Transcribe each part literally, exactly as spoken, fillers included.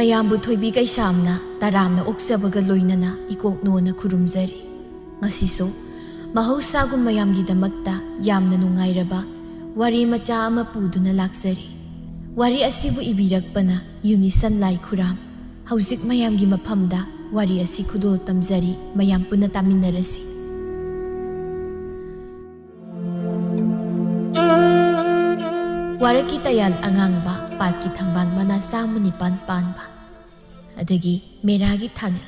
ꯃꯌꯥꯝꯕꯨ ꯊꯣꯏꯕꯤ ꯀꯩꯁꯥꯝꯅ ꯇꯔꯥꯝꯅ ꯑꯣꯛꯆꯕꯒ ꯂꯣꯏꯅꯅ ꯏꯀꯣꯛꯅꯣꯅ ꯈꯨꯔꯨꯝꯖꯔꯤ꯫ ꯉꯁꯤꯁꯨ ꯃꯍꯧꯁꯥꯒꯨꯝ ꯃꯌꯥꯝꯒꯤꯗꯃꯛꯇ ꯌꯥꯝꯅ ꯅꯨꯡꯉꯥꯏꯔꯕ ꯋꯥꯔꯤ ꯃꯆꯥ ꯑꯃ ꯄꯨꯗꯨꯅ ꯂꯥꯛꯆꯔꯤ꯫ ꯋꯥꯔꯤ ꯑꯁꯤꯕꯨ ꯏꯕꯤꯔꯛꯄꯅ ꯌꯨꯅꯤꯁꯟ ꯂꯥꯏꯈꯨꯔꯥꯝ꯫ ꯍꯧꯖꯤꯛ ꯃꯌꯥꯝꯒꯤ ꯃꯐꯝꯗ ꯋꯥꯔꯤ ꯑꯁꯤ ꯈꯨꯗꯣꯜ ꯇꯝꯖꯔꯤ, ꯃꯌꯥꯝ ꯄꯨꯟꯅ ꯇꯥꯃꯤꯟꯅꯔꯁꯤ꯫ ꯋꯥꯔꯛꯀꯤ ꯇꯌꯥꯜ ꯑꯉꯥꯡꯕ, ꯄꯥꯠꯀꯤ ꯊꯝꯕꯥꯜ ꯃꯅꯥ ꯆꯥꯝꯃ ꯅꯤꯄꯥꯟ ꯄꯥꯟꯕ꯫ ꯑꯗꯒꯤ ꯃꯦꯔꯥꯒꯤ ꯊꯥꯅꯤꯜ,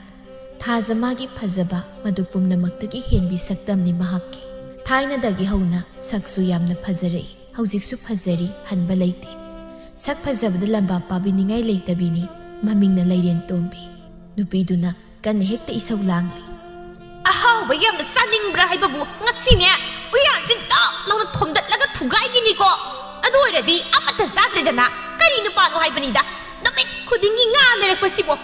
ꯊꯥꯖ ꯃꯥꯒꯤ ꯐꯖꯕ, ꯃꯗꯨ ꯄꯨꯝꯅꯃꯛꯇꯒꯤ ꯍꯦꯟꯕꯤ ꯁꯛꯇꯝꯅꯤ ꯃꯍꯥꯛꯀꯤ꯫ ꯊꯥꯏꯅꯗꯒꯤ ꯍꯧꯅ ꯁꯛꯁꯨ ꯌꯥꯝꯅ ꯐꯖꯔꯛꯏ, ꯍꯧꯖꯤꯛꯁꯨ ꯐꯖꯔꯤ, ꯍꯟꯕ ꯂꯩꯇꯦ꯫ ꯁꯛ ꯐꯖꯕꯗ ꯂꯝꯕꯥ ꯄꯥꯕꯤꯅꯤꯡꯉꯥꯏ ꯂꯩꯇꯕꯤꯅꯤ, ꯃꯃꯤꯡꯅ ꯂꯩꯔꯦꯟ ꯇꯣꯝꯕꯤ꯫ ꯅꯨꯄꯤꯗꯨꯅ ꯀꯟꯅ ꯍꯦꯛꯇ ꯏꯁꯧ ꯂꯥꯡꯂꯤ꯫ "ꯑꯍꯥꯎꯕ ꯌꯥꯝꯅ ꯆꯥꯅꯤꯡꯕ꯭ꯔꯥ ꯍꯥꯏꯕꯕꯨ ꯉꯁꯤꯅꯦ ꯎꯌꯥꯟꯁꯤ ꯗꯛ ꯂꯥꯎꯅ ꯊꯣꯝꯗꯠꯂꯒ ꯊꯨꯒꯥꯏꯈꯤꯅꯤꯀꯣ꯫ ꯑꯗꯨ ꯑꯣꯏꯔꯗꯤ ꯑꯃꯠꯇ ꯆꯥꯗ꯭ꯔꯦꯗꯅ꯫ ꯀꯔꯤ ꯅꯨꯄꯥꯅꯣ ꯍꯥꯏꯕꯅꯤꯗ, ꯅꯨꯃꯤꯠ ꯈꯨꯗꯤꯡꯒꯤ ꯉꯥ ꯂꯩꯔꯛꯄꯁꯤꯕꯣ꯫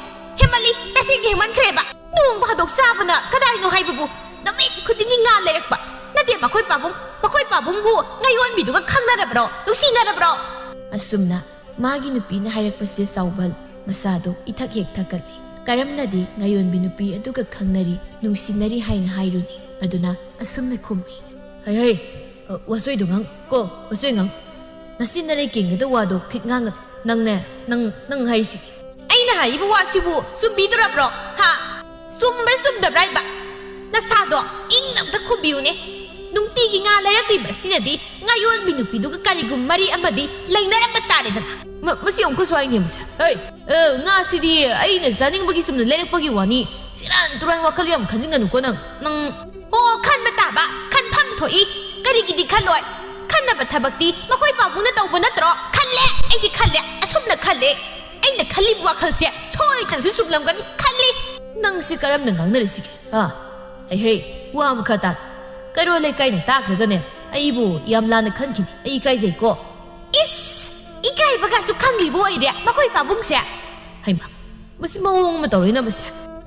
ꯍꯦꯃꯜꯂꯤ, ꯇꯁꯦꯡꯅ ꯍꯦꯃꯟꯈ꯭ꯔꯦꯕ꯫ ꯅꯣꯡ ꯐꯥꯗꯣꯛ ꯆꯥꯕꯅ ꯀꯗꯥꯏꯅꯣ ꯍꯥꯏꯕꯕꯨ ꯅꯨꯃꯤꯠ ꯈꯨꯗꯤꯡꯒꯤ ꯉꯥ ꯂꯩꯔꯛꯄ꯫ ꯅꯠꯇꯦ, ꯃꯈꯣꯏ ꯄꯥꯕꯨꯡ, ꯃꯈꯣꯏ ꯄꯥꯕꯨꯡꯕꯨ ꯉꯥꯌꯣꯟꯕꯤꯗꯨꯒ ꯈꯪꯅꯔꯕ꯭ꯔꯣ, ꯅꯨꯡꯁꯤꯅꯔꯕ꯭ꯔꯣ?" ꯑꯁꯨꯝꯅ ꯃꯥꯒꯤ ꯅꯨꯄꯤꯅ ꯍꯥꯏꯔꯛꯄꯁꯤꯗ ꯆꯥꯎꯕꯜ ꯃꯁꯥꯗꯣ ꯏꯊꯛ ꯍꯦꯛ ꯊꯛꯀꯠꯂꯤ꯫ ꯀꯔꯝꯅꯗꯤ ꯉꯥꯌꯣꯟꯕꯤ ꯅꯨꯄꯤ ꯑꯗꯨꯒ ꯈꯪꯅꯔꯤ, ꯅꯨꯡꯁꯤꯅꯔꯤ ꯍꯥꯏꯅ ꯍꯥꯏꯔꯨꯅꯤ? ꯑꯗꯨꯅ ꯑꯁꯨꯝꯅ ꯈꯨꯝꯃꯤ꯫ "ꯍꯩ ꯍꯩ, ꯑ, ꯋꯥꯆꯣꯏꯗꯣ ꯉꯥꯡ ꯀꯣ, ꯋꯥꯆꯣꯏ ꯉꯥꯡ꯫ ꯅꯆꯤꯟ ꯅꯔꯩ ꯀꯦꯟꯒꯗꯧ ꯋꯥꯗꯣ ꯈꯤꯠ ꯉꯥꯡꯒ-, ꯅꯪꯅꯦ, ꯅꯪ, ꯅꯪ ꯍꯥꯏꯔꯤꯁꯤꯗꯤ?" "ꯑꯩꯅ ꯍꯥꯏꯔꯤꯕ ꯋꯥꯁꯤꯕꯨ ꯆꯨꯝꯕꯤꯗꯣꯔꯕ꯭ꯔꯣ? ꯍꯥ? ꯆꯨꯝꯕ꯭ꯔꯥ ꯆꯨꯝꯗꯕ꯭ꯔꯥ ꯍꯥꯏꯕ? ꯅꯁꯥꯗꯣ ꯏꯪꯅ ꯑꯝꯇ ꯈꯨꯝꯕꯤꯌꯨꯅꯦ꯫ ꯅꯨꯡꯇꯤꯒꯤ ꯉꯥ ꯂꯩꯔꯛꯂꯤꯕ ꯑꯁꯤꯅꯗꯤ ꯉꯥꯌꯣꯟꯕꯤ ꯅꯨꯄꯤꯗꯨꯒ ꯀꯔꯤꯒꯨꯝ ꯃꯔꯤ ꯑꯃꯗꯤ ꯂꯩꯅꯔꯝꯕ ꯇꯥꯔꯦꯗꯅ?" ꯃ-, ꯃꯁꯤ ꯑꯃꯨꯛꯀꯁꯨ ꯍꯥꯏꯅꯦ ꯃꯁꯦ꯫ "ꯍꯩ, ꯑ, ꯉꯥꯁꯤꯗꯤ ꯑꯩꯅ ꯆꯥꯅꯤꯡꯕꯒꯤ ꯆꯨꯝꯅ ꯂꯩꯔꯛꯄꯒꯤ ꯋꯥꯅꯤ꯫ ꯁꯦꯔꯥꯟ ꯇꯨꯔꯥꯟ ꯋꯥꯈꯜ ꯌꯥꯝ ꯈꯟꯖꯤꯟꯒꯅꯨꯀꯣ ꯅꯪ꯫ ꯅꯪ" "ꯑꯣ, ꯈꯟꯕ ꯇꯥꯕ, ꯈꯟꯐꯝ ꯊꯣꯛꯏ꯫ ꯀꯔꯤꯒꯤꯗꯤ ꯈꯜꯂꯣꯏ? ꯈꯟꯅꯕ ꯊꯕꯛꯇꯤ ꯃꯈꯣꯏ ꯄꯥꯕꯨꯡꯅ ꯇꯧꯕ ꯅꯠꯇ꯭ꯔꯣ? ꯈꯜꯂꯦ, ꯑꯩꯗꯤ ꯈꯜꯂꯦ, ꯑꯁꯨꯝꯅ ꯈꯜꯂꯦ꯫ ꯑꯩꯅ ꯈꯜꯂꯤꯕ ꯋꯥꯈꯜꯁꯦ ꯁꯣꯏꯗꯅꯁꯨ ꯆꯨꯝꯂꯝꯒꯅꯤ ꯈꯜꯂꯤ꯫" "ꯅꯪꯁꯤ ꯀꯔꯝꯅ ꯉꯥꯡꯅꯔꯤꯁꯤꯒꯦ? ꯑꯥ, ꯍꯩ ꯍꯩ, ꯋꯥ ꯑꯃꯈꯛ ꯇꯥ꯫ ꯀꯩꯔꯣꯜ ꯂꯩꯀꯥꯏꯅ ꯇꯥꯈ꯭ꯔꯒꯅꯦ, ꯑꯩꯕꯨ ꯌꯥꯝ ꯂꯥꯟꯅ ꯈꯟꯈꯤꯅꯤ꯫ ꯑꯩ ꯏꯀꯥꯏꯖꯩꯀꯣ꯫" "ꯏꯁ! ꯏꯀꯥꯏꯕꯒꯁꯨ ꯈꯪꯂꯤꯕ ꯑꯣꯏꯔꯦ ꯃꯈꯣꯏ ꯄꯥꯕꯨꯡꯁꯦ?" ꯍꯩꯃꯥ, ꯃꯁꯤ ꯃꯑꯣꯡ ꯑꯃ ꯇꯧꯔꯦꯅ ꯃꯁꯦ꯫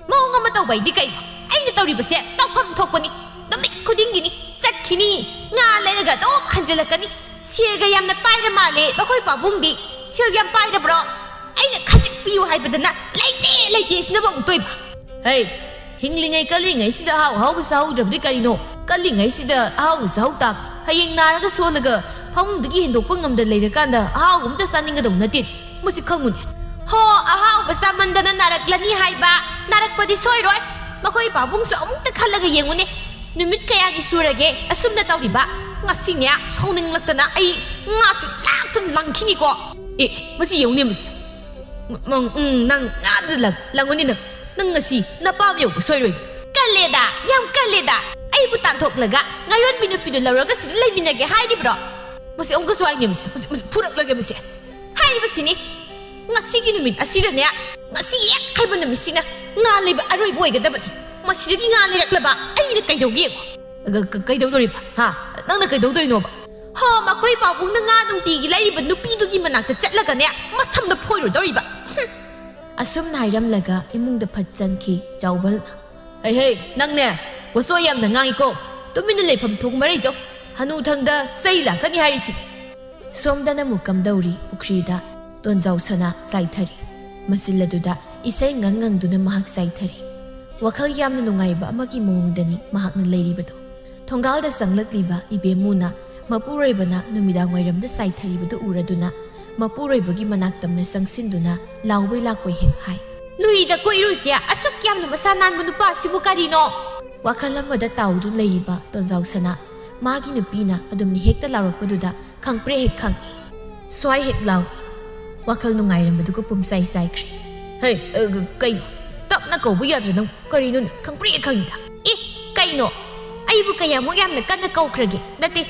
"ꯃꯑꯣꯡ ꯑꯃ ꯇꯧꯕ ꯍꯥꯏꯗꯤ ꯀꯩꯅꯣ? ꯑꯩꯅ ꯇꯧꯔꯤꯕꯁꯦ ꯇꯧꯐꯝ ꯊꯣꯛꯄꯅꯤ꯫ ꯅꯨꯃꯤꯠ ꯈꯨꯗꯤꯡꯒꯤꯅꯤ꯫ ꯆꯠꯈꯤꯅꯤ, ꯉꯥ ꯂꯩꯔꯒ ꯑꯗꯨꯝ ꯍꯟꯖꯤꯜꯂꯛꯀꯅꯤ꯫ ꯁꯦꯜꯒ ꯌꯥꯝꯅ ꯄꯥꯏꯔ ꯃꯥꯜꯂꯦ ꯃꯈꯣꯏ ꯄꯥꯕꯨꯡꯗꯤ꯫ ꯁꯦꯜ ꯌꯥꯝ ꯄꯥꯏꯔꯕ꯭ꯔꯣ? ꯑꯩꯅ ꯈꯖꯤꯛ ꯄꯤꯌꯨ ꯍꯥꯏꯕꯗꯅ ꯂꯩꯇꯦ, ꯂꯩꯇꯦ ꯁꯤꯅꯕ ꯑꯃꯨꯛ ꯇꯣꯏꯕ꯫ ꯍꯩ, ꯍꯤꯡꯂꯤꯉꯩ ꯀꯜꯂꯤꯉꯩꯁꯤꯗ ꯑꯍꯥꯎ ꯑꯍꯥꯎꯕ ꯆꯥꯍꯧꯗ꯭ꯔꯕꯗꯤ ꯀꯔꯤꯅꯣ? ꯀꯜꯂꯤꯉꯩꯁꯤꯗ ꯑꯍꯥꯎꯕ ꯆꯥꯍꯧ ꯇꯥꯕ꯫ ꯍꯌꯦꯡ ꯅꯥꯔꯒ ꯁꯣꯜꯂꯒ ꯐꯃꯨꯡꯗꯒꯤ ꯍꯦꯟꯗꯣꯛꯄ ꯉꯝꯗ ꯂꯩꯔꯀꯥꯟꯗ ꯑꯍꯥꯎꯕ ꯑꯝꯇ ꯆꯥꯅꯤꯡꯒꯗꯧ ꯅꯠꯇꯦ꯫ ꯃꯁꯤ ꯈꯪꯉꯨꯅꯦ꯫ ꯍꯣ, ꯑꯍꯥꯎꯕ ꯆꯥꯃꯟꯗꯅ ꯅꯥꯔꯛꯂꯅꯤ ꯍꯥꯏꯕ꯫ ꯅꯥꯔꯛꯄꯗꯤ ꯁꯣꯏꯔꯣꯏ꯫ ꯃꯈꯣꯏ ꯄꯥꯕꯨꯡꯁꯨ ꯑꯃꯨꯛꯇ ꯈꯜꯂꯒ ꯌꯦꯡꯉꯨꯅꯦ꯫ ꯅꯨꯃꯤꯠ ꯀꯌꯥꯅꯤ ꯁꯨꯔꯒꯦ ꯑꯁꯨꯝꯅ ꯇꯧꯔꯤꯕ? ꯉꯁꯤꯅꯦ, ꯁꯥꯎꯅꯤꯡꯂꯛꯇꯅ ꯑꯩ ꯉꯥꯁꯤ ꯂꯥꯛꯇꯅ ꯂꯪꯈꯤꯅꯤꯀꯣ꯫ ꯑꯦ, ꯃꯁꯤ ꯌꯦꯡꯉꯨꯅꯦ, ꯃꯁꯤ꯫ ꯎꯝ, ꯎꯝ, ꯅꯪ ꯉꯥꯗꯨꯗ ꯂꯪ-, ꯂꯪꯉꯨꯅꯦ ꯅꯪ꯫ ꯅꯪ ꯉꯁꯤ ꯅꯄꯥꯝ ꯌꯧꯕ ꯁꯣꯏꯔꯣꯏ꯫ ꯀꯜꯂꯦꯗ, ꯌꯥꯝ ꯀꯜꯂꯦꯗ꯫ ꯑꯩꯕꯨ ꯇꯥꯟꯊꯣꯛꯂꯒ ꯉꯥꯌꯣꯟꯕꯤ ꯅꯨꯄꯤꯗꯨ ꯂꯧꯔꯒ ꯁꯤꯗ ꯂꯩꯃꯤꯟꯅꯒꯦ ꯍꯥꯏꯔꯤꯕ꯭ꯔꯣ? ꯃꯁꯤ ꯑꯃꯨꯛꯀꯁꯨ ꯍꯥꯏꯅꯦ, ꯃꯁꯤ, ꯃꯁꯤ, ꯃꯁꯤ ꯐꯨꯔꯛꯂꯒꯦ ꯃꯁꯤ꯫ ꯍꯥꯏꯔꯤꯕꯁꯤꯅꯤ, ꯉꯁꯤꯒꯤ ꯅꯨꯃꯤꯠ ꯑꯁꯤꯗꯅꯦ, ꯉꯁꯤ ꯍꯦꯛ ꯍꯥꯏꯕ ꯅꯨꯃꯤꯠꯁꯤꯅ ꯉꯥ ꯂꯩꯕ ꯑꯔꯣꯏꯕ ꯑꯣꯏꯒꯗꯕꯅꯤ꯫ ꯃꯁꯤꯗꯒꯤ ꯉꯥ ꯂꯩꯔꯛꯂꯕ ꯑꯩꯅ ꯀꯩꯗꯧꯒꯦ ꯌꯦꯡꯉꯣ꯫ ꯀ-, ꯀ-, ꯀꯩꯗꯧꯗꯣꯔꯤꯕ? ꯍꯥ? ꯅꯪꯅ ꯀꯩꯗꯧꯗꯣꯏꯅꯣꯕ? ꯍꯣ, ꯃꯈꯣꯏ ꯄꯥꯕꯨꯡꯅ ꯉꯥ ꯅꯨꯡꯇꯤꯒꯤ ꯂꯩꯔꯤꯕ ꯅꯨꯄꯤꯗꯨꯒꯤ ꯃꯅꯥꯛꯇ ꯆꯠꯂꯒꯅꯦ, ꯃꯁꯝꯗ ꯐꯣꯏꯔꯨꯗꯧꯔꯤꯕ꯫ ꯍꯨꯝ꯫ ꯑꯁꯨꯝꯅ ꯍꯥꯏꯔꯝꯂꯒ ꯏꯃꯨꯡꯗ ꯐꯠ ꯆꯪꯈꯤ ꯆꯥꯎꯕꯜꯅ꯫ ꯍꯩ ꯍꯩ, ꯅꯪꯅꯦ, ꯋꯥꯆꯣꯏ ꯌꯥꯝꯅ ꯉꯥꯡꯉꯤꯀꯣ꯫ ꯇꯨꯃꯤꯟꯅ ꯂꯩꯐꯝ ꯊꯣꯛ ꯃꯔꯩꯖꯧ꯫ ꯍꯅꯨꯊꯪꯗ ꯆꯩ ꯂꯥꯛꯀꯅꯤ ꯍꯥꯏꯔꯤꯁꯤꯅꯤ꯫ ꯁꯣꯝꯗꯅ ꯑꯃꯨꯛ ꯀꯝꯗꯧꯔꯤ ꯄꯨꯈ꯭ꯔꯤꯗ ꯇꯣꯟꯖꯥꯎ ꯁꯅꯥ ꯆꯥꯏꯊꯔꯤ꯫ ꯃꯆꯤꯜ ꯑꯗꯨꯗ ꯏꯁꯩ ꯉꯪ ꯉꯪꯗꯨꯅ ꯃꯍꯥꯛ ꯆꯥꯏꯊꯔꯤ꯫ ꯋꯥꯈꯜ ꯌꯥꯝꯅ ꯅꯨꯡꯉꯥꯏꯕ ꯑꯃꯒꯤ ꯃꯑꯣꯡꯗꯅꯤ ꯃꯍꯥꯛꯅ ꯂꯩꯔꯤꯕꯗꯨ꯫ ꯊꯣꯡꯒꯥꯜꯗ ꯆꯪꯂꯛꯂꯤꯕ ꯏꯕꯦꯝꯃꯨꯅ ꯃꯄꯨꯔꯣꯏꯕꯅ ꯅꯨꯃꯤꯗꯥꯡ ꯋꯥꯏꯔꯝꯗ ꯆꯥꯏꯊꯔꯤꯕꯗꯨ ꯎꯔꯗꯨꯅ ꯃꯄꯨꯔꯣꯏꯕꯒꯤ ꯃꯅꯥꯛ ꯇꯝꯅ ꯆꯪꯁꯤꯟꯗꯨꯅ ꯂꯥꯎꯕꯩ ꯂꯥꯛꯄꯩ ꯍꯦꯛ ꯍꯥꯏ꯫ "ꯂꯨꯏꯗ ꯀꯣꯏꯔꯨꯁꯦ, ꯑꯁꯨꯛ ꯌꯥꯝꯅ ꯃꯁꯥ ꯅꯥꯟꯕ ꯅꯨꯄꯥ ꯑꯁꯤꯕꯨ ꯀꯔꯤꯅꯣ?" ꯋꯥꯈꯜ ꯑꯃꯗ ꯇꯥꯎꯗꯨꯅ ꯂꯩꯔꯤꯕ ꯇꯣꯟꯖꯥꯎ ꯁꯅꯥ ꯃꯥꯒꯤ ꯅꯨꯄꯤꯅ ꯑꯗꯨꯝ ꯍꯦꯛꯇ ꯂꯥꯎꯔꯛꯄꯗꯨꯗ ꯈꯪꯄ꯭ꯔꯦꯛ ꯍꯦꯛ ꯈꯪꯉꯤ꯫ ꯁ꯭ꯋꯥꯏ ꯍꯦꯛ ꯂꯥꯎꯏ꯫ ꯋꯥꯈꯜ ꯅꯨꯡꯉꯥꯏꯔꯝꯕꯗꯨꯒ ꯄꯨꯝꯆꯥꯏ ꯆꯥꯏꯈ꯭ꯔꯦ꯫ "ꯍꯦ, ꯑ, ꯀꯩꯅꯣ? ꯇꯞꯅ ꯀꯧꯕ ꯌꯥꯗ꯭ꯔꯣ ꯅꯪ? ꯀꯔꯤꯅꯣꯅꯦ? ꯈꯪꯄ꯭ꯔꯦꯛ ꯍꯦꯛ ꯈꯪꯉꯤꯗ꯫" "ꯑꯦ, ꯀꯩꯅꯣ? ꯑꯩꯕꯨ ꯀꯌꯥꯃꯨꯛ ꯌꯥꯝꯅ ꯀꯟꯅ ꯀꯧꯈ꯭ꯔꯒꯦ? ꯅꯠꯇꯦ,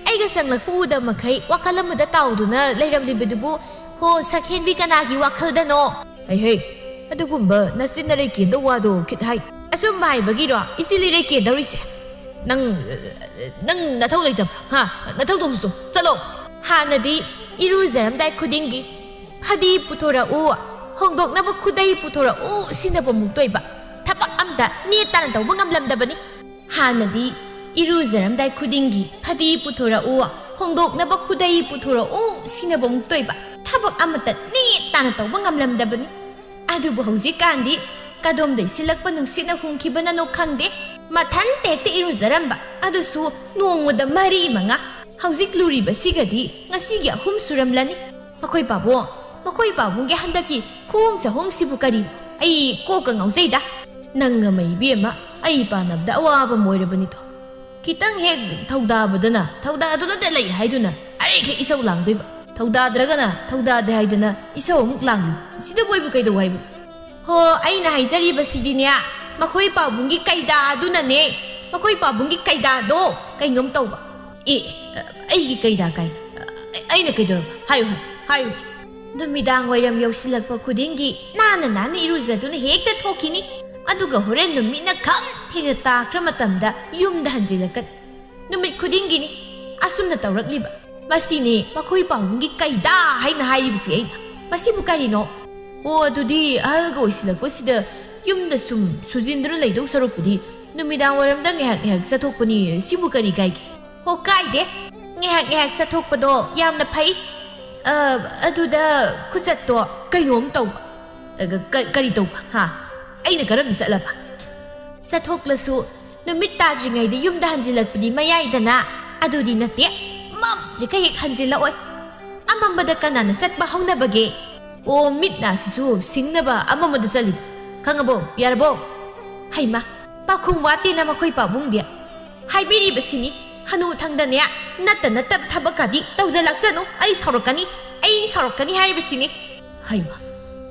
ꯑꯩꯒ ꯆꯪꯂꯛꯄ ꯎꯗ ꯃꯈꯩ ꯋꯥꯈꯜ ꯑꯃꯗ ꯇꯥꯎꯗꯨꯅ ꯂꯩꯔꯝꯂꯤꯕꯗꯨꯕꯨ, ꯍꯣ, ꯁꯛꯍꯦꯟꯕꯤ ꯀꯅꯥꯒꯤ ꯋꯥꯈꯜꯗꯅꯣ?" "ꯍꯩ ꯍꯩ, ꯑꯗꯨꯒꯨꯝꯕ ꯅꯆꯤꯟ ꯅꯔꯩ ꯀꯦꯟꯗꯧ ꯋꯥꯗꯣ ꯈꯤꯠ ꯍꯥꯏ꯫" "ꯑꯆꯨꯝꯕ ꯍꯥꯏꯕꯒꯤꯔꯣ ꯏꯆꯤꯜ ꯏꯔꯩ ꯀꯦꯟꯗꯧꯔꯤꯁꯦ? ꯅꯪ, ꯅꯪ ꯅꯊꯧ ꯂꯩꯇꯕ꯭ꯔꯥ? ꯍꯥ? ꯅꯊꯧ ꯇꯧꯕꯁꯨ ꯆꯠꯂꯣ꯫" ꯍꯥꯟꯅꯗꯤ ꯏꯔꯨꯖꯔꯝꯗꯥꯏ ꯈꯨꯗꯤꯡꯒꯤ "ꯐꯗꯤ ꯄꯨꯊꯣꯔꯛꯎ, ꯍꯣꯡꯗꯣꯛꯅꯕ ꯈꯨꯗꯩ ꯄꯨꯊꯣꯔꯛꯎ" ꯁꯤꯅꯕ ꯃꯨꯛꯇꯣꯏꯕ꯫ ꯊꯕꯛ ꯑꯝꯇ ꯅꯦ ꯇꯥꯅ ꯇꯧꯕ ꯉꯝꯂꯝꯗꯕꯅꯤ꯫ ꯍꯥꯟꯅꯗꯤ ꯏꯔꯨꯖꯔꯝꯗꯥꯏ ꯈꯨꯗꯤꯡꯒꯤ "ꯐꯗꯤ ꯄꯨꯊꯣꯔꯛꯎ, ꯍꯣꯡꯗꯣꯛꯅꯕ ꯈꯨꯗꯩ ꯄꯨꯊꯣꯔꯛꯎ" ꯁꯤꯅꯕ ꯃꯨꯛꯇꯣꯏꯕ꯫ ꯊꯕꯛ ꯑꯃꯇ ꯅꯦ ꯀꯅꯥꯅ ꯇꯧꯕ ꯉꯝꯂꯝꯗꯕꯅꯤ꯫ ꯑꯗꯨꯕꯨ ꯍꯧꯖꯤꯛꯀꯥꯟꯗꯤ ꯀꯗꯣꯝꯗꯩ ꯁꯤꯜꯂꯛꯄ ꯅꯨꯡꯁꯤꯠꯅ ꯍꯨꯝꯈꯤꯕꯅꯅꯣ ꯈꯪꯗꯦ, ꯃꯊꯟꯇ ꯍꯦꯛꯇ ꯏꯔꯨꯖꯔꯝꯕ, ꯑꯗꯨꯁꯨ ꯅꯣꯡꯃꯗ ꯃꯔꯤ ꯃꯉꯥ꯫ ꯍꯧꯖꯤꯛ ꯂꯨꯔꯤꯕꯁꯤꯒꯗꯤ ꯉꯁꯤꯒꯤ ꯑꯍꯨꯝ ꯁꯨꯔꯝꯂꯅꯤ꯫ ꯃꯈꯣꯏ ꯄꯥꯕꯨꯡ, ꯃꯈꯣꯏ ꯄꯥꯕꯨꯡꯒꯤ ꯍꯟꯗꯛꯀꯤ ꯈꯨꯍꯣꯡ ꯆꯍꯣꯡꯁꯤꯕꯨ ꯀꯔꯤꯅꯣ? ꯑꯩ ꯀꯣꯛꯀ ꯉꯥꯎꯖꯩꯗ꯫ ꯅꯪ ꯑꯃ ꯏꯕꯦꯝꯃ, ꯑꯩ ꯄꯥꯟꯅꯕꯗ ꯑꯋꯥꯕ ꯑꯃ ꯑꯣꯏꯔꯕꯅꯤꯗꯣ꯫ ꯈꯤꯇꯪ ꯍꯦꯛ ꯊꯧꯗꯥꯕꯗꯅ ꯊꯧꯗꯥꯗꯨꯅꯗ ꯂꯩ ꯍꯥꯏꯗꯨꯅ ꯑꯔꯩꯈꯩ ꯏꯁꯧ ꯂꯥꯡꯗꯣꯏꯕ꯫ ꯊꯧꯗꯥꯗ꯭ꯔꯒꯅ ꯊꯧꯗꯥꯗꯦ ꯍꯥꯏꯗꯅ ꯏꯁꯧ ꯑꯃꯨꯛ ꯂꯥꯡꯂꯤ꯫ ꯁꯤꯗꯕꯨ ꯑꯩꯕꯨ ꯀꯩꯗꯧ ꯍꯥꯏꯕꯅꯣ? ꯍꯣ, ꯑꯩꯅ ꯍꯥꯏꯖꯔꯤꯕꯁꯤꯗꯤꯅꯦ, ꯃꯈꯣꯏ ꯄꯥꯕꯨꯡꯒꯤ ꯀꯩꯗꯥꯗꯨꯅꯅꯦ, ꯃꯈꯣꯏ ꯄꯥꯕꯨꯡꯒꯤ ꯀꯩꯗꯥꯗꯣ ꯀꯩꯅꯣꯝ ꯇꯧꯕ꯫ ꯑꯦ, ꯑꯩꯒꯤ ꯀꯩꯗꯥ ꯀꯥꯏꯅ? ꯑꯩꯅ ꯀꯩꯗꯧꯔꯕ? ꯍꯥꯏꯌꯨ, ꯍꯥꯏꯌꯨ, ꯍꯥꯏꯌꯨ꯫ ꯅꯨꯃꯤꯗꯥꯡ ꯋꯥꯏꯔꯝ ꯌꯧꯁꯤꯜꯂꯛꯄ ꯈꯨꯗꯤꯡꯒꯤ ꯅꯥꯟꯅ ꯅꯥꯟꯅ ꯏꯔꯨꯖꯗꯨꯅ ꯍꯦꯛꯇ ꯊꯣꯛꯈꯤꯅꯤ꯫ ꯑꯗꯨꯒ ꯍꯣꯔꯦꯟ ꯅꯨꯃꯤꯠꯅ ꯈꯝ ꯊꯦꯡꯅ ꯇꯥꯈ꯭ꯔ ꯃꯇꯝꯗ ꯌꯨꯝꯗ ꯍꯟꯖꯤꯜꯂꯛꯀꯅꯤ꯫ ꯅꯨꯃꯤꯠ ꯈꯨꯗꯤꯡꯒꯤꯅꯤ ꯑꯁꯨꯝꯅ ꯇꯧꯔꯛꯂꯤꯕ꯫ ꯃꯁꯤꯅꯤ ꯃꯈꯣꯏ ꯄꯥꯕꯨꯡꯒꯤ ꯀꯩꯗꯥ ꯍꯥꯏꯅ ꯍꯥꯏꯔꯤꯕꯁꯤ ꯑꯩꯅ꯫ ꯃꯁꯤꯕꯨ ꯀꯔꯤꯅꯣ? ꯑꯣ, ꯑꯗꯨꯗꯤ ꯑꯍꯜꯒ ꯑꯣꯏꯁꯤꯜꯂꯛꯄꯁꯤꯗ ꯌꯨꯝꯗ ꯁꯨꯝ ꯁꯨꯖꯤꯟꯗꯨꯅ ꯂꯩꯗꯧ ꯁꯔꯨꯛꯄꯨꯗꯤ ꯅꯨꯃꯤꯗꯥꯡ ꯋꯥꯏꯔꯝꯗ ꯉꯥꯏꯍꯥꯛ ꯉꯥꯏꯍꯥꯛ ꯆꯠꯊꯣꯛꯄꯅꯤ꯫ ꯁꯤꯕꯨ ꯀꯔꯤ ꯀꯥꯏꯒꯦ? ꯍꯣ, ꯀꯥꯏꯗꯦ꯫ ꯉꯥꯏꯍꯥꯛ ꯉꯥꯏꯍꯥꯛ ꯆꯠꯊꯣꯛꯄꯗꯣ ꯌꯥꯝꯅ ꯐꯩ꯫ ꯑ, ꯑꯗꯨꯗ ꯈꯨꯆꯠꯇꯣ ꯀꯩꯅꯣꯝ ꯇꯧꯕ꯫ ꯑ, ꯀ-, ꯀꯔꯤ ꯇꯧꯕ? ꯍꯥ? ꯑꯩꯅ ꯀꯔꯝꯅ ꯆꯠꯂꯕ? ꯆꯠꯊꯣꯛꯂꯁꯨ ꯅꯨꯃꯤꯠ ꯇꯥꯗ꯭ꯔꯤꯉꯩꯗ ꯌꯨꯝꯗ ꯍꯟꯖꯤꯜꯂꯛꯄꯗꯤ ꯃꯌꯥꯏꯗꯅ꯫ ꯑꯗꯨꯗꯤ ꯅꯠꯇꯦ, ꯃꯝꯗ꯭ꯔꯤꯈꯩ ꯍꯦꯛ ꯍꯟꯖꯤꯜꯂꯛꯑꯣꯏ꯫ ꯑꯃꯝꯕꯗ ꯀꯅꯥꯅ ꯆꯠꯄ ꯍꯧꯅꯕꯒꯦ? ꯑꯣ, ꯃꯤꯠ ꯅꯥꯁꯤꯁꯨ ꯁꯤꯡꯅꯕ ꯑꯃꯝꯕꯗ ꯆꯠꯂꯤ꯫ ꯈꯪꯉꯕꯣ? ꯌꯥꯔꯕꯣ? ꯍꯩꯃ, ꯄꯥꯈꯨꯝ ꯋꯥꯠꯇꯦꯅ ꯃꯈꯣꯏ ꯄꯥꯕꯨꯡꯗꯤ꯫ ꯍꯥꯏꯕꯤꯔꯤꯕꯁꯤꯅꯤ, ꯍꯅꯨ ꯊꯪꯗꯅꯦ, ꯅꯠꯇ ꯅꯠꯇꯕ ꯊꯕꯛꯀꯗꯤ ꯇꯧꯖꯜꯂꯛꯁꯅꯨ꯫ ꯑꯩ ꯁꯥꯎꯔꯛꯀꯅꯤ, ꯑꯩ ꯁꯥꯎꯔꯛꯀꯅꯤ ꯍꯥꯏꯔꯤꯕꯁꯤꯅꯤ꯫ ꯍꯩꯃ,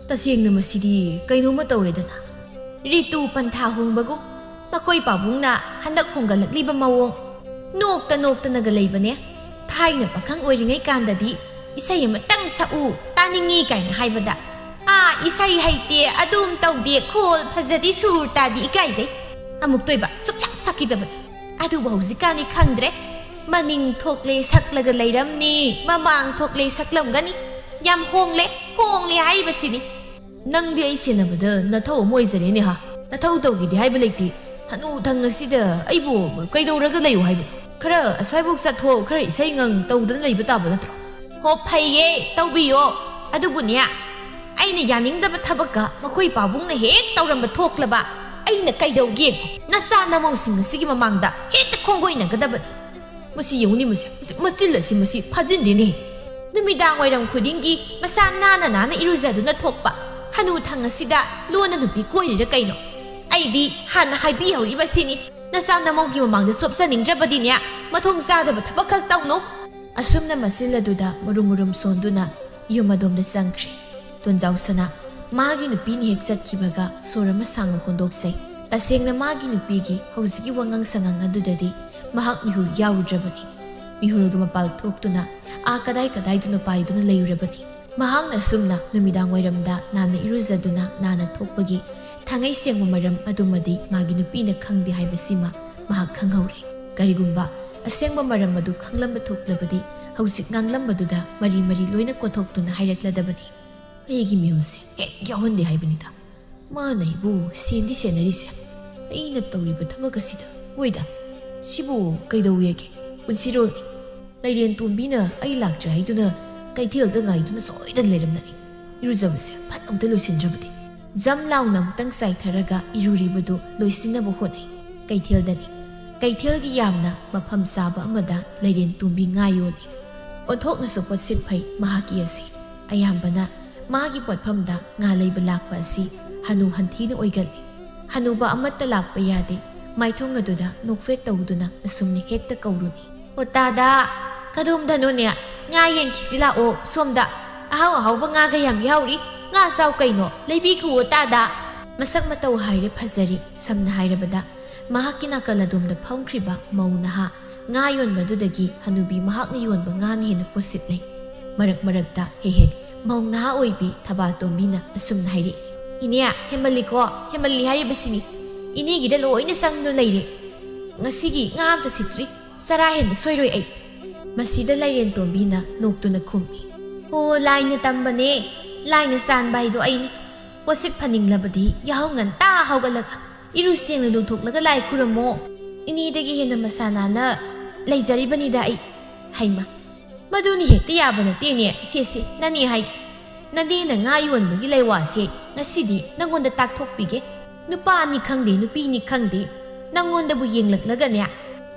ꯇꯁꯦꯡꯅ ꯃꯁꯤꯗꯤ ꯀꯩꯅꯣꯝꯃ ꯇꯧꯔꯦꯗꯅ꯫ ꯔꯤꯇꯨ ꯄꯟꯊꯥ ꯍꯣꯡꯕꯒꯨꯝ ꯃꯈꯣꯏ ꯄꯥꯕꯨꯡꯅ ꯍꯟꯗꯛ ꯍꯣꯡꯒꯠꯂꯛꯂꯤꯕ ꯃꯑꯣꯡ꯫ ꯅꯣꯛꯇ ꯅꯣꯛꯇꯅꯒ ꯂꯩꯕꯅꯦ꯫ ꯊꯥꯏꯅ ꯄꯥꯈꯪ ꯑꯣꯏꯔꯤꯉꯩ ꯀꯥꯟꯗꯗꯤ ꯏꯁꯩ ꯑꯃꯇꯪ ꯁꯛꯎ, ꯇꯥꯅꯤꯡꯉꯤ ꯀꯥꯏꯅ ꯍꯥꯏꯕꯗ, "ꯑꯥ, ꯏꯁꯩ ꯍꯩꯇꯦ, ꯑꯗꯨꯝ ꯇꯧꯗꯦ, ꯈꯣꯜ ꯐꯖꯗꯦ, ꯁꯨꯔ ꯇꯥꯗꯦ, ꯏꯀꯥꯏꯖꯩ" ꯑꯃꯨꯛꯇꯣꯏꯕ ꯁꯨꯛꯁꯛ ꯁꯛꯈꯤꯗꯕꯅꯤ꯫ ꯑꯗꯨꯕꯨ ꯍꯧꯖꯤꯛꯀꯥꯟꯗꯤ ꯈꯪꯗ꯭ꯔꯦ꯫ ꯃꯅꯤꯡ ꯊꯣꯛꯂꯦ ꯁꯛꯂꯒ ꯂꯩꯔꯝꯅꯤ, ꯃꯃꯥꯡ ꯊꯣꯛꯂꯦ ꯁꯛꯂꯝꯒꯅꯤ꯫ ꯌꯥꯝ ꯍꯣꯡꯂꯦ, ꯍꯣꯡꯂꯦ ꯍꯥꯏꯔꯤꯕꯁꯤꯅꯤ꯫ ꯅꯪꯗꯤ ꯑꯩ ꯁꯦꯟꯅꯕꯗ ꯅꯊꯧ ꯑꯃ ꯑꯣꯏꯖꯔꯦꯅꯦ ꯍꯥ? ꯅꯊꯧ ꯇꯧꯒꯦꯗꯤ ꯍꯥꯏꯕ ꯂꯩꯇꯦ꯫ ꯍꯅꯨ ꯊꯪ ꯑꯁꯤꯗ ꯑꯩꯕꯨ ꯀꯩꯗꯧꯔꯒ ꯂꯩꯌꯨ ꯍꯥꯏꯕꯅꯣ? ꯈꯔ ꯑꯁ꯭ꯋꯥꯏꯕꯨꯛ ꯆꯠꯊꯣꯛ, ꯈꯔ ꯏꯁꯩ ꯉꯪ ꯇꯧꯗꯅ ꯂꯩꯕ ꯇꯥꯕ ꯅꯠꯇ꯭ꯔꯣ? ꯍꯣ, ꯐꯩꯌꯦ, ꯇꯧꯕꯤꯌꯣ꯫ ꯑꯗꯨꯕꯨꯅꯦ, ꯑꯩꯅ ꯌꯥꯅꯤꯡꯗꯕ ꯊꯕꯛꯀ ꯃꯈꯣꯏ ꯄꯥꯕꯨꯡꯅ ꯍꯦꯛ ꯇꯧꯔꯝꯕ ꯊꯣꯛꯂꯕ, ꯑꯩꯅ ꯀꯩꯗꯧꯒꯦ? ꯅꯆꯥ ꯅꯃꯧꯁꯤꯡ ꯑꯁꯤꯒꯤ ꯃꯃꯥꯡꯗ ꯍꯦꯛꯇ ꯈꯣꯡꯒꯣꯏꯅꯒꯗꯕꯅꯤ꯫ ꯃꯁꯤ ꯌꯦꯡꯉꯨꯅꯤ, ꯃꯁꯤ, ꯃꯁꯤ ꯃꯆꯤꯜ ꯑꯁꯤ ꯃꯁꯤ ꯐꯥꯖꯤꯟꯗꯦꯅꯦ꯫ ꯅꯨꯃꯤꯗꯥꯡ ꯋꯥꯏꯔꯝ ꯈꯨꯗꯤꯡꯒꯤ ꯃꯁꯥ ꯅꯥꯟꯅ ꯅꯥꯟꯅ ꯏꯔꯨꯖꯗꯨꯅ ꯊꯣꯛꯄ ꯍꯅꯨ ꯊꯪ ꯑꯁꯤꯗ ꯂꯣꯟꯅ ꯅꯨꯄꯤ ꯀꯣꯏꯔꯤꯔ ꯀꯩꯅꯣ? ꯑꯩꯗꯤ ꯍꯥꯟꯅ ꯍꯥꯏꯕꯤꯍꯧꯔꯤꯕꯁꯤꯅꯤ, ꯅꯆꯥ ꯅꯃꯧꯒꯤ ꯃꯃꯥꯡꯗ ꯆꯣꯞꯆꯅꯤꯡꯗ꯭ꯔꯕꯗꯤꯅꯦ, ꯃꯊꯣꯡ ꯆꯥꯗꯕ ꯊꯕꯛ ꯈꯛ ꯇꯧꯅꯨ꯫ ꯑꯁꯨꯝꯅ ꯃꯆꯤꯜ ꯑꯗꯨꯗ ꯃꯔꯨꯝ ꯃꯔꯨꯝ ꯁꯣꯟꯗꯨꯅ ꯌꯨꯝ ꯑꯗꯣꯝꯗ ꯆꯪꯈ꯭ꯔꯦ꯫ ꯇꯣꯟꯖꯥꯎ ꯁꯅꯥ ꯃꯥꯒꯤ ꯅꯨꯄꯤꯅ ꯍꯦꯛ ꯆꯠꯈꯤꯕꯒ ꯁꯣꯔ ꯑꯃ ꯁꯥꯡꯅ ꯍꯣꯟꯗꯣꯛꯆꯩ꯫ ꯇꯁꯦꯡꯅ ꯃꯥꯒꯤ ꯅꯨꯄꯤꯒꯤ ꯍꯧꯖꯤꯛꯀꯤ ꯋꯥꯉꯥꯡ ꯁꯉꯥꯡ ꯑꯗꯨꯗꯗꯤ ꯃꯍꯥꯛ ꯃꯤꯍꯨꯜ ꯌꯥꯎꯔꯨꯗ꯭ꯔꯕꯅꯤ꯫ ꯃꯤꯍꯨꯜꯒ ꯃꯄꯥꯜ ꯊꯣꯛꯇꯨꯅ ꯑꯥ ꯀꯗꯥꯏ ꯀꯗꯥꯏꯗꯅꯣ ꯄꯥꯏꯗꯨꯅ ꯂꯩꯔꯨꯔꯕꯅꯤ꯫ ꯃꯍꯥꯛꯅ ꯑꯁꯨꯝꯅ ꯅꯨꯃꯤꯗꯥꯡ ꯋꯥꯏꯔꯝꯗ ꯅꯥꯟꯅ ꯏꯔꯨꯖꯗꯨꯅ ꯅꯥꯟꯅ ꯊꯣꯛꯄꯒꯤ ꯊꯥꯡꯉꯩ ꯁꯦꯡꯕ ꯃꯔꯝ ꯑꯗꯨꯃꯗꯤ ꯃꯥꯒꯤ ꯅꯨꯄꯤꯅ ꯈꯪꯗꯦ ꯍꯥꯏꯕꯁꯤꯃ ꯃꯍꯥꯛ ꯈꯪꯍꯧꯔꯦ꯫ ꯀꯔꯤꯒꯨꯝꯕ ꯑꯁꯦꯡꯕ ꯃꯔꯝ ꯑꯗꯨ ꯈꯪꯂꯝꯕ ꯊꯣꯛꯂꯕꯗꯤ ꯍꯧꯖꯤꯛ ꯉꯥꯡꯂꯝꯕꯗꯨꯗ ꯃꯔꯤ ꯃꯔꯤ ꯂꯣꯏꯅ ꯀꯣꯊꯣꯛꯇꯨꯅ ꯍꯥꯏꯔꯛꯂꯗꯕꯅꯤ꯫ ꯑꯩꯒꯤ ꯃꯤꯍꯨꯜꯁꯦ ꯍꯦꯛ ꯌꯥꯎꯍꯟꯗꯦ ꯍꯥꯏꯕꯅꯤꯗ꯫ ꯃꯥꯅ ꯑꯩꯕꯨ ꯁꯦꯟꯗꯤ ꯁꯦꯟꯅꯔꯤꯁꯦ ꯑꯩꯅ ꯇꯧꯔꯤꯕ ꯊꯕꯛ ꯑꯁꯤꯗ꯫ ꯍꯣꯏꯗ, ꯁꯤꯕꯨ ꯀꯩꯗꯧꯋꯦꯒꯦ? ꯄꯨꯟꯁꯤꯔꯣꯜꯅꯤ꯫ ꯂꯩꯔꯦꯟ ꯇꯣꯝꯕꯤꯅ ꯑꯩ ꯂꯥꯛꯇ꯭ꯔꯦ ꯍꯥꯏꯗꯨꯅ ꯀꯩꯊꯦꯜꯗ ꯉꯥꯏꯗꯨꯅ ꯁꯣꯏꯗꯅ ꯂꯩꯔꯝꯂꯅꯤ꯫ ꯏꯔꯨꯖꯕꯁꯦ ꯐꯠ ꯑꯝꯇ ꯂꯣꯏꯁꯤꯟꯗ꯭ꯔꯕꯗꯤ꯫ ꯖꯝ ꯂꯥꯎꯅ ꯑꯃꯨꯛꯇꯪ ꯆꯥꯏꯊꯔꯒ ꯏꯔꯨꯔꯤꯕꯗꯨ ꯂꯣꯏꯁꯤꯟꯅꯕ ꯍꯣꯠꯅꯩ꯫ ꯀꯩꯊꯦꯜꯗꯅꯤ꯫ ꯀꯩꯊꯦꯜꯒꯤ ꯌꯥꯝꯅ ꯃꯐꯝ ꯆꯥꯕ ꯑꯃꯗ ꯂꯩꯔꯦꯟ ꯇꯣꯝꯕꯤ ꯉꯥ ꯌꯣꯜꯂꯤ꯫ ꯑꯣꯟꯊꯣꯛꯅꯁꯨ ꯄꯣꯠꯁꯤꯠ ꯐꯩ ꯃꯍꯥꯛꯀꯤ ꯑꯁꯤ꯫ ꯑꯌꯥꯝꯕꯅ ꯃꯥꯒꯤ ꯄꯣꯠꯐꯝꯗ ꯉꯥ ꯂꯩꯕ ꯂꯥꯛꯄ ꯑꯁꯤ ꯍꯅꯨ ꯍꯟꯊꯤꯅ ꯑꯣꯏꯒꯜꯂꯤ꯫ ꯍꯅꯨꯕ ꯑꯃꯠꯇ ꯂꯥꯛꯄ ꯌꯥꯗꯦ꯫ ꯃꯥꯏꯊꯣꯡ ꯑꯗꯨꯗ ꯅꯣꯛꯐꯦꯠ ꯇꯧꯗꯨꯅ ꯑꯁꯨꯝꯅ ꯍꯦꯛꯇ ꯀꯧꯔꯨꯅꯤ꯫ "ꯑꯣ ꯇꯥꯗ, ꯀꯗꯣꯝꯗꯅꯣꯅꯦ? ꯉꯥ ꯌꯦꯟꯈꯤꯁꯤ ꯂꯥꯛꯑꯣ ꯁꯣꯝꯗ꯫ ꯑꯍꯥꯎ ꯑꯍꯥꯎꯕ ꯉꯥꯒ ꯌꯥꯝ ꯌꯥꯎꯔꯤ꯫ ꯉꯥ ꯆꯥꯎ ꯀꯩꯅꯣ, ꯂꯩꯕꯤꯈꯨꯑꯣ ꯇꯥꯗ꯫" ꯃꯁꯛ ꯃꯇꯧ ꯍꯥꯏꯔꯦ ꯐꯖꯔꯤ꯫ ꯁꯝꯅ ꯍꯥꯏꯔꯕꯗ, ꯃꯍꯥꯛꯀꯤ ꯅꯥꯀꯜ ꯑꯗꯣꯝꯗ ꯐꯝꯈ꯭ꯔꯤꯕ ꯃꯧ ꯅꯍꯥ ꯉꯥ ꯌꯣꯟꯕꯗꯨꯗꯒꯤ ꯍꯅꯨꯕꯤ ꯃꯍꯥꯛꯅ ꯌꯣꯟꯕ ꯉꯥꯅ ꯍꯦꯟꯅ ꯄꯣꯠꯁꯤꯠ ꯂꯩ꯫ ꯃꯔꯛ ꯃꯔꯛꯇ ꯍꯦꯛ ꯍꯦꯛ ꯃꯧ ꯅꯍꯥ ꯑꯣꯏꯕꯤ ꯊꯕꯥꯇꯣꯝꯕꯤꯅ ꯑꯁꯨꯝꯅ ꯍꯥꯏꯔꯛꯏ, "ꯏꯅꯦ, ꯍꯦꯃꯜꯂꯤꯀꯣ, ꯍꯦꯃꯜꯂꯤ ꯍꯥꯏꯔꯤꯕꯁꯤꯅꯤ꯫ ꯏꯅꯦꯒꯤꯗ ꯂꯣꯏꯅ ꯆꯪꯗꯨꯅ ꯂꯩꯔꯦ꯫ ꯉꯁꯤꯒꯤ ꯉꯥ ꯑꯝꯇ ꯁꯤꯠꯇ꯭ꯔꯤ꯫ ꯆꯔꯥ ꯍꯦꯟꯕ ꯁꯣꯏꯔꯣꯏ ꯑꯩ꯫" ꯃꯁꯤꯗ ꯂꯩꯔꯦꯟ ꯇꯣꯝꯕꯤꯅ ꯅꯣꯛꯇꯨꯅ ꯈꯨꯝꯃꯤ, "ꯍꯣ, ꯂꯥꯏꯅ ꯇꯝꯕꯅꯦ꯫ ꯂꯥꯏꯅ ꯆꯥꯟꯕ ꯍꯥꯏꯗꯣ ꯑꯩꯅꯤ꯫ ꯄꯣꯠꯁꯤꯠ ꯐꯅꯤꯡꯂꯕꯗꯤ ꯌꯥꯍꯧ ꯉꯟꯇꯥ ꯍꯧꯒꯠꯂꯒ ꯏꯔꯨ ꯁꯦꯡꯅ ꯂꯨꯊꯣꯛꯂꯒ ꯂꯥꯏ ꯈꯨꯔꯝꯃꯣ꯫ ꯏꯅꯦꯗꯒꯤ ꯍꯦꯟꯅ ꯃꯁꯥ ꯅꯥꯟꯅ ꯂꯩꯖꯔꯤꯕꯅꯤꯗ ꯑꯩ꯫" ꯍꯩꯃ, ꯃꯗꯨꯅꯤ ꯍꯦꯛꯇ ꯌꯥꯕ ꯅꯠꯇꯦꯅꯦ꯫ "ꯁꯦ, ꯁꯦ, ꯅꯅꯦ ꯍꯥꯏꯒꯦ꯫ ꯅꯅꯦꯅ ꯉꯥ ꯌꯣꯟꯕꯒꯤ ꯂꯩꯋꯥꯁꯦ ꯉꯁꯤꯗꯤ ꯅꯪꯉꯣꯟꯗ ꯇꯥꯛꯊꯣꯛꯄꯤꯒꯦ꯫ ꯅꯨꯄꯥꯅꯤ ꯈꯪꯗꯦ, ꯅꯨꯄꯤꯅꯤ ꯈꯪꯗꯦ, ꯅꯪꯉꯣꯟꯗꯕꯨ ꯌꯦꯡꯂꯛꯂꯒꯅꯦ,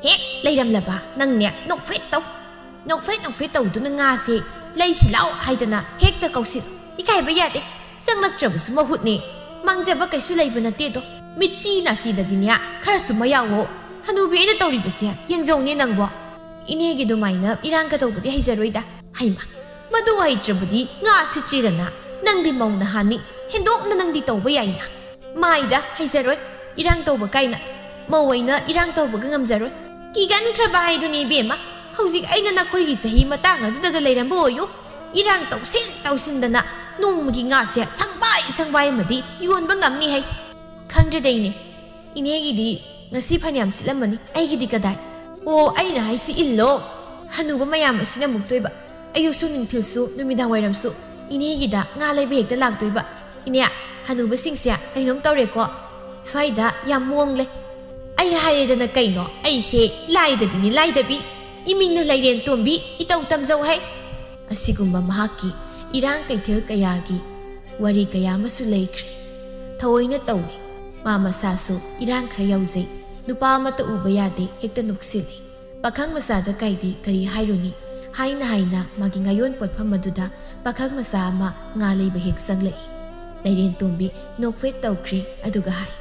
ꯍꯦꯛ ꯂꯩꯔꯝꯂꯕ ꯅꯪꯅꯦ ꯅꯣꯛꯐꯦꯠ ꯇꯧ꯫ ꯅꯣꯛꯐꯦꯠ ꯅꯣꯛꯐꯦꯠ ꯇꯧꯗꯨꯅ ꯉꯥꯁꯦ "ꯂꯩꯁꯤ ꯂꯥꯎ" ꯍꯥꯏꯗꯅ ꯍꯦꯛꯇ ꯀꯧꯁꯤꯜꯂꯨ꯫ ꯏꯀꯥꯏꯕ ꯌꯥꯗꯦ꯫ ꯆꯪꯂꯛꯇ꯭ꯔꯕꯁꯨ ꯃꯍꯨꯠꯅꯦ꯫ ꯃꯥꯡꯖꯕ ꯀꯩꯁꯨ ꯂꯩꯕ ꯅꯠꯇꯦꯗꯣ꯫ ꯃꯤꯠꯆꯤ ꯅꯥꯁꯤꯗꯗꯤꯅꯦ ꯈꯔꯁꯨ ꯃꯌꯥꯎꯋꯣ꯫ ꯍꯅꯨꯕꯤ ꯑꯩꯅ ꯇꯧꯔꯤꯕꯁꯦ ꯌꯦꯡꯖꯧꯅꯦ ꯅꯪꯕꯣ꯫ ꯏꯅꯦꯒꯤ ꯑꯗꯨꯃꯥꯏꯅ ꯏꯔꯥꯡꯒ ꯇꯧꯕꯗꯤ ꯍꯩꯖꯔꯣꯏꯗ꯫ ꯍꯩꯃ, ꯃꯗꯨ ꯍꯩꯇ꯭ꯔꯕꯗꯤ ꯉꯥ ꯁꯤꯠꯇ꯭ꯔꯤꯗꯅ꯫ ꯅꯪꯗꯤ ꯃꯧ ꯅꯍꯥꯅꯤ, ꯍꯦꯟꯗꯣꯛꯅ ꯅꯪꯗꯤ ꯇꯧꯕ ꯌꯥꯏꯅ꯫ ꯃꯥꯏꯗ ꯍꯩꯖꯔꯣꯏ, ꯏꯔꯥꯡ ꯇꯧꯕ ꯀꯥꯏꯅ꯫ ꯃꯧ ꯑꯣꯏꯅ ꯏꯔꯥꯡ ꯇꯧꯕꯒ ꯉꯝꯖꯔꯣꯏ꯫ ꯀꯤꯒꯟꯈ꯭ꯔꯕ ꯍꯥꯏꯗꯨꯅꯤ ꯏꯕꯦꯝꯃ꯫ ꯍꯧꯖꯤꯛ ꯑꯩꯅ ꯅꯈꯣꯏꯒꯤ ꯆꯍꯤ ꯃꯇꯥꯡ ꯑꯗꯨꯗꯒ ꯂꯩꯔꯝꯕ ꯑꯣꯏꯌꯨ, ꯏꯔꯥꯡ ꯇꯧꯁꯤꯟ ꯇꯧꯁꯤꯟꯗꯅ ꯅꯣꯡꯃꯒꯤ ꯉꯥꯁꯦ ꯁꯪꯕꯥꯏ ꯁꯪꯕꯥꯏ ꯑꯃꯗꯤ ꯌꯣꯟꯕ ꯉꯝꯅꯤ ꯍꯥꯏ꯫ ꯈꯪꯗ꯭ꯔꯦꯗ ꯏꯅꯦ꯫ ꯏꯅꯦꯒꯤꯗꯤ ꯉꯁꯤ ꯐꯅꯌꯥꯝ ꯁꯤꯠꯂꯝꯃꯅꯤ, ꯑꯩꯒꯤꯗꯤ ꯀꯗꯥꯏ? ꯑꯣ, ꯑꯩꯅ ꯍꯥꯏꯁꯤ ꯏꯜꯂꯣ꯫ ꯍꯅꯨꯕ ꯃꯌꯥꯝ ꯑꯁꯤꯅ ꯃꯨꯛꯇꯣꯏꯕ꯫ ꯑꯌꯨꯛꯁꯨ ꯅꯨꯡꯊꯤꯜꯁꯨ ꯅꯨꯃꯤꯗꯥꯡ ꯋꯥꯏꯔꯝꯁꯨ ꯏꯅꯦꯒꯤꯗ ꯉꯥ ꯂꯩꯕ ꯍꯦꯛꯇ ꯂꯥꯛꯇꯣꯏꯕ꯫ ꯏꯅꯦ, ꯍꯅꯨꯕꯁꯤꯡꯁꯦ ꯀꯩꯅꯣꯝ ꯇꯧꯔꯦꯀꯣ꯫ ꯁ꯭ꯋꯥꯏꯗ ꯌꯥꯝ ꯃꯣꯡꯂꯦ꯫ ꯑꯩ ꯍꯥꯏꯔꯦꯗꯅ ꯀꯩꯅꯣ, ꯑꯩꯁꯦ ꯂꯥꯏꯗꯕꯤꯅꯤ, ꯂꯥꯏꯗꯕꯤ꯫ ꯏꯃꯤꯡꯅ ꯂꯩꯔꯦꯟ ꯇꯣꯝꯕꯤ, ꯏꯇꯧ ꯇꯝꯖꯧ ꯍꯥꯏ꯫ ꯑꯁꯤꯒꯨꯝꯕ ꯃꯍꯥꯛꯀꯤ ꯏꯔꯥꯡ ꯀꯩꯊꯦꯜ ꯀꯌꯥꯒꯤ ꯋꯥꯔꯤ ꯀꯌꯥ ꯑꯃꯁꯨ ꯂꯩꯈ꯭ꯔꯦ꯫ ꯊꯑꯣꯏꯅ ꯇꯧꯏ꯫ ꯃꯥ ꯃꯁꯥꯁꯨ ꯏꯔꯥꯡ ꯈꯔ ꯌꯥꯎꯖꯩ꯫ ꯅꯨꯄꯥ ꯑꯃꯠꯇ ꯎꯕ ꯌꯥꯗꯦ, ꯍꯦꯛꯇ ꯅꯣꯛꯁꯤꯜꯂꯤ꯫ ꯄꯥꯈꯪ ꯃꯆꯥꯗ ꯀꯥꯏꯗꯤ ꯀꯔꯤ ꯍꯥꯏꯔꯨꯅꯤ? ꯍꯥꯏꯅ ꯍꯥꯏꯅ ꯃꯥꯒꯤ ꯉꯥꯌꯣꯟ ꯄꯣꯠꯐꯝ ꯑꯗꯨꯗ ꯄꯥꯈꯪ ꯃꯆꯥ ꯑꯃ ꯉꯥ ꯂꯩꯕ ꯍꯦꯛ ꯆꯪꯂꯛꯏ꯫ ꯂꯩꯔꯦꯟ ꯇꯣꯝꯕꯤ ꯅꯣꯛꯐꯦꯠ ꯇꯧꯈ꯭ꯔꯦ, ꯑꯗꯨꯒ ꯍꯥꯏ,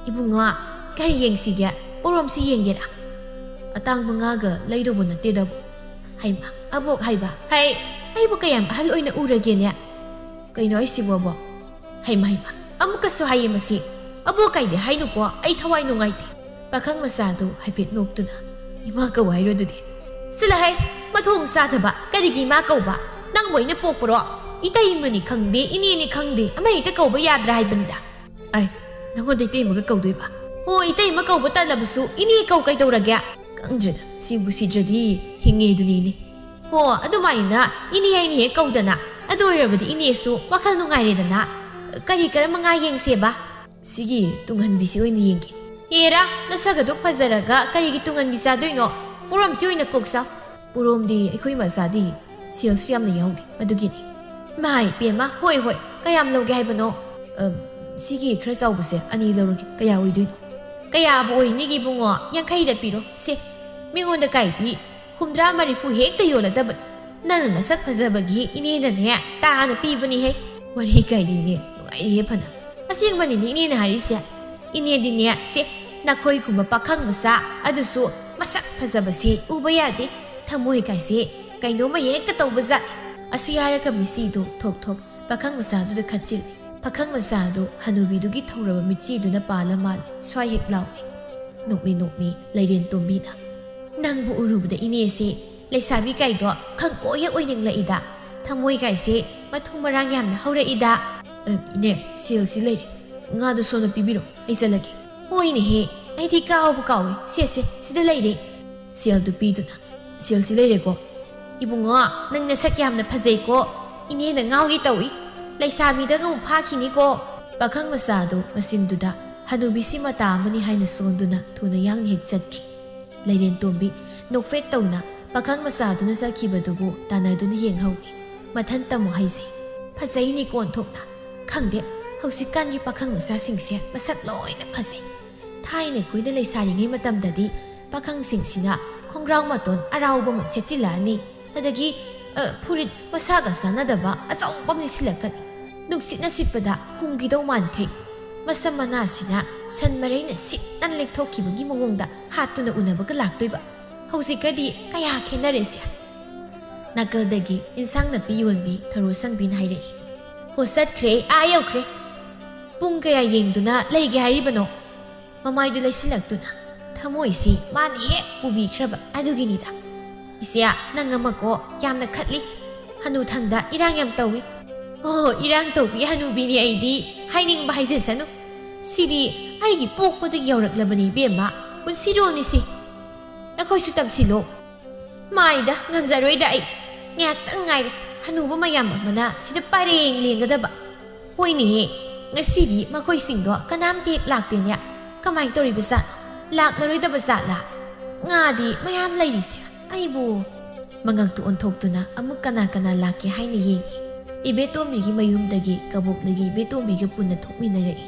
"ꯏꯕꯨꯡꯉꯣ, ꯀꯔꯤ ꯌꯦꯡꯁꯤꯒꯦ? ꯄꯣꯔꯣꯝꯁꯤ ꯌꯦꯡꯒꯦꯔꯥ? ꯑꯇꯥꯡꯕ ꯉꯥꯒ ꯂꯩꯗꯧꯕ ꯅꯠꯇꯦꯗꯕꯨ꯫" ꯍꯩꯃ, ꯑꯕꯣꯛ ꯍꯥꯏꯕ, ꯍꯩ, ꯑꯩꯕꯨ ꯀꯌꯥꯝ ꯑꯍꯜ ꯑꯣꯏꯅ ꯎꯔꯒꯦꯅꯦ? ꯀꯩꯅꯣ ꯍꯥꯏꯁꯤꯕꯣ, ꯑꯕꯣꯛ? ꯍꯩꯃ, ꯍꯩꯃ, ꯑꯃꯨꯛꯀꯁꯨ ꯍꯥꯏꯌꯦ ꯃꯁꯤ꯫ ꯑꯕꯣꯛ ꯀꯥꯏꯗꯤ ꯍꯥꯏꯅꯨꯀꯣ, ꯑꯩ ꯊꯋꯥꯏ ꯅꯨꯡꯉꯥꯏꯇꯦ꯫ ꯄꯥꯈꯪ ꯃꯆꯥꯗꯨ ꯍꯥꯏꯐꯦꯠ ꯅꯣꯛꯇꯨꯅ, "ꯏꯃꯥ ꯀꯧ ꯍꯥꯏꯔꯣ ꯑꯗꯨꯗꯤ?" "ꯆꯠꯂꯍꯩ, ꯃꯊꯣꯡ ꯆꯥꯗꯕ, ꯀꯔꯤꯒꯤ ꯏꯃꯥ ꯀꯧꯕ? ꯅꯪꯕꯨ ꯑꯩꯅ ꯄꯣꯛꯄꯔꯣ? ꯏꯇꯩꯃꯅꯤ ꯈꯪꯗꯦ, ꯏꯅꯦꯅꯤ ꯈꯪꯗꯦ, ꯑꯃ ꯍꯦꯛꯇ ꯀꯧꯕ ꯌꯥꯗ꯭ꯔꯥ ꯍꯥꯏꯕꯅꯤꯗ?" "ꯑꯩ, ꯅꯪꯉꯣꯟꯗ ꯏꯇꯩꯃꯒ ꯀꯧꯗꯣꯏꯕ?" "ꯍꯣ, ꯏꯇꯩꯃ ꯀꯧꯕ ꯇꯜꯂꯕꯁꯨ ꯏꯅꯦ ꯀꯧ, ꯀꯩꯗꯧꯔꯒꯦ?" "ꯈꯪꯗ꯭ꯔꯦꯗ, ꯁꯤꯕꯨ ꯁꯤꯗ꯭ꯔꯗꯤ ꯍꯤꯡꯉꯦ ꯑꯗꯨꯅꯤꯅꯦ꯫" "ꯍꯣ, ꯑꯗꯨꯃꯥꯏꯅ ꯏꯅꯦ ꯍꯥꯏꯅ ꯍꯦꯛ ꯀꯧꯗꯅ꯫ ꯑꯗꯨ ꯑꯣꯏꯔꯕꯗꯤ ꯏꯅꯦꯁꯨ ꯋꯥꯈꯜ ꯅꯨꯡꯉꯥꯏꯔꯦꯗꯅ꯫ ꯀꯔꯤ ꯀꯔꯝꯕ ꯉꯥ ꯌꯦꯡꯁꯦꯕ?" "ꯁꯤꯒꯤ ꯇꯨꯡꯍꯟꯕꯤꯁꯤ ꯑꯣꯏꯅ ꯌꯦꯡꯒꯦ꯫" "ꯍꯦꯔꯥ, ꯅꯁꯛ ꯑꯗꯨꯛ ꯐꯖꯔꯒ ꯀꯔꯤꯒꯤ ꯇꯨꯡꯍꯟꯕꯤ ꯆꯥꯗꯣꯏꯅꯣ? ꯄꯣꯔꯣꯝꯁꯤ ꯑꯣꯏꯅ ꯀꯣꯛ ꯆꯥꯎ꯫" "ꯄꯣꯔꯣꯝꯗꯤ ꯑꯩꯈꯣꯏ ꯃꯆꯥꯗꯤ ꯁꯦꯜꯁꯨ ꯌꯥꯝꯅ ꯌꯥꯎꯗꯦ, ꯑꯗꯨꯒꯤꯅꯤ꯫" ꯃꯥꯏ ꯄꯦꯝꯃ, ꯍꯣꯏ ꯍꯣꯏ, ꯀꯌꯥꯝ ꯂꯧꯒꯦ ꯍꯥꯏꯕꯅꯣ? ꯑ, ꯁꯤꯒꯤ ꯈꯔ ꯆꯥꯎꯕꯁꯦ ꯑꯅꯤ ꯂꯧꯔꯒꯦ꯫ ꯀꯌꯥ ꯑꯣꯏꯗꯣꯏꯅꯣ? ꯀꯌꯥꯕꯨ ꯑꯣꯏꯅꯤꯒꯦ ꯏꯕꯨꯡꯉꯣ? ꯌꯥꯡꯈꯩꯗ ꯄꯤꯔꯣ꯫ ꯁꯦ, ꯃꯤꯉꯣꯟꯗ ꯀꯥꯏꯗꯤ ꯍꯨꯝꯗ꯭ꯔꯥ ꯃꯔꯤꯐꯨ ꯍꯦꯛꯇ ꯌꯣꯜꯂꯗꯕꯅꯤ꯫ ꯅꯪꯅ ꯅꯁꯛ ꯐꯖꯕꯒꯤ ꯏꯅꯦꯅꯅꯦ ꯇꯥꯅ ꯄꯤꯕꯅꯤꯍꯦ꯫ ꯋꯥꯔꯤ ꯀꯥꯏꯗꯤꯅꯦ, ꯅꯨꯡꯉꯥꯏꯔꯤꯍꯦ ꯐꯅ꯫ ꯑꯁꯦꯡꯕꯅꯤꯅꯦ ꯏꯅꯦꯅ ꯍꯥꯏꯔꯤꯁꯦ꯫ ꯏꯅꯦꯗꯤꯅꯦ, ꯁꯦ, ꯅꯈꯣꯏꯒꯨꯝꯕ ꯄꯥꯈꯪ ꯃꯆꯥ, ꯑꯗꯨꯁꯨ ꯃꯁꯛ ꯐꯖꯕꯁꯦ ꯎꯕ ꯌꯥꯗꯦ꯫ ꯊꯃꯣꯏ ꯀꯥꯏꯁꯦ ꯀꯩꯅꯣꯝꯃ ꯍꯦꯛꯇ ꯇꯧꯕ ꯖꯥꯠ꯫ ꯑꯁꯤ ꯍꯥꯏꯔꯒ ꯃꯤꯆꯤꯗꯨ ꯊꯣꯛ ꯊꯣꯛ ꯄꯥꯈꯪ ꯃꯆꯥꯗꯨꯗ ꯈꯠꯆꯤꯜꯂꯤ꯫ ꯄꯥꯈꯪ ꯃꯆꯥꯗꯨ ꯍꯅꯨꯕꯤꯗꯨꯒꯤ ꯊꯧꯔꯕ ꯃꯤꯆꯤꯗꯨꯅ ꯄꯥꯜꯂ ꯃꯥꯜꯂꯤ꯫ ꯁ꯭ꯋꯥꯏ ꯍꯦꯛ ꯂꯥꯎꯏ꯫ ꯅꯣꯛꯃꯤ ꯅꯣꯛꯃꯤ ꯂꯩꯔꯦꯟ ꯇꯣꯝꯕꯤꯅ, "ꯅꯪꯕꯨ ꯎꯔꯨꯕꯗ ꯏꯅꯦꯁꯦ ꯂꯩꯁꯥꯕꯤ ꯀꯥꯏꯗꯣ ꯈꯪꯀꯣꯛ ꯍꯦꯛ ꯑꯣꯏꯅꯤꯡꯂꯛꯏꯗ꯫ ꯊꯃꯣꯏ ꯀꯥꯏꯁꯦ ꯃꯊꯨꯝ ꯃꯔꯥꯡ ꯌꯥꯝꯅ ꯍꯧꯔꯛꯏꯗ꯫ ꯑ, ꯏꯅꯦ, ꯁꯦꯜꯁꯤ ꯂꯩꯔꯦ꯫ ꯉꯥꯗꯨ ꯁꯣꯝꯗ ꯄꯤꯕꯤꯔꯣ, ꯑꯩ ꯆꯠꯂꯒꯦ꯫" "ꯍꯣꯏꯅꯦꯍꯦ, ꯑꯩꯗꯤ ꯀꯥꯎꯕ ꯀꯥꯎꯏ꯫ ꯁꯦ, ꯁꯦ, ꯁꯤꯗ ꯂꯩꯔꯦ꯫" ꯁꯦꯜꯗꯨ ꯄꯤꯗꯨꯅ, "ꯁꯦꯜꯁꯤ ꯂꯩꯔꯦꯀꯣ꯫ ꯏꯕꯨꯡꯉꯣ, ꯅꯪ ꯅꯁꯛ ꯌꯥꯝꯅ ꯐꯖꯩꯀꯣ꯫ ꯏꯅꯦꯅ ꯉꯥꯎꯒꯦ ꯇꯧꯏ꯫ ꯂꯩꯁꯥꯕꯤꯗꯒ ꯑꯃꯨꯛ ꯐꯥꯈꯤꯅꯤꯀꯣ꯫" ꯄꯥꯈꯪ ꯃꯆꯥꯗꯨ ꯃꯆꯤꯟꯗꯨꯗ ꯍꯅꯨꯕꯤꯁꯤ ꯃꯇꯥ ꯑꯃꯅꯤ ꯍꯥꯏꯅ ꯁꯣꯟꯗꯨꯅ ꯊꯨꯅ ꯌꯥꯡꯅ ꯍꯦꯛ ꯆꯠꯈꯤ꯫ ꯂꯩꯔꯦꯟ ꯇꯣꯝꯕꯤ ꯅꯣꯛꯐꯦꯠ ꯇꯧꯅ ꯄꯥꯈꯪ ꯃꯆꯥꯗꯨꯅ ꯆꯠꯈꯤꯕꯗꯨꯕꯨ ꯇꯥꯟꯅꯗꯨꯅ ꯌꯦꯡꯍꯧꯏ꯫ ꯃꯊꯟꯇ ꯑꯃꯨꯛ ꯍꯥꯏꯖꯩ, "ꯐꯖꯩꯅꯦ ꯀꯣꯟꯊꯣꯛꯅ꯫ ꯈꯪꯗꯦ, ꯍꯧꯖꯤꯛꯀꯥꯟꯒꯤ ꯄꯥꯈꯪ ꯃꯆꯥꯁꯤꯡꯁꯦ ꯃꯁꯛ ꯂꯣꯏꯅ ꯐꯖꯩ꯫ ꯊꯥꯏꯅ ꯑꯩꯈꯣꯏꯅ ꯂꯩꯁꯥꯔꯤꯉꯩ ꯃꯇꯝꯗꯗꯤ ꯄꯥꯈꯪꯁꯤꯡꯁꯤꯅ ꯈꯣꯡꯒ꯭ꯔꯥꯎ ꯃꯇꯣꯟ ꯑꯔꯥꯎꯕ ꯑꯃ ꯁꯦꯠꯆꯤꯜꯂꯛꯑꯅꯤ, ꯑꯗꯒꯤ, ꯑ, ꯐꯨꯔꯤꯠ ꯃꯁꯥꯒ ꯆꯥꯟꯅꯗꯕ ꯑꯆꯧꯕ ꯑꯃ ꯂꯤꯠꯁꯤꯜꯂꯛꯀꯅꯤ꯫ ꯅꯨꯡꯁꯤꯠꯅ ꯁꯤꯠꯄꯗ ꯍꯨꯝꯈꯤꯗꯧ ꯃꯥꯟꯈꯩ꯫ ꯃꯁꯝ ꯃꯅꯥꯁꯤꯅ ꯁꯟ ꯃꯔꯩꯅ ꯁꯤꯠꯅ ꯂꯦꯛꯊꯣꯛꯈꯤꯕꯒꯤ ꯃꯑꯣꯡꯗ ꯍꯥꯠꯇꯨꯅ ꯎꯅꯕꯒ ꯂꯥꯛꯇꯣꯏꯕ꯫ ꯍꯧꯖꯤꯛꯀꯗꯤ ꯀꯌꯥ ꯈꯦꯠꯅꯔꯦꯁꯦ꯫" ꯅꯥꯀꯜꯗꯒꯤ ꯏꯟꯁꯥꯡ ꯅꯥꯄꯤ ꯌꯣꯟꯕꯤ ꯊꯔꯣ ꯁꯪꯕꯤꯅ ꯍꯥꯏꯔꯛꯏ, "ꯍꯣ, ꯆꯠꯈ꯭ꯔꯦ, ꯑꯥ ꯌꯧꯈ꯭ꯔꯦ꯫ ꯄꯨꯡ ꯀꯌꯥ ꯌꯦꯡꯗꯨꯅ ꯂꯩꯒꯦ ꯍꯥꯏꯔꯤꯕꯅꯣ?" ꯃꯃꯥꯏꯗꯨ ꯂꯩꯁꯤꯜꯂꯛꯇꯨꯅ, ꯊꯃꯣꯏꯁꯤ ꯃꯥꯅ ꯍꯦꯛ ꯄꯨꯕꯤꯈ꯭ꯔꯕ ꯑꯗꯨꯒꯤꯅꯤꯗ꯫ "ꯏꯆꯦ, ꯅꯪ ꯑꯃꯀꯣ ꯌꯥꯝꯅ ꯈꯠꯂꯤ꯫ ꯍꯅꯨꯊꯪꯗ ꯏꯔꯥꯡ ꯌꯥꯝ ꯇꯧꯏ꯫" "ꯑꯣ, ꯏꯔꯥꯡ ꯇꯧꯕꯤ ꯍꯅꯨꯕꯤꯅꯤ ꯑꯩꯗꯤ, ꯍꯥꯏꯅꯤꯡꯕ ꯍꯥꯏꯖꯁꯅꯨ꯫ ꯁꯤꯗꯤ ꯑꯩꯒꯤ ꯄꯣꯛꯄꯗꯒꯤ ꯌꯧꯔꯛꯂꯕꯅꯤ ꯏꯕꯦꯝꯃ, ꯄꯨꯟꯁꯤꯔꯣꯜꯅꯤꯁꯤ꯫ ꯅꯈꯣꯏꯁꯨ ꯇꯝꯁꯤꯜꯂꯣ꯫" "ꯃꯥꯏꯗ, ꯉꯝꯖꯔꯣꯏꯗ ꯑꯩ꯫ ꯉꯥꯏꯍꯥꯛꯇꯪ ꯉꯥꯏꯔꯦ ꯍꯅꯨꯕ ꯃꯌꯥꯝ ꯑꯃꯅ ꯁꯤꯗ ꯄꯔꯦꯡ ꯂꯦꯡꯒꯗꯕ꯫ ꯍꯣꯏꯅꯦꯍꯦ, ꯉꯁꯤꯗꯤ ꯃꯈꯣꯏꯁꯤꯡꯗꯣ ꯀꯅꯥꯝꯇ ꯍꯦꯛ ꯂꯥꯛꯇꯦꯅꯦ꯫ ꯀꯃꯥꯏꯅ ꯇꯧꯔꯤꯕ ꯖꯥꯠꯅꯣ? ꯂꯥꯛꯂꯔꯣꯏꯗꯕ ꯖꯥꯠꯂꯥ? ꯉꯥꯗꯤ ꯃꯌꯥꯝ ꯂꯩꯔꯤꯁꯦ꯫ ꯑꯩꯕꯨ꯫" ꯃꯉꯛꯇꯨ ꯑꯣꯟꯊꯣꯛꯇꯨꯅ ꯑꯃꯨꯛ ꯀꯅꯥ ꯀꯅꯥ ꯂꯥꯛꯀꯦ ꯍꯥꯏꯅ ꯌꯦꯡꯏ꯫ ꯏꯕꯦꯇꯣꯝꯕꯤꯒꯤ ꯃꯌꯨꯝꯗꯒꯤ ꯀꯕꯣꯛꯂꯩꯒꯤ ꯏꯕꯦꯇꯣꯝꯕꯤꯒ ꯄꯨꯟꯅ ꯊꯣꯛꯃꯤꯟꯅꯔꯛꯏ꯫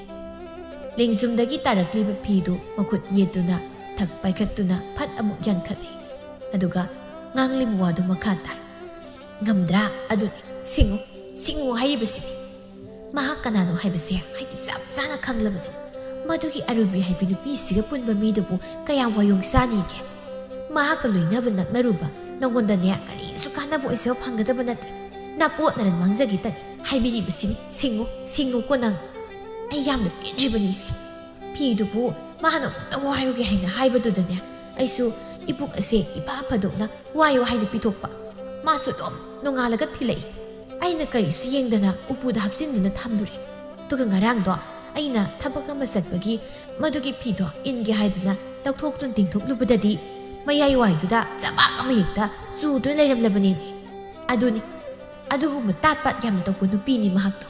ꯂꯦꯡꯖꯨꯝꯗꯒꯤ ꯇꯥꯔꯛꯂꯤꯕ ꯐꯤꯗꯨ ꯃꯈꯨꯠ ꯌꯦꯠꯇꯨꯅ ꯊꯛ ꯄꯥꯏꯈꯠꯇꯨꯅ ꯐꯠ ꯑꯃꯨꯛ ꯌꯥꯟꯈꯠꯂꯤ꯫ ꯑꯗꯨꯒ ꯉꯥꯡꯂꯤꯕ ꯋꯥꯗꯨ ꯃꯈꯥ ꯇꯥꯏ꯫ "ꯉꯝꯗ꯭ꯔꯥ? ꯑꯗꯨꯅꯤ, ꯁꯤꯡꯉꯨ, ꯁꯤꯡꯉꯨ ꯍꯥꯏꯔꯤꯕꯁꯤꯅꯤ꯫ ꯃꯍꯥꯛ ꯀꯅꯥꯅꯣ ꯍꯥꯏꯕꯁꯦ ꯑꯩꯗꯤ ꯆꯞ ꯆꯥꯅ ꯈꯪꯂꯕꯅꯤ꯫ ꯃꯗꯨꯒꯤ ꯑꯔꯨꯕꯤ ꯍꯥꯏꯕꯤ ꯅꯨꯄꯤꯁꯤꯒ ꯄꯨꯟꯕ ꯃꯤꯗꯨꯕꯨ ꯀꯌꯥꯝ ꯋꯥꯌꯣꯡ ꯆꯥꯅꯤꯒꯦ? ꯃꯍꯥꯛꯀ ꯂꯣꯏꯅꯕ ꯅꯛꯅꯔꯨꯕ ꯅꯉꯣꯟꯗꯅꯦ ꯀꯔꯤꯁꯨ ꯀꯥꯟꯅꯕ ꯑꯣꯏꯖꯕ ꯐꯪꯒꯗꯕ ꯅꯠꯇꯦ꯫ ꯅꯥꯄꯣꯠ ꯅꯔꯟ ꯃꯥꯡꯖꯒꯦꯇꯅꯤ ꯍꯥꯏꯕꯤꯔꯤꯕꯁꯤꯅꯤ꯫ ꯁꯤꯡꯉꯨ, ꯁꯤꯡꯉꯨꯀꯣ ꯅꯪ꯫ ꯑꯩ ꯌꯥꯝꯅ ꯄꯦꯟꯗ꯭ꯔꯤꯕꯅꯤ ꯏꯆꯦ꯫ ꯐꯤꯗꯨꯕꯨ ꯃꯥꯅ ꯑꯃꯨꯛꯇꯪ ꯋꯥꯏꯔꯨꯒꯦ ꯍꯥꯏꯅ ꯍꯥꯏꯕꯗꯨꯗꯅꯦ ꯑꯩꯁꯨ ꯏꯕꯨꯛ ꯑꯁꯦ ꯏꯐ ꯐꯗꯣꯛꯅ ꯋꯥꯏꯌꯨ ꯍꯥꯏꯅ ꯄꯤꯊꯣꯛꯄ꯫ ꯃꯥꯁꯨ ꯑꯗꯨꯝ ꯅꯣꯡꯉꯥꯜꯂꯒ ꯊꯤꯜꯂꯛꯏ꯫ ꯑꯩꯅ ꯀꯔꯤꯁꯨ ꯌꯦꯡꯗꯅ ꯎꯄꯨꯗ ꯍꯥꯞꯆꯤꯟꯗꯨꯅ ꯊꯝꯂꯨꯔꯦ꯫ ꯑꯗꯨꯒ ꯉꯔꯥꯡꯗꯣ ꯑꯩꯅ ꯊꯕꯛ ꯑꯃ ꯆꯠꯄꯒꯤ ꯃꯗꯨꯒꯤ ꯐꯤꯗꯣ ꯏꯟꯒꯦ ꯍꯥꯏꯗꯨꯅ ꯂꯧꯊꯣꯛꯇꯨꯅ ꯇꯤꯡꯊꯣꯛꯂꯨꯕꯗꯗꯤ ꯃꯌꯥꯏ ꯋꯥꯏꯗꯨꯗ ꯆꯕꯥꯛ ꯑꯃ ꯍꯦꯛꯇ ꯆꯨꯗꯨꯅ ꯂꯩꯔꯝꯂꯕꯅꯦꯃꯤ꯫ ꯑꯗꯨꯅꯤ, ꯑꯗꯨꯒꯨꯝꯕ ꯇꯥꯠ ꯄꯥꯠ ꯌꯥꯝꯅ ꯇꯧꯕ ꯅꯨꯄꯤꯅꯤ ꯃꯍꯥꯛꯇꯣ꯫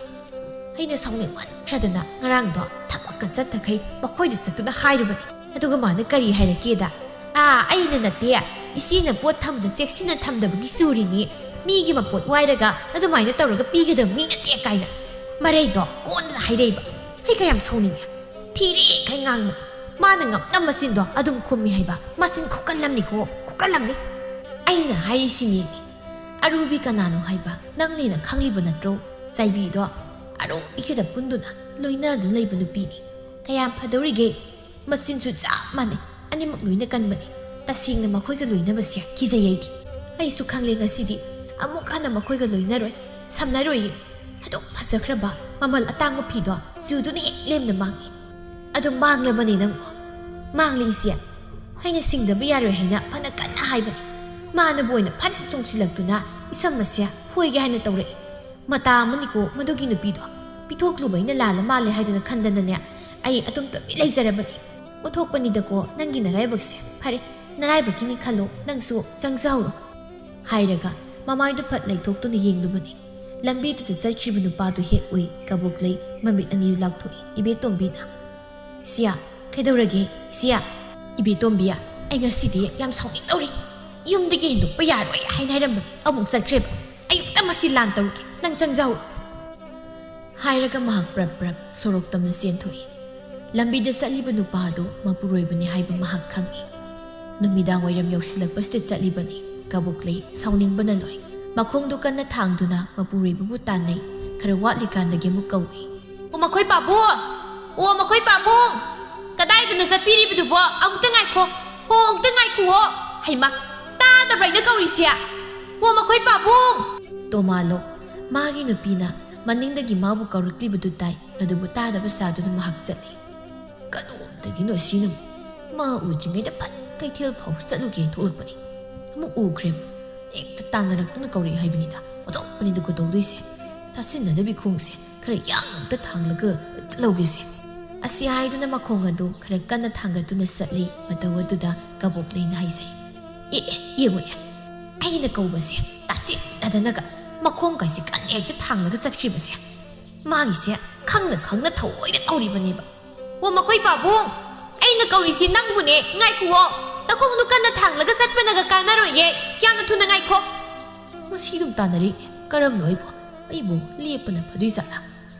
ꯑꯩꯅ ꯁꯥꯎꯅꯤꯡꯃꯟꯈ꯭ꯔꯗꯅ ꯉꯔꯥꯡꯗꯣ ꯊꯕꯛꯀ ꯆꯠꯇꯈꯩ ꯃꯈꯣꯏꯗ ꯆꯠꯇꯨꯅ ꯍꯥꯏꯔꯨꯕꯅꯤ꯫ ꯑꯗꯨꯒ ꯃꯥꯅ ꯀꯔꯤ ꯍꯥꯏꯔꯛꯀꯦꯗ, "ꯑꯥ, ꯑꯩꯅ ꯅꯠꯇꯦ, ꯏꯆꯦꯅ ꯄꯣꯠ ꯊꯝꯕꯗ ꯆꯦꯛꯁꯤꯟꯅ ꯊꯝꯗꯕꯒꯤ ꯆꯨꯔꯤꯅꯤ, ꯃꯤꯒꯤ ꯃꯄꯣꯠ ꯋꯥꯏꯔꯒ ꯑꯗꯨꯃꯥꯏꯅ ꯇꯧꯔꯒ ꯄꯤꯒꯗꯕ ꯃꯤ ꯅꯠꯇꯦ" ꯀꯥꯏꯅ ꯃꯔꯩꯗꯣ ꯀꯣꯟꯗꯅ ꯍꯥꯏꯔꯛꯏꯕ꯫ ꯑꯩ ꯀꯌꯥꯝ ꯁꯥꯎꯅꯤꯡꯉꯦ꯫ ꯊꯤꯔꯦ ꯈꯩ ꯉꯥꯡꯕꯅꯤ꯫ ꯃꯥꯅ ꯉꯝꯅ ꯃꯆꯤꯟꯗꯣ ꯑꯗꯨꯝ ꯈꯨꯝꯃꯤ ꯍꯥꯏꯕ꯫ ꯃꯆꯤꯟ ꯈꯨꯀꯜꯂꯝꯅꯤꯀꯣ, ꯈꯨꯀꯜꯂꯝꯅꯤ꯫ ꯑꯩꯅ ꯍꯥꯏꯔꯤꯁꯤꯅꯤ, ꯑꯔꯨꯕꯤ ꯀꯅꯥꯅꯣ ꯍꯥꯏꯕ ꯅꯪꯅꯦꯅ ꯈꯪꯂꯤꯕ ꯅꯠꯇ꯭ꯔꯣ? ꯆꯥꯏꯕꯤꯗꯣ ꯑꯔꯨꯕꯤꯒꯗ ꯄꯨꯟꯗꯨꯅ ꯂꯣꯏꯅꯗꯨꯅ ꯂꯩꯕ ꯅꯨꯄꯤꯅꯤ꯫ ꯀꯌꯥꯝ ꯐꯗꯧꯔꯤꯒꯦ? ꯃꯆꯤꯟꯁꯨ ꯆꯞ ꯃꯥꯟꯅꯩ꯫ ꯑꯅꯤꯃꯛ ꯂꯣꯏꯅ ꯀꯟꯕꯅꯤ꯫ ꯇꯁꯦꯡꯅ ꯃꯈꯣꯏꯒ ꯂꯣꯏꯅꯕꯁꯦ ꯀꯤꯖꯩ ꯑꯩꯗꯤ꯫ ꯑꯩꯁꯨ ꯈꯪꯂꯦ ꯉꯁꯤꯗꯤ ꯑꯃꯨꯛ ꯍꯟꯅ ꯃꯈꯣꯏꯒ ꯂꯣꯏꯅꯔꯣꯏ, ꯁꯝꯅꯔꯣꯏꯌꯦ꯫ ꯑꯗꯨꯛ ꯐꯖꯈ꯭ꯔꯕ ꯃꯃꯜ ꯑꯇꯥꯡꯕ ꯐꯤꯗꯣ ꯆꯨꯗꯨꯅ ꯍꯦꯛ ꯂꯦꯝꯅ ꯃꯥꯡꯉꯤ꯫ ꯑꯗꯨ ꯃꯥꯡꯂꯕꯅꯦ ꯅꯪꯕꯨ꯫ ꯃꯥꯡꯂꯦ ꯏꯆꯦ꯫ ꯑꯩꯅ ꯁꯤꯡꯗꯕ ꯌꯥꯔꯣꯏ ꯍꯥꯏꯅ ꯐꯅ ꯀꯟꯅ ꯍꯥꯏꯕꯅꯤ꯫ ꯃꯥꯅꯕꯨ ꯑꯣꯏꯅ ꯐꯟ ꯆꯣꯡꯁꯤꯜꯂꯛꯇꯨꯅ ꯏꯁꯝ ꯑꯁꯦ ꯐꯣꯏꯒꯦ ꯍꯥꯏꯅ ꯇꯧꯔꯛꯏ꯫ ꯃꯇꯥ ꯑꯃꯅꯤꯀꯣ ꯃꯗꯨꯒꯤ ꯅꯨꯄꯤꯗꯣ꯫ ꯄꯤꯊꯣꯛꯂꯨꯕ ꯑꯩꯅ ꯂꯥꯜꯂ ꯃꯥꯜꯂꯦ ꯍꯥꯏꯗꯅ ꯈꯟꯗꯅꯅꯦ ꯑꯩ ꯑꯗꯨꯝ ꯇꯨꯃꯤꯟ ꯂꯩꯖꯔꯕꯅꯤ꯫ ꯑꯣꯟꯊꯣꯛꯄꯅꯤꯗꯀꯣ ꯅꯪꯒꯤ ꯅꯔꯥꯏꯕꯛꯁꯦ꯫ ꯐꯔꯦ, ꯅꯔꯥꯏꯕꯛꯀꯤꯅꯤ ꯈꯜꯂꯣ, ꯅꯪꯁꯨ ꯆꯪꯖꯍꯧꯔꯣ꯫ ꯍꯥꯏꯔꯒ ꯃꯃꯥꯏꯗꯨ ꯐꯠ ꯂꯩꯊꯣꯛꯇꯨꯅ ꯌꯦꯡꯂꯨꯕꯅꯤ꯫ ꯂꯝꯕꯤꯗꯨꯗ ꯆꯠꯈ꯭ꯔꯤꯕ ꯅꯨꯄꯥꯗꯨ ꯍꯦꯛ ꯎꯏ ꯀꯕꯣꯛꯂꯩ ꯃꯃꯤꯠ ꯑꯅꯤꯗꯨ ꯂꯥꯎꯊꯣꯛꯏ ꯏꯕꯦꯇꯣꯝꯕꯤꯅ꯫ "ꯁꯤꯌꯥ, ꯀꯩꯗꯧꯔꯒꯦ? ꯁꯤꯌꯥ!" "ꯏꯕꯦꯇꯣꯝꯕꯤ, ꯑꯩ ꯉꯁꯤꯗꯤ ꯌꯥꯝ ꯁꯥꯎꯅꯤꯡꯗꯧꯔꯤ꯫ ꯌꯨꯝꯗꯒꯤ ꯍꯦꯟꯗꯣꯛꯄ ꯌꯥꯔꯣꯏ ꯍꯥꯏꯅ ꯍꯥꯏꯔꯝꯕꯅꯤ, ꯑꯃꯨꯛ ꯆꯠꯈ꯭ꯔꯦꯕ꯫ ꯑꯌꯨꯛꯇ ꯃꯁꯤ ꯂꯥꯟ ꯇꯧꯔꯨꯒꯦ꯫ ꯅꯪ ꯆꯪꯖꯍꯧꯔꯣ꯫ ꯍꯥꯏꯔꯒ ꯃꯍꯥꯛ ꯄ꯭ꯔꯞ ꯄ꯭ꯔꯞ ꯁꯣꯔꯣꯛ ꯇꯝꯅ ꯆꯦꯟꯊꯣꯛꯏ꯫ ꯂꯝꯕꯤꯗ ꯆꯠꯂꯤꯕ ꯅꯨꯄꯥ ꯑꯗꯨ ꯃꯄꯨꯔꯣꯏꯕꯅꯤ ꯍꯥꯏꯕ ꯃꯍꯥꯛ ꯈꯪꯏ꯫ ꯅꯨꯃꯤꯗꯥꯡ ꯋꯥꯏꯔꯝ ꯌꯧꯁꯤꯜꯂꯛꯄꯁꯤꯗ ꯆꯠꯂꯤꯕꯅꯤ꯫ ꯀꯕꯣꯛꯂꯩ ꯁꯥꯎꯅꯤꯡꯕꯅ ꯂꯣꯏ꯫ ꯃꯈꯣꯡꯗꯨ ꯀꯟꯅ ꯊꯥꯡꯗꯨꯅ ꯃꯄꯨꯔꯣꯏꯕꯕꯨ ꯇꯥꯟꯅꯩ꯫ ꯈꯔ ꯋꯥꯠꯂꯤꯀꯥꯟꯗꯒꯤ ꯑꯃꯨꯛ ꯀꯧꯏ, "ꯑꯣ ꯃꯈꯣꯏ ꯄꯥꯕꯨꯡ! ꯑꯣ ꯃꯈꯣꯏ ꯄꯥꯕꯨꯡ! ꯀꯗꯥꯏꯗꯅꯣ ꯆꯠꯄꯤꯔꯤꯕꯗꯨꯕꯣ? ꯑꯃꯨꯛꯇ ꯉꯥꯏꯈꯣ! ꯍꯣ, ꯑꯃꯨꯛꯇ ꯉꯥꯏꯈꯨꯑꯣ! ꯍꯩꯃꯥ, ꯇꯥꯗꯕ꯭ꯔꯥ ꯑꯩꯅ ꯀꯧꯔꯤꯁꯦ? ꯑꯣ ꯃꯈꯣꯏ ꯄꯥꯕꯨꯡ!" ꯇꯣꯃꯥꯂꯣ ꯃꯥꯒꯤ ꯅꯨꯄꯤꯅ ꯃꯅꯤꯡꯗꯒꯤ ꯃꯥꯕꯨ ꯀꯧꯔꯛꯂꯤꯕꯗꯨ ꯇꯥꯏ, ꯑꯗꯨꯕꯨ ꯇꯥꯗꯕ ꯁꯥꯗꯨꯅ ꯃꯍꯥꯛ ꯆꯠꯂꯤ꯫ ꯀꯗꯣꯝꯗꯒꯤꯅꯣ ꯁꯤꯅ? ꯃꯥ ꯎꯗ꯭ꯔꯤꯉꯩꯗ ꯐꯠ ꯀꯩꯊꯦꯜ ꯐꯥꯎ ꯆꯠꯂꯨꯒꯦꯅ ꯊꯣꯛꯂꯛꯄꯅꯤ꯫ ꯑꯃꯨꯛ ꯎꯈ꯭ꯔꯦ꯫ ꯍꯦꯛꯇ ꯇꯥꯟꯅꯔꯛꯇꯨꯅ ꯀꯧꯔꯛꯏ ꯍꯥꯏꯕꯅꯤꯗ꯫ ꯑꯣꯟꯊꯣꯛꯄꯅꯤꯗꯀꯣ ꯇꯧꯗꯣꯏꯁꯦ꯫ ꯇꯥꯁꯤꯟꯅꯗꯕꯤ ꯈꯣꯡꯁꯦ ꯈꯔ ꯌꯥꯡꯅ ꯑꯝꯇ ꯊꯥꯡꯂꯒ ꯆꯠꯍꯧꯒꯦꯁꯦ꯫ ꯑꯁꯤ ꯍꯥꯏꯗꯨꯅ ꯃꯈꯣꯡ ꯑꯗꯨ ꯈꯔ ꯀꯟꯅ ꯊꯥꯡꯒꯠꯇꯨꯅ ꯆꯠꯂꯤ꯫ ꯃꯇꯧ ꯑꯗꯨꯗ ꯀꯕꯣꯛꯂꯩꯅ ꯍꯥꯏꯖꯩ, "ꯑꯦ, ꯑꯦ, ꯌꯦꯡꯉꯨꯅꯦ, ꯑꯩꯅ ꯀꯧꯕꯁꯦ ꯇꯥꯁꯤꯟꯅꯗꯅꯒ ꯃꯈꯣꯡꯒꯥꯏꯁꯦ ꯀꯟꯅ ꯍꯦꯛꯇ ꯊꯥꯡꯂꯒ ꯆꯠꯈ꯭ꯔꯤꯕꯁꯦ꯫ ꯃꯥꯒꯤꯁꯦ ꯈꯪꯅ ꯈꯪꯅ ꯊꯑꯣꯏꯅ ꯇꯧꯔꯤꯕꯅꯦꯕ꯫ ꯑꯣ ꯃꯈꯣꯏ ꯄꯥꯕꯨꯡ, ꯑꯩꯅ ꯀꯧꯔꯤꯁꯤ ꯅꯪꯕꯨꯅꯦ, ꯉꯥꯏꯈꯨꯑꯣ꯫ ꯅꯈꯣꯡꯗꯨ ꯀꯟꯅ ꯊꯥꯡꯂꯒ ꯆꯠꯄꯅꯒ ꯀꯥꯟꯅꯔꯣꯏꯌꯦ, ꯌꯥꯝꯅ ꯊꯨꯅ ꯉꯥꯏꯈꯣ꯫" ꯃꯁꯤ ꯑꯗꯨꯝ ꯇꯥꯟꯅꯔꯛꯏꯅꯦ꯫ ꯀꯔꯝꯅꯣ ꯑꯩꯕꯨ? ꯑꯩꯕꯨ ꯂꯦꯞꯄꯅ ꯐꯗꯣꯏ ꯖꯥꯠꯂꯥ?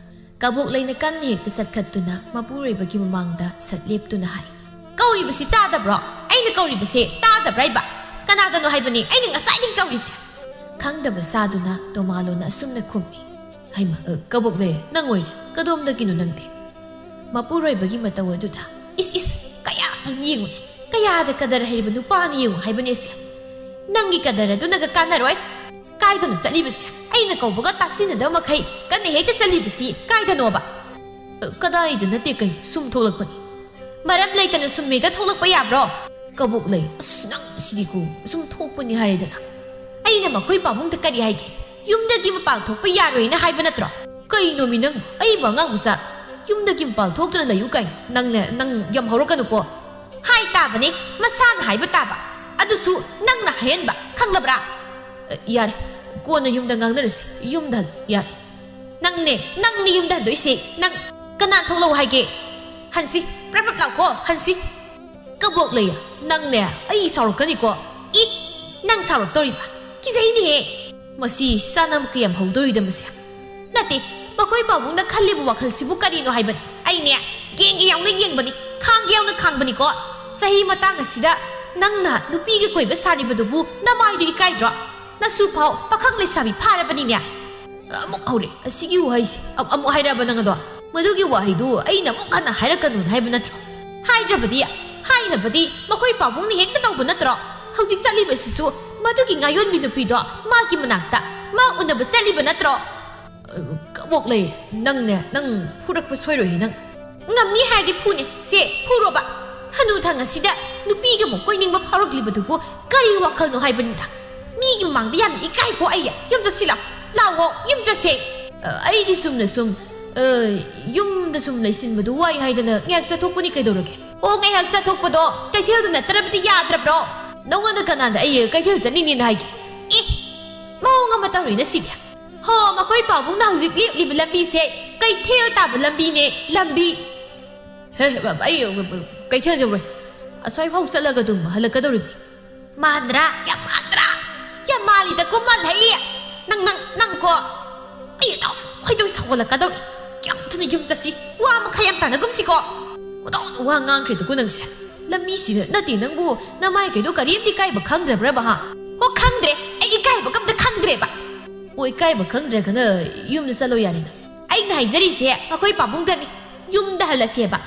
ꯀꯕꯣꯛꯂꯩꯅ ꯀꯟꯅ ꯍꯦꯛꯇ ꯆꯠꯈꯠꯇꯨꯅ ꯃꯄꯨꯔꯣꯏꯕꯒꯤ ꯃꯃꯥꯡꯗ ꯁꯠ ꯂꯦꯞꯇꯨꯅ ꯍꯥꯏ, "ꯀꯧꯔꯤꯕꯁꯤ ꯇꯥꯗꯕ꯭ꯔꯣ? ꯑꯩꯅ ꯀꯧꯔꯤꯕꯁꯦ ꯇꯥꯗꯕ꯭ꯔꯥ ꯍꯥꯏꯕ? ꯀꯅꯥꯗꯅꯣ ꯍꯥꯏꯕꯅꯤ ꯑꯩꯅ ꯉꯁꯥꯏꯗꯒꯤ ꯀꯧꯔꯤꯁꯦ?" ꯈꯪꯗꯕ ꯁꯥꯗꯨꯅ ꯇꯣꯃꯥꯂꯣꯅ ꯑꯁꯨꯝꯅ ꯈꯨꯝꯃꯤ, "ꯍꯩꯃ, ꯑ, ꯀꯕꯣꯛꯂꯩ, ꯅꯪ ꯑꯣꯏꯔꯦ꯫ ꯀꯗꯣꯝꯗꯒꯤꯅꯣ ꯅꯪꯗꯤ?" ꯃꯄꯨꯔꯣꯏꯕꯒꯤ ꯃꯇꯧ ꯑꯗꯨꯗ, "ꯏꯁ, ꯏꯁ, ꯀꯌꯥꯗ ꯌꯦꯡꯉꯨꯅꯦ, ꯀꯌꯥꯗ ꯀꯗꯔ ꯍꯩꯔꯕ ꯅꯨꯄꯥꯅ ꯌꯦꯡꯉꯨ ꯍꯥꯏꯕꯅꯦ ꯁꯦ꯫ ꯅꯪꯒꯤ ꯀꯗꯔ ꯑꯗꯨꯅꯒ ꯀꯥꯟꯅꯔꯣꯏ꯫ ꯀꯥꯏꯗꯅꯣ ꯆꯠꯂꯤꯕꯁꯦ? ꯑꯩꯅ ꯀꯧꯕꯒ ꯇꯥꯁꯤꯟꯅꯗꯕ ꯃꯈꯩ ꯀꯟꯅ ꯍꯦꯛꯇ ꯆꯠꯂꯤꯕꯁꯤ ꯀꯥꯏꯗꯅꯣꯕ?" "ꯑ, ꯀꯗꯥꯏꯗ ꯅꯠꯇꯦ ꯀꯩꯅꯣ, ꯁꯨꯝ ꯊꯣꯛꯂꯛꯄꯅꯤ꯫" "ꯃꯔꯝ ꯂꯩꯇꯅ ꯁꯨꯝ ꯍꯦꯛꯇ ꯊꯣꯛꯂꯛꯄ ꯌꯥꯕ꯭ꯔꯣ?" "ꯀꯕꯣꯛꯂꯩ, ꯑꯁ, ꯅꯪ ꯁꯤꯗꯤꯀꯣ, ꯁꯨꯝ ꯊꯣꯛꯄꯅꯤ ꯍꯥꯏꯔꯦꯗꯅ꯫ ꯑꯩꯅ ꯃꯈꯣꯏ ꯄꯥꯕꯨꯡꯗ ꯀꯔꯤ ꯍꯥꯏꯒꯦ? ꯌꯨꯝꯗꯒꯤ ꯃꯄꯥꯟ ꯊꯣꯛꯄ ꯌꯥꯔꯣꯏꯅ ꯍꯥꯏꯕ ꯅꯠꯇ꯭ꯔꯣ?" "ꯀꯩꯅꯣꯃꯤ ꯅꯪ, ꯑꯩꯕꯨ ꯑꯉꯥꯡ ꯃꯆꯥ ꯌꯨꯝꯗꯒꯤ ꯃꯄꯥꯟ ꯊꯣꯛꯇꯨꯅ ꯂꯩꯌꯨ ꯀꯥꯏꯅ? ꯅꯪꯅ, ꯅꯪ ꯌꯥꯝ ꯍꯧꯔꯛꯀꯅꯨꯀꯣ꯫" "ꯍꯥꯏ ꯇꯥꯕꯅꯤ, ꯃꯁꯥꯅ ꯍꯥꯏꯕ ꯇꯥꯕ꯫ ꯑꯗꯨꯁꯨ ꯅꯪꯅ ꯍꯥꯏꯍꯟꯕ, ꯈꯪꯂꯕ꯭ꯔꯥ?" "ꯑ, ꯌꯥꯔꯦ, ꯀꯣꯟꯅ ꯌꯨꯝꯗ ꯉꯥꯡꯅꯔꯁꯤ꯫ ꯌꯨꯝꯗ ꯍꯜꯂꯨ, ꯌꯥꯔꯦ꯫" "ꯅꯪꯅꯦ, ꯅꯪꯅꯦ ꯌꯨꯝꯗ ꯍꯟꯗꯣꯏꯁꯦ꯫ ꯅꯪ ꯀꯅꯥ ꯊꯣꯛꯂꯛꯑꯣ ꯍꯥꯏꯒꯦ? ꯍꯟꯁꯤ, ꯄ꯭ꯔꯞ ꯄ꯭ꯔꯞ ꯂꯥꯎꯀꯣ, ꯍꯟꯁꯤ꯫" "ꯀꯕꯣꯛꯂꯩ, ꯅꯪꯅꯦ, ꯑꯩ ꯁꯥꯎꯔꯛꯀꯅꯤꯀꯣ꯫" "ꯏ, ꯅꯪ ꯁꯥꯎꯔꯛꯇꯧꯔꯤꯕ? ꯀꯤꯖꯩꯅꯦꯍꯦ꯫" ꯃꯁꯤ ꯆꯥꯟꯅꯕ ꯀꯌꯥꯝ ꯍꯧꯗꯣꯔꯤꯗ ꯃꯁꯦ? ꯅꯠꯇꯦ, ꯃꯈꯣꯏ ꯄꯥꯕꯨꯡꯅ ꯈꯜꯂꯤꯕ ꯋꯥꯈꯜꯁꯤꯕꯨ ꯀꯔꯤꯅꯣ ꯍꯥꯏꯕꯅꯤ? ꯑꯩꯅꯦ, ꯌꯦꯡꯒꯦ ꯌꯥꯎꯅ ꯌꯦꯡꯕꯅꯤ, ꯈꯥꯡꯒꯦ ꯌꯥꯎꯅ ꯈꯥꯡꯕꯅꯤꯀꯣ꯫ ꯆꯍꯤ ꯃꯇꯥꯡ ꯑꯁꯤꯗ ꯅꯪꯅ ꯅꯨꯄꯤꯒ ꯀꯣꯏꯕ ꯁꯥꯔꯤꯕꯗꯨꯕꯨ ꯅꯃꯥꯏꯗꯨ ꯏꯀꯥꯏꯗ꯭ꯔꯣ? ꯅꯁꯨ ꯐꯥꯎ ꯄꯥꯈꯪ ꯂꯩꯁꯥꯕꯤ ꯐꯥꯔꯕꯅꯤꯅꯦ꯫ ꯑꯃꯨꯛ ꯍꯧꯔꯦ ꯑꯁꯤꯒꯤ ꯋꯥꯍꯩꯁꯦ꯫ ꯑ-, ꯑꯃꯨꯛ ꯍꯥꯏꯔꯛꯑꯕ ꯅꯪ ꯑꯗꯣ? ꯃꯗꯨꯒꯤ ꯋꯥꯍꯩꯗꯨ ꯑꯩꯅ ꯑꯃꯨꯛ ꯍꯟꯅ ꯍꯥꯏꯔꯛꯀꯅꯨꯅ ꯍꯥꯏꯕ ꯅꯠꯇ꯭ꯔꯣ? ꯍꯥꯏꯗ꯭ꯔꯕꯗꯤ, ꯍꯥꯏꯅꯕꯗꯤ ꯃꯈꯣꯏ ꯄꯥꯕꯨꯡꯅ ꯍꯦꯛꯇ ꯇꯧꯕ ꯅꯠꯇ꯭ꯔꯣ? ꯍꯧꯖꯤꯛ ꯆꯠꯂꯤꯕꯁꯤꯁꯨ ꯃꯗꯨꯒꯤ ꯉꯥꯌꯣꯟꯕꯤ ꯅꯨꯄꯤꯗꯣ ꯃꯥꯒꯤ ꯃꯅꯥꯛꯇ ꯃꯥ ꯎꯅꯕ ꯆꯠꯂꯤꯕ ꯅꯠꯇ꯭ꯔꯣ? ꯑ, ꯀꯕꯣꯛ ꯂꯩ, ꯅꯪꯅꯦ, ꯅꯪ ꯐꯨꯔꯛꯄ ꯁꯣꯏꯔꯣꯏꯍꯦ ꯅꯪ꯫ ꯉꯝꯅꯤ ꯍꯥꯏꯔꯗꯤ ꯐꯨꯅꯦ, ꯁꯦ, ꯐꯨꯔꯣꯕ꯫ ꯍꯅꯨꯊꯪ ꯑꯁꯤꯗ ꯅꯨꯄꯤꯒ ꯑꯃꯨꯛ ꯀꯣꯏꯅꯤꯡꯕ ꯐꯥꯎꯔꯛꯂꯤꯕꯗꯨꯕꯨ ꯀꯔꯤ ꯋꯥꯈꯜꯅꯣ ꯍꯥꯏꯕꯅꯤꯗ? ꯃꯤꯒꯤ ꯃꯃꯥꯡꯗ ꯌꯥꯝꯅ ꯏꯀꯥꯏꯀꯣ ꯑꯩ꯫ ꯌꯨꯝ ꯆꯠꯁꯤ ꯂꯥꯎ꯫ ꯂꯥꯛꯑꯣ, ꯌꯨꯝ ꯆꯠꯁꯦ꯫ ꯑ, ꯑꯩꯗꯤ ꯆꯨꯝꯅ ꯁꯨꯝ, ꯑ, ꯌꯨꯝꯗ ꯁꯨꯝ ꯂꯩꯁꯤꯟꯕꯗꯨ ꯋꯥꯏ ꯍꯥꯏꯗꯅ ꯉꯥꯏꯍꯥꯛ ꯆꯠꯊꯣꯛꯄꯅꯤ ꯀꯩꯗꯧꯔꯒꯦ? ꯑꯣ, ꯉꯥꯏꯍꯥꯛ ꯆꯠꯊꯣꯛꯄꯗꯣ ꯀꯩꯊꯦꯜꯗ ꯅꯠꯇ꯭ꯔꯕꯗꯤ ꯌꯥꯗ꯭ꯔꯕ꯭ꯔꯣ? ꯅꯉꯣꯟꯗ ꯀꯅꯥꯅ ꯑꯩ ꯀꯩꯊꯦꯜ ꯆꯠꯅꯤꯡꯉꯦꯅ ꯍꯥꯏꯒꯦ? ꯑꯦ, ꯃꯑꯣꯡ ꯑꯃ ꯇꯧꯔꯤꯅ ꯁꯤꯗꯤ꯫ ꯍꯣ, ꯃꯈꯣꯏ ꯄꯥꯕꯨꯡꯅ ꯍꯧꯖꯤꯛ ꯂꯦꯞꯂꯤꯕ ꯂꯝꯕꯤꯁꯦ ꯀꯩꯊꯦꯜ ꯇꯥꯕ ꯂꯝꯕꯤꯅꯦ, ꯂꯝꯕꯤ꯫ ꯍꯦ, ꯑꯩ ꯀꯩꯊꯦꯜ ꯌꯧꯔꯣꯏ꯫ ꯑꯁ꯭ꯋꯥꯏꯐꯥꯎ ꯆꯠꯂꯒ ꯑꯗꯨꯝ ꯍꯜꯂꯛꯀꯗꯧꯔꯤꯕꯅꯤ꯫ ꯃꯥꯟꯗ꯭ꯔꯥ? ꯌꯥꯝ ꯃꯥꯟꯗ꯭ꯔꯥ? ꯌꯥꯝ ꯃꯥꯜꯂꯤꯗꯀꯣ, ꯃꯥꯜꯍꯩ꯫ ꯅꯪ, ꯅꯪ, ꯅꯪꯀꯣ꯫ ꯑꯩ ꯑꯗꯨꯝ ꯈꯣꯏꯗꯧ ꯁꯥꯎꯒꯠꯂꯛꯀꯗꯧꯔꯤ꯫ ꯌꯥꯝ ꯊꯨꯅ ꯌꯨꯝ ꯆꯠꯁꯤ꯫ ꯋꯥ ꯃꯈꯥ ꯌꯥꯝ ꯇꯥꯅꯒꯨꯝꯁꯤꯀꯣ꯫ ꯑꯣꯟꯊꯣꯛꯅ ꯋꯥ ꯉꯥꯡꯈ꯭ꯔꯦꯗꯀꯣ ꯅꯪꯁꯦ꯫ ꯂꯝꯕꯤꯁꯤꯗ ꯅꯠꯇꯦ ꯅꯪꯕꯨ ꯅꯃꯥꯏꯀꯩꯗꯣ ꯀꯔꯤꯝꯇ ꯏꯀꯥꯏꯕ ꯈꯪꯗ꯭ꯔꯕ꯭ꯔꯕ ꯍꯥ? ꯑꯣ, ꯈꯪꯗ꯭ꯔꯦ꯫ ꯑꯩ ꯏꯀꯥꯏꯕꯒ ꯑꯝꯇ ꯈꯪꯗ꯭ꯔꯦꯕ꯫ ꯑꯣ, ꯏꯀꯥꯏꯕ ꯈꯪꯗ꯭ꯔꯒꯅ ꯌꯨꯝꯗ ꯆꯠꯂꯣ ꯌꯥꯔꯦꯅ꯫ ꯑꯩꯅ ꯍꯥꯏꯖꯔꯤꯁꯦ ꯃꯈꯣꯏ ꯄꯥꯕꯨꯡꯗꯅꯤ꯫ ꯌꯨꯝꯗ ꯍꯜꯂꯁꯦꯕ꯫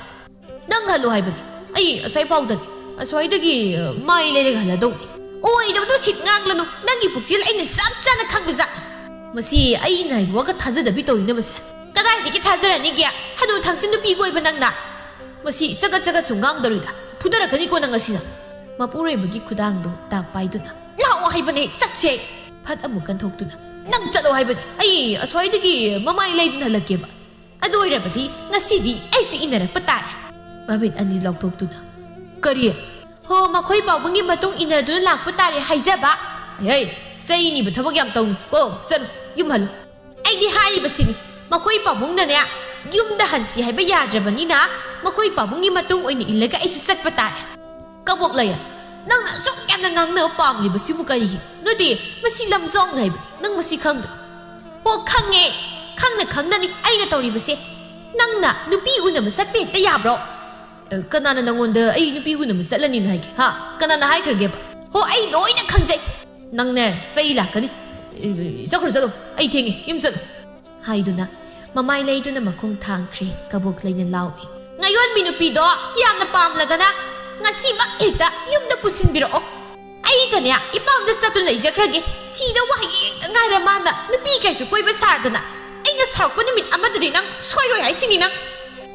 ꯅꯪ ꯍꯜꯂꯣ ꯍꯥꯏꯕꯅꯤ꯫ ꯑꯩ ꯑꯁ꯭ꯋꯥꯏ ꯐꯥꯎꯗꯅꯤ꯫ ꯑꯁ꯭ꯋꯥꯏꯗꯒꯤ, ꯑ, ꯃꯥꯏ ꯂꯩꯔꯒ ꯍꯜꯂꯗꯧꯅꯤ꯫ ꯑꯣꯏꯗꯕꯗꯣ ꯈꯤꯠ ꯉꯥꯡꯂꯅꯨ꯫ ꯅꯪꯒꯤ ꯄꯨꯛꯆꯦꯜ ꯑꯩꯅ ꯆꯞ ꯆꯥꯅ ꯈꯪꯕꯖꯥꯠꯅꯤ꯫ ꯃꯁꯤ ꯑꯩꯅ ꯍꯥꯏꯕ ꯋꯥꯒ ꯊꯥꯖꯗꯕꯤ ꯇꯧꯔꯤꯅ ꯃꯁꯦ꯫ ꯀꯗꯥꯏꯗꯒꯤ ꯊꯥꯖꯔꯅꯤꯒꯦ? ꯍꯅꯨ ꯊꯪꯁꯤ ꯅꯨꯄꯤ ꯀꯣꯏꯕ ꯅꯪꯅ꯫ ꯃꯁꯤ ꯆꯒꯠ ꯆꯒꯠꯁꯨ ꯉꯥꯡꯗꯧꯔꯤꯗ꯫ ꯐꯨꯗꯔꯛꯀꯅꯤꯀꯣ ꯅꯪ ꯉꯁꯤꯅ꯫ ꯃꯄꯨꯔꯣꯏꯕꯒꯤ ꯈꯨꯗꯥꯡꯗꯨ ꯇꯥꯞ ꯄꯥꯏꯗꯨꯅ, "ꯂꯥꯛꯑꯣ ꯍꯥꯏꯕꯅꯦ, ꯆꯠꯁꯦ!" ꯐꯠ ꯑꯃꯨꯛ ꯀꯟꯊꯣꯛꯇꯨꯅ, "ꯅꯪ ꯆꯠꯂꯣ ꯍꯥꯏꯕꯅꯦ꯫ ꯑꯩ ꯑꯁ꯭ꯋꯥꯏꯗꯒꯤ ꯃꯃꯥꯏ ꯂꯩꯗꯨꯅ ꯍꯜꯂꯛꯀꯦꯕ꯫ ꯑꯗꯨ ꯑꯣꯏꯔꯕꯗꯤ ꯉꯁꯤꯗꯤ ꯑꯩꯁꯨ ꯏꯟꯅꯔꯛꯄ ꯇꯥꯔꯦ꯫" ꯃꯃꯤꯠ ꯑꯅꯤ ꯂꯥꯎꯊꯣꯛꯇꯨꯅ, "ꯀꯔꯤ?" "ꯍꯣ, ꯃꯈꯣꯏ ꯄꯥꯕꯨꯡꯒꯤ ꯃꯇꯨꯡ ꯏꯟꯅꯗꯨꯅ ꯂꯥꯛꯄ ꯇꯥꯔꯦ ꯍꯥꯏꯖꯕ꯫" "ꯍꯩ, ꯆꯩꯅꯤꯕ ꯊꯕꯛ ꯌꯥꯝ ꯇꯧꯅꯨ ꯀꯣ, ꯆꯠꯂꯨ, ꯌꯨꯝ ꯍꯜꯂꯨ꯫" ꯑꯩꯗꯤ ꯍꯥꯏꯔꯤꯕꯁꯤꯅꯤ, ꯃꯈꯣꯏ ꯄꯥꯕꯨꯡꯅꯅꯦ, ꯌꯨꯝꯗ ꯍꯟꯁꯤ ꯍꯥꯏꯕ ꯌꯥꯗ꯭ꯔꯕꯅꯤꯅ, ꯃꯈꯣꯏ ꯄꯥꯕꯨꯡꯒꯤ ꯃꯇꯨꯡ ꯑꯣꯏꯅ ꯏꯜꯂꯒ ꯑꯩꯁꯨ ꯆꯠꯄ ꯇꯥꯔꯦ꯫ ꯀꯕꯣꯛ ꯂꯩꯌꯦ, ꯅꯪꯅ ꯑꯁꯨꯛ ꯌꯥꯝꯅ ꯉꯥꯡꯅꯕ ꯄꯥꯝꯂꯤꯕꯁꯤꯕꯨ ꯀꯔꯤꯒꯤꯅꯣ? ꯅꯠꯇꯦ, ꯃꯁꯤ ꯂꯝꯖꯥꯎꯅ ꯍꯥꯏꯕꯅꯤ꯫ ꯅꯪ ꯃꯁꯤ ꯈꯪꯗ꯭ꯔꯣ? ꯍꯣ, ꯈꯪꯉꯦ꯫ ꯈꯪꯅ ꯈꯪꯅꯅꯤ ꯑꯩꯅ ꯇꯧꯔꯤꯕꯁꯦ꯫ ꯅꯪꯅ ꯅꯨꯄꯤ ꯎꯅꯕ ꯆꯠꯄ ꯍꯦꯛꯇ ꯌꯥꯕ꯭ꯔꯣ? ꯑ, ꯀꯅꯥꯅ ꯅꯪꯉꯣꯟꯗ ꯑꯩ ꯅꯨꯄꯤ ꯎꯅꯕ ꯆꯠꯂꯅꯤꯅ ꯍꯥꯏꯒꯦ? ꯍꯥ? ꯀꯅꯥꯅ ꯍꯥꯏꯈ꯭ꯔꯒꯦꯕ? ꯍꯣ, ꯑꯩ ꯂꯣꯏꯅ ꯈꯪꯖꯩ꯫ ꯅꯪꯅꯦ, ꯆꯩ ꯂꯥꯛꯀꯅꯤ꯫ ꯑꯦ, ꯆꯠꯈ꯭ꯔꯣ, ꯆꯠꯂꯣ꯫ ꯑꯩ ꯊꯦꯡꯉꯦ, ꯌꯨꯝ ꯆꯠꯂꯣ꯫ ꯍꯥꯏꯗꯨꯅ ꯃꯃꯥꯏ ꯂꯩꯗꯨꯅ ꯃꯈꯣꯡ ꯊꯥꯡꯈ꯭ꯔꯦ꯫ ꯀꯕꯣꯛ ꯂꯩꯅ ꯂꯥꯎꯏ, "ꯉꯥꯌꯣꯟꯕꯤ ꯅꯨꯄꯤꯗꯣ ꯀꯌꯥꯝꯅ ꯄꯥꯝꯂꯒꯅ ꯉꯁꯤꯃꯛ ꯍꯦꯛꯇ ꯌꯨꯝꯗ ꯄꯨꯁꯤꯟꯕꯤꯔꯛꯑꯣ꯫ ꯑꯩꯒꯅꯦ ꯏꯄꯥꯝꯗ ꯆꯠꯇꯨꯅ ꯂꯩꯖꯈ꯭ꯔꯒꯦ꯫ ꯁꯤꯗ ꯋꯥꯍꯩ ꯍꯦꯛꯇ ꯉꯥꯏꯔ ꯃꯥꯅ ꯅꯨꯄꯤ ꯀꯩꯁꯨ ꯀꯣꯏꯕ ꯁꯥꯗꯅ꯫ ꯑꯩꯅ ꯁꯥꯎꯔꯛꯄ ꯅꯨꯃꯤꯠ ꯑꯃꯗꯗꯤ ꯅꯪ ꯁꯣꯏꯔꯣꯏ ꯍꯥꯏꯁꯤꯅꯤ ꯅꯪ꯫"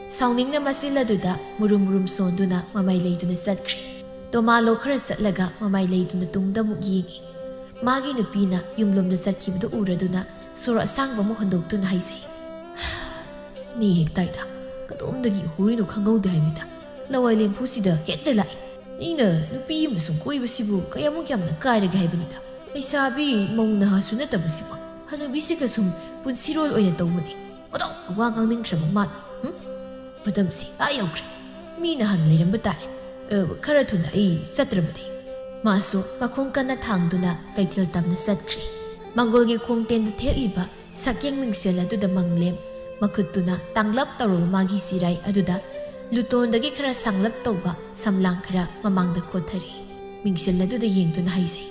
ꯁꯥꯎꯅꯤꯡꯅ ꯃꯆꯤꯜ ꯑꯗꯨꯗ ꯃꯨꯔꯨꯝ ꯃꯨꯔꯨꯝ ꯁꯣꯟꯗꯨꯅ ꯃꯃꯥꯏ ꯂꯩꯗꯨꯅ ꯆꯠꯈ꯭ꯔꯦ꯫ ꯇꯣꯃꯥꯂꯣ ꯈꯔ ꯆꯠꯂꯒ ꯃꯃꯥꯏ ꯂꯩꯗꯨꯅ ꯇꯨꯡꯗ ꯑꯃꯨꯛ ꯌꯦꯡꯉꯤ꯫ ꯃꯥꯒꯤ ꯅꯨꯄꯤꯅ ꯌꯨꯝꯂꯣꯝꯗ ꯆꯠꯈꯤꯕꯗꯨ ꯎꯔꯗꯨꯅ ꯁꯣꯔ ꯑꯁꯥꯡꯕ ꯑꯃ ꯍꯣꯟꯗꯣꯛꯇꯨꯅ ꯍꯥꯏꯖꯩ, "ꯅꯦ ꯍꯦꯛ ꯇꯥꯏꯗ, ꯀꯗꯣꯝꯗꯒꯤ ꯍꯧꯔꯤꯅꯣ ꯈꯪꯍꯧꯗꯦ ꯍꯥꯏꯕꯅꯤꯗ꯫ ꯂꯋꯥꯏ ꯂꯦꯝꯐꯨꯁꯤꯗ ꯍꯦꯛꯇ ꯂꯥꯛꯏ꯫ ꯑꯩꯅ ꯅꯨꯄꯤ ꯑꯃ ꯁꯨꯝ ꯀꯣꯏꯕꯁꯤꯕꯨ ꯀꯌꯥꯃꯨꯛ ꯌꯥꯝꯅ ꯀꯥꯏꯔꯒꯦ ꯍꯥꯏꯕꯅꯤꯗ꯫ ꯂꯩꯁꯥꯕꯤ ꯃꯧ ꯅꯍꯥꯁꯨ ꯅꯠꯇꯕꯁꯤꯕꯨ ꯍꯅꯨꯕꯤꯁꯤꯒ ꯁꯨꯝ ꯄꯨꯟꯁꯤꯔꯣꯜ ꯑꯣꯏꯅ ꯇꯧꯕꯅꯤ꯫ ꯃꯗꯧꯅ ꯋꯥ ꯉꯥꯡꯅꯤꯡꯈ꯭ꯔꯕ ꯃꯥꯅ꯫ ꯍꯨꯝ? ꯃꯇꯝꯁꯤ ꯑꯥ ꯌꯧꯈ꯭ꯔꯦ꯫ ꯃꯤꯅ ꯍꯥꯟꯅ ꯂꯩꯔꯝꯕ ꯇꯥꯔꯦ꯫ ꯑ, ꯈꯔ ꯊꯨꯅ ꯑꯩ ꯆꯠꯇ꯭ꯔꯕꯗꯤ꯫" ꯃꯥꯁꯨ ꯃꯈꯣꯡ ꯀꯟꯅ ꯊꯥꯡꯗꯨꯅ ꯀꯩꯊꯦꯜ ꯇꯝꯅ ꯆꯠꯈ꯭ꯔꯦ꯫ ꯃꯪꯒꯣꯜꯒꯤ ꯈꯣꯡꯇꯦꯟꯗ ꯊꯦꯠꯂꯤꯕ ꯁꯛꯌꯦꯡ ꯃꯤꯡꯁꯦꯜ ꯑꯗꯨꯗ ꯃꯪꯂꯦꯝ ꯃꯈꯨꯠꯇꯨꯅ ꯇꯥꯡꯂꯞ ꯇꯧꯔꯕ ꯃꯥꯒꯤ ꯆꯤꯔꯥꯏ ꯑꯗꯨꯗ ꯂꯨꯇꯣꯟꯗꯒꯤ ꯈꯔ ꯁꯥꯡꯂꯞ ꯇꯧꯕ ꯁꯝꯂꯥꯡ ꯈꯔ ꯃꯃꯥꯡꯗ ꯈꯣꯠꯊꯔꯤ꯫ ꯃꯤꯡꯁꯦꯜ ꯑꯗꯨꯗ ꯌꯦꯡꯗꯨꯅ ꯍꯥꯏꯖꯩ,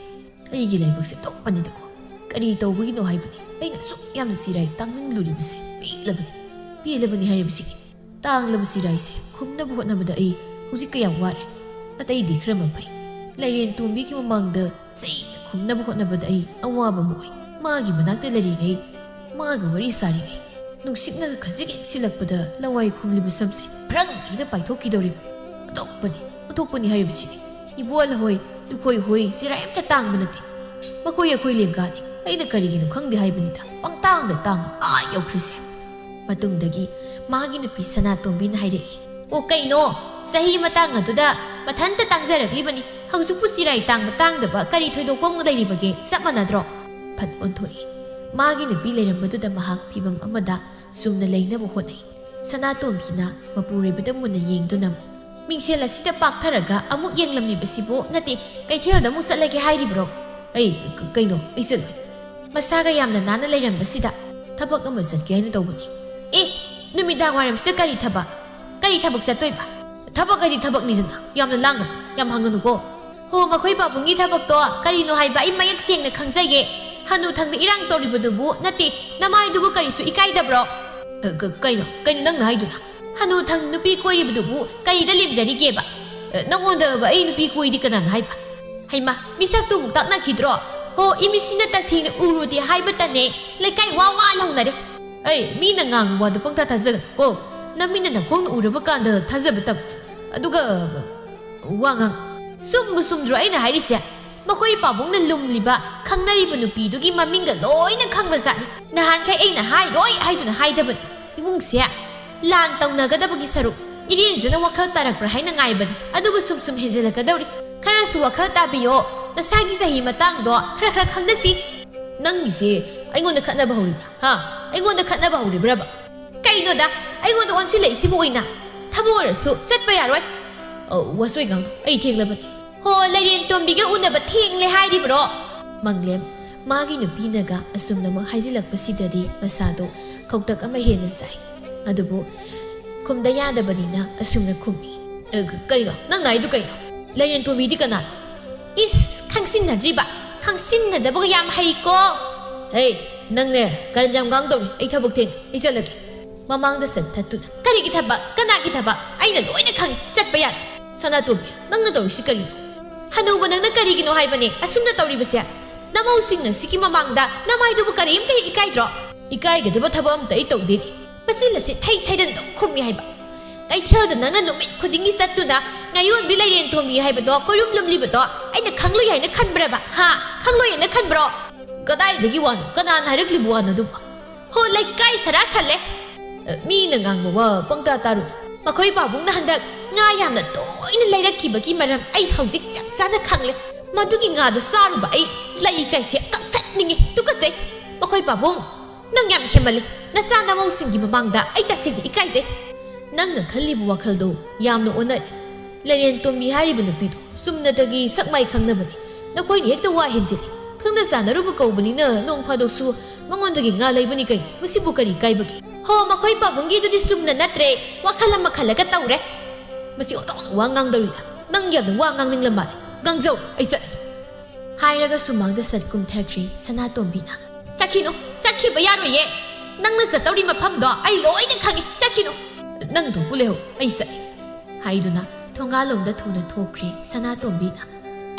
"ꯑꯩꯒꯤ ꯂꯥꯏꯕꯛꯁꯦ ꯊꯣꯛꯄꯅꯤꯗꯀꯣ꯫ ꯀꯔꯤ ꯇꯧꯕꯒꯤꯅꯣ ꯍꯥꯏꯕꯅꯤ ꯑꯩꯅ ꯑꯁꯨꯛ ꯌꯥꯝꯅ ꯆꯤꯔꯥꯏ ꯇꯥꯡꯅꯤꯡꯂꯨꯔꯤꯕꯁꯦ? ꯄꯦꯜꯂꯕꯅꯤ, ꯄꯦꯜꯂꯕꯅꯤ ꯍꯥꯏꯔꯤꯕꯁꯤꯒꯤ꯫ ꯇꯥꯡꯂꯕ ꯆꯤꯔꯥꯏꯁꯦ ꯈꯨꯝꯅꯕ ꯍꯣꯠꯅꯕꯗ ꯑꯩ ꯍꯧꯖꯤꯛ ꯀꯌꯥꯝ ꯋꯥꯔꯦ꯫ ꯑꯇꯩꯗꯤ ꯈꯔ ꯃꯈꯩ꯫ ꯂꯥꯏꯔꯦꯟ ꯇꯣꯝꯕꯤꯒꯤ ꯃꯃꯥꯡꯗ ꯆꯩꯅ ꯈꯨꯝꯅꯕ ꯍꯣꯠꯅꯕꯗ ꯑꯩ ꯑꯋꯥꯕ ꯑꯃ ꯑꯣꯏ꯫ ꯃꯥꯒꯤ ꯃꯅꯥꯛꯇ ꯂꯩꯔꯤꯉꯩ, ꯃꯥꯒ ꯋꯥꯔꯤ ꯁꯥꯔꯤꯉꯩ, ꯅꯨꯡꯁꯤꯠꯅꯒ ꯈꯖꯤꯛ ꯍꯦꯛ ꯁꯤꯜꯂꯛꯄꯗ ꯂꯋꯥꯏ ꯈꯨꯝꯂꯤꯕ ꯁꯝꯁꯦ ꯐ꯭ꯔꯪ ꯍꯦꯛꯇ ꯄꯥꯏꯊꯣꯛꯈꯤꯗꯧꯔꯤꯕ꯫ ꯑꯣꯟꯊꯣꯛꯄꯅꯤ, ꯑꯣꯟꯊꯣꯛꯄꯅꯤ ꯍꯥꯏꯔꯤꯕꯁꯤꯅꯤ꯫ ꯏꯕꯣꯜ ꯍꯣꯏ, ꯂꯨꯈꯣꯏ ꯍꯣꯏ, ꯆꯤꯔꯥꯏ ꯑꯝꯇ ꯇꯥꯡꯕ ꯅꯠꯇꯦ꯫ ꯃꯈꯣꯏ ꯑꯩꯈꯣꯏ ꯂꯦꯡꯒꯥꯅꯤ꯫ ꯑꯩꯅ ꯀꯔꯤꯒꯤꯅꯣ ꯈꯪꯗꯦ ꯍꯥꯏꯕꯅꯤꯗ꯫ ꯄꯪꯇꯥꯡꯗ ꯇꯥꯡ ꯑꯥ ꯌꯧꯈ꯭ꯔꯤꯁꯦ꯫" ꯃꯇꯨꯡꯗꯒꯤ ꯃꯥꯒꯤ ꯅꯨꯄꯤ ꯁꯅꯥꯇꯣꯝꯕꯤꯅ ꯍꯥꯏꯔꯛꯏ, "ꯑꯣ ꯀꯩꯅꯣ, ꯆꯍꯤ ꯃꯇꯥꯡ ꯑꯗꯨꯗ ꯃꯊꯟꯇ ꯇꯥꯡꯖꯔꯛꯂꯤꯕꯅꯤ꯫ ꯍꯧꯖꯤꯛꯄꯨ ꯆꯤꯔꯥꯏ ꯇꯥꯡꯕ ꯇꯥꯡꯗꯕ ꯀꯔꯤ ꯊꯣꯏꯗꯣꯛꯄ ꯑꯃꯨꯛ ꯂꯩꯔꯤꯕꯒꯦ? ꯆꯞ ꯃꯥꯟꯅꯗ꯭ꯔꯣ?" ꯐꯠ ꯑꯣꯟꯊꯣꯛꯏ꯫ ꯃꯥꯒꯤ ꯅꯨꯄꯤ ꯂꯩꯔꯝꯕꯗꯨꯗ ꯃꯍꯥꯛ ꯐꯤꯚꯝ ꯑꯃꯗ ꯆꯨꯝꯅ ꯂꯩꯅꯕ ꯍꯣꯠꯅꯩ꯫ ꯁꯅꯥꯇꯣꯝꯕꯤꯅ ꯃꯄꯨꯔꯣꯏꯕꯗ ꯃꯨꯟꯅ ꯌꯦꯡꯗꯨꯅ ꯑꯃꯨꯛ, ꯃꯤꯡꯁꯦꯜ ꯑꯁꯤꯗ ꯄꯥꯛꯊꯔꯒ ꯑꯃꯨꯛ ꯌꯦꯡꯂꯝꯂꯤꯕꯁꯤꯕꯨ? ꯅꯠꯇꯦ, ꯀꯩꯊꯦꯜꯗ ꯑꯃꯨꯛ ꯆꯠꯂꯒꯦ ꯍꯥꯏꯔꯤꯕ꯭ꯔꯣ? ꯑꯩ, ꯀ-, ꯀꯩꯅꯣ, ꯑꯩ ꯆꯠꯂꯣꯏ꯫ ꯃꯁꯥꯒ ꯌꯥꯝꯅ ꯅꯥꯟꯅ ꯂꯩꯔꯝꯕꯁꯤꯗ ꯊꯕꯛ ꯑꯃ ꯆꯠꯀꯦ ꯍꯥꯏꯅ ꯇꯧꯕꯅꯤ꯫ ꯑꯦ, ꯅꯨꯃꯤꯗꯥꯡ ꯋꯥꯏꯔꯝꯁꯤꯗ ꯀꯔꯤ ꯊꯕꯛ? ꯀꯔꯤ ꯊꯕꯛ ꯆꯠꯇꯣꯏꯕ? ꯊꯕꯛ ꯍꯥꯏꯗꯤ ꯊꯕꯛꯅꯤꯗꯅ, ꯌꯥꯝꯅ ꯂꯥꯡꯒꯅꯨ, ꯌꯥꯝ ꯍꯪꯒꯅꯨꯀꯣ꯫ ꯍꯣ, ꯃꯈꯣꯏ ꯄꯥꯕꯨꯡꯒꯤ ꯊꯕꯛꯇꯣ ꯀꯔꯤꯅꯣ ꯍꯥꯏꯕ ꯑꯩ ꯃꯌꯦꯛ ꯁꯦꯡꯅ ꯈꯪꯖꯩꯌꯦ꯫ ꯍꯅꯨ ꯊꯪꯗ ꯏꯔꯥꯡ ꯇꯧꯔꯤꯕꯗꯨꯕꯨ? ꯅꯠꯇꯦ, ꯅꯃꯥꯏꯗꯨꯕꯨ ꯀꯔꯤꯁꯨ ꯏꯀꯥꯏꯗꯕ꯭ꯔꯣ? ꯑ, ꯀ-, ꯀꯩꯅꯣ, ꯀꯩꯅꯣ ꯅꯪꯅ ꯍꯥꯏꯗꯨꯅ? ꯍꯅꯨ ꯊꯪ ꯅꯨꯄꯤ ꯀꯣꯏꯔꯤꯕꯗꯨꯕꯨ ꯀꯔꯤꯗ ꯂꯦꯝꯖꯔꯤꯒꯦꯕ? ꯑ, ꯅꯪꯉꯣꯟꯗ ꯑꯩ ꯅꯨꯄꯤ ꯀꯣꯏꯗꯤ ꯀꯅꯥꯅ ꯍꯥꯏꯕ? ꯍꯩꯃꯥ, ꯃꯤꯁꯛꯇꯨ ꯑꯃꯨꯛ ꯇꯥꯛꯅꯈꯤꯗ꯭ꯔꯣ? ꯍꯣ, ꯏꯃꯤꯠꯁꯤꯅ ꯇꯁꯦꯡꯅ ꯎꯔꯨꯗꯦ ꯍꯥꯏꯕꯇꯅꯦ, ꯂꯩꯀꯥꯏ ꯋꯥ ꯋꯥ ꯂꯥꯎꯅꯔꯦ꯫ ꯑꯩ, ꯃꯤꯅ ꯉꯥꯡꯕ ꯋꯥꯗ ꯄꯪꯊꯥ ꯊꯥꯖꯒꯅꯨ ꯀꯣ꯫ ꯅꯃꯤꯠꯅ ꯅꯈꯣꯡꯅ ꯎꯔꯕ ꯀꯥꯟꯗ ꯊꯥꯖꯕ ꯇꯝꯃꯨ꯫ ꯑꯗꯨꯒ, ꯋꯥ ꯉꯥꯡ-, ꯆꯨꯝꯕꯨ ꯆꯨꯝꯗ꯭ꯔꯣ ꯑꯩꯅ ꯍꯥꯏꯔꯤꯁꯦ? ꯃꯈꯣꯏ ꯄꯥꯕꯨꯡꯅ ꯂꯨꯝꯂꯤꯕ, ꯈꯪꯅꯔꯤꯕ ꯅꯨꯄꯤꯗꯨꯒꯤ ꯃꯃꯤꯡꯒ ꯂꯣꯏꯅ ꯈꯪꯕꯖꯥꯠꯅꯤ꯫ ꯅꯍꯥꯟꯈꯩ ꯑꯩꯅ ꯍꯥꯏꯔꯣꯏ ꯍꯥꯏꯗꯨꯅ ꯍꯥꯏꯗꯕꯅꯤ꯫ ꯏꯃꯨꯡꯁꯦ ꯂꯥꯟ ꯇꯧꯅꯒꯗꯕꯒꯤ ꯁꯔꯨꯛ ꯏꯔꯦꯟꯖꯅ ꯋꯥꯈꯜ ꯇꯥꯔꯛꯄ꯭ꯔꯥ ꯍꯥꯏꯅ ꯉꯥꯏꯕꯅꯤ, ꯑꯗꯨꯕꯨ ꯁꯨꯝ ꯁꯨꯝ ꯍꯦꯟꯖꯤꯜꯂꯛꯀꯗꯧꯔꯤ꯫ ꯈꯔꯁꯨ ꯋꯥꯈꯜ ꯇꯥꯕꯤꯌꯣ, ꯅꯁꯥꯒꯤ ꯆꯍꯤ ꯃꯇꯥꯡꯗꯣ ꯈꯔ ꯈꯔ ꯈꯪꯅꯁꯤ꯫ ꯅꯪꯒꯤꯁꯦ ꯑꯩꯉꯣꯟꯗ ꯈꯠꯅꯕ ꯍꯧꯔꯤꯕ꯭ꯔꯥ? ꯍꯥ? ꯑꯩꯉꯣꯟꯗ ꯈꯠꯅꯕ ꯍꯧꯔꯤꯕ꯭ꯔꯕ? ꯀꯩꯅꯣꯗ, ꯑꯩꯉꯣꯟꯗ ꯑꯣꯟꯁꯤꯜꯂꯛꯏꯁꯤꯕꯨ ꯑꯣꯏꯅ? ꯊꯕꯛ ꯑꯣꯏꯔꯁꯨ ꯆꯠꯄ ꯌꯥꯔꯣꯏ꯫ ꯑꯧ, ꯋꯥꯆꯣꯏꯒꯥꯡ, ꯑꯩ ꯊꯦꯡꯂꯕꯅꯤ꯫ ꯍꯣ, ꯂꯩꯔꯦꯟ ꯇꯣꯝꯕꯤꯒ ꯎꯅꯕ ꯊꯦꯡꯂꯦ ꯍꯥꯏꯔꯤꯕ꯭ꯔꯣ? ꯃꯪꯂꯦꯝ, ꯃꯥꯒꯤ ꯅꯨꯄꯤꯅꯒ ꯑꯁꯨꯝꯅꯃꯛ ꯍꯥꯏꯖꯤꯜꯂꯛꯄꯁꯤꯗꯗꯤ ꯃꯁꯥꯗꯣ ꯈꯧꯇꯛ ꯑꯃ ꯍꯦꯟꯅ ꯆꯥꯏ꯫ ꯑꯗꯨꯕꯨ ꯈꯨꯝꯗ ꯌꯥꯗꯕꯅꯤꯅ ꯑꯁꯨꯝꯅ ꯈꯨꯝꯃꯤ꯫ "ꯑ, ꯀ-, ꯀꯩꯅꯣ? ꯅꯪꯅ ꯍꯥꯏꯗꯨ ꯀꯩꯅꯣ? ꯂꯩꯔꯦꯟ ꯇꯣꯝꯕꯤꯗꯤ ꯀꯅꯥꯅꯣ?" ꯏꯁ, ꯈꯪꯁꯤꯟꯅꯗ꯭ꯔꯤꯕ? ꯈꯪꯁꯤꯟꯅꯗꯕꯒ ꯌꯥꯝ ꯍꯩꯀꯣ꯫ ꯍꯦ, ꯅꯪꯅꯦ, ꯀꯔꯟ ꯌꯥꯝ ꯉꯥꯡꯗꯧꯔꯤ꯫ ꯑꯩ ꯊꯕꯛ ꯊꯦꯡꯉꯦ, ꯑꯩ ꯆꯠꯂꯒꯦ꯫ ꯃꯃꯥꯡꯗ ꯆꯠꯊꯠꯇꯨꯅ, "ꯀꯔꯤꯒꯤ ꯊꯕꯛ? ꯀꯅꯥꯒꯤ ꯊꯕꯛ? ꯑꯩꯅ ꯂꯣꯏꯅ ꯈꯪꯉꯤ, ꯆꯠꯄ ꯌꯥꯗꯦ꯫" ꯁꯅꯥꯇꯣꯝꯕꯤ, ꯅꯪꯅ ꯇꯧꯔꯤꯁꯤ ꯀꯔꯤꯅꯣ? ꯍꯅꯨꯕ ꯅꯪꯅ ꯀꯔꯤꯒꯤꯅꯣ ꯍꯥꯏꯕꯅꯦ ꯑꯁꯨꯝꯅ ꯇꯧꯔꯤꯕꯁꯦ? ꯅꯃꯧꯁꯤꯡ ꯑꯁꯤꯒꯤ ꯃꯃꯥꯡꯗ ꯅꯃꯥꯏꯗꯨꯕꯨ ꯀꯔꯤꯝꯇ ꯍꯦꯛ ꯏꯀꯥꯏꯗ꯭ꯔꯣ? ꯏꯀꯥꯏꯒꯗꯕ ꯊꯕꯛ ꯑꯝꯇ ꯑꯩ ꯇꯧꯗꯦꯅꯦ꯫ ꯃꯆꯤꯟ ꯑꯁꯤ ꯊꯩ ꯊꯩꯗꯅ ꯑꯗꯨꯝ ꯈꯨꯝꯃꯤ ꯍꯥꯏꯕ꯫ ꯀꯩꯊꯦꯜꯗ ꯅꯪꯅ ꯅꯨꯃꯤꯠ ꯈꯨꯗꯤꯡꯒꯤ ꯆꯠꯇꯨꯅ ꯉꯥꯌꯣꯟꯕꯤ ꯂꯩꯔꯦꯟ ꯇꯣꯝꯕꯤ ꯍꯥꯏꯕꯗꯣ ꯀꯣꯏꯔꯨꯝ ꯂꯨꯝꯂꯤꯕꯗꯣ ꯑꯩꯅ ꯈꯪꯂꯣꯏ ꯍꯥꯏꯅ ꯈꯟꯕ꯭ꯔꯕ? ꯍꯥ? ꯈꯪꯂꯣꯏ ꯍꯥꯏꯅ ꯈꯟꯕ꯭ꯔꯣ? ꯀꯗꯥꯏꯗꯒꯤ ꯋꯥꯅꯣ? ꯀꯅꯥꯅ ꯍꯥꯏꯔꯛꯂꯤꯕ ꯋꯥꯅꯣ ꯑꯗꯨꯕꯨ? ꯍꯣ, ꯂꯩꯀꯥꯏ ꯁꯔꯥ ꯁꯜꯂꯦ꯫ ꯑ, ꯃꯤꯅ ꯉꯥꯡꯕ ꯋꯥ ꯄꯪꯇꯥ ꯇꯥꯔꯨ꯫ ꯃꯈꯣꯏ ꯄꯥꯕꯨꯡꯅ ꯍꯟꯗꯛ ꯉꯥ ꯌꯥꯝꯅ ꯇꯣꯏꯅ ꯂꯩꯔꯛꯈꯤꯕꯒꯤ ꯃꯔꯝ ꯑꯩ ꯍꯧꯖꯤꯛ ꯆꯞ ꯆꯥꯅ ꯈꯪꯂꯦ꯫ ꯃꯗꯨꯒꯤ ꯉꯥꯗꯨ ꯆꯥꯔꯨꯕ ꯑꯩ ꯂꯩ ꯀꯥꯏꯁꯦ ꯀꯛꯊꯠꯅꯤꯡꯉꯤ꯫ ꯇꯨꯀꯠꯆꯩ꯫ ꯃꯈꯣꯏ ꯄꯥꯕꯨꯡ, ꯅꯪ ꯌꯥꯝ ꯍꯦꯟꯃꯜꯂꯤ꯫ ꯅꯆꯥ ꯅꯃꯧꯁꯤꯡꯒꯤ ꯃꯃꯥꯡꯗ ꯑꯩ ꯇꯁꯦꯡꯅ ꯏꯀꯥꯏꯖꯩ꯫ ꯅꯪꯅ ꯈꯜꯂꯤꯕ ꯋꯥꯈꯜꯗꯣ ꯌꯥꯝꯅ ꯑꯣꯟꯅꯔꯦ꯫ ꯂꯩꯔꯦꯟ ꯇꯣꯝꯕꯤ ꯍꯥꯏꯔꯤꯕ ꯅꯨꯄꯤꯗꯣ ꯆꯨꯝꯅꯇꯒꯤ ꯁꯛ ꯃꯥꯏ ꯈꯪꯅꯕꯅꯤ꯫ ꯅꯈꯣꯏꯅ ꯍꯦꯛꯇ ꯋꯥ ꯍꯦꯟꯖꯤꯜꯂꯤ꯫ ꯈꯪꯅ ꯆꯥꯟꯅꯔꯨꯕ ꯀꯧꯕꯅꯤꯅ ꯅꯣꯡ ꯐꯥꯗꯣꯛꯁꯨ ꯃꯉꯣꯟꯗꯒꯤ ꯉꯥ ꯂꯩꯕꯅꯤ ꯀꯩꯅꯣ꯫ ꯃꯁꯤꯕꯨ ꯀꯔꯤ ꯀꯥꯏꯕꯒꯦ? ꯍꯣ, ꯃꯈꯣꯏ ꯄꯥꯕꯨꯡꯒꯤꯗꯨꯗꯤ ꯆꯨꯝꯅ ꯅꯠꯇ꯭ꯔꯦ, ꯋꯥꯈꯜ ꯑꯃ ꯈꯜꯂꯒ ꯇꯧꯔꯦ꯫ ꯃꯁꯤ ꯑꯣꯟꯊꯣꯛꯅ ꯋꯥ ꯉꯥꯡꯗꯧꯔꯤꯗ꯫ ꯅꯪ ꯌꯥꯝꯅ ꯋꯥ ꯉꯥꯡꯅꯤꯡꯂ ꯃꯥꯜꯂꯦ꯫ ꯉꯥꯡꯖꯧ, ꯑꯩ ꯆꯠꯂꯦ꯫ ꯍꯥꯏꯔꯒ ꯁꯨꯃꯥꯡꯗ ꯆꯠ ꯀꯨꯝꯊꯈ꯭ꯔꯦ ꯁꯅꯥꯇꯣꯝꯕꯤꯅ꯫ ꯆꯠꯈꯤꯅꯨ, ꯆꯠꯈꯤꯕ ꯌꯥꯔꯣꯏꯌꯦ꯫ ꯅꯪꯅ ꯆꯠꯇꯧꯔꯤ ꯃꯐꯝꯗꯣ ꯑꯩ ꯂꯣꯏꯅ ꯈꯪꯉꯤ꯫ ꯆꯠꯈꯤꯅꯨ꯫ ꯅꯪ ꯊꯣꯛꯄꯨ ꯂꯩꯍꯧ, ꯑꯩ ꯆꯠꯂꯦ꯫ ꯍꯥꯏꯗꯨꯅ ꯊꯣꯡꯒꯥꯜꯂꯣꯝꯗ ꯊꯨꯅ ꯊꯣꯛꯈ꯭ꯔꯦ ꯁꯅꯥꯇꯣꯝꯕꯤꯅ꯫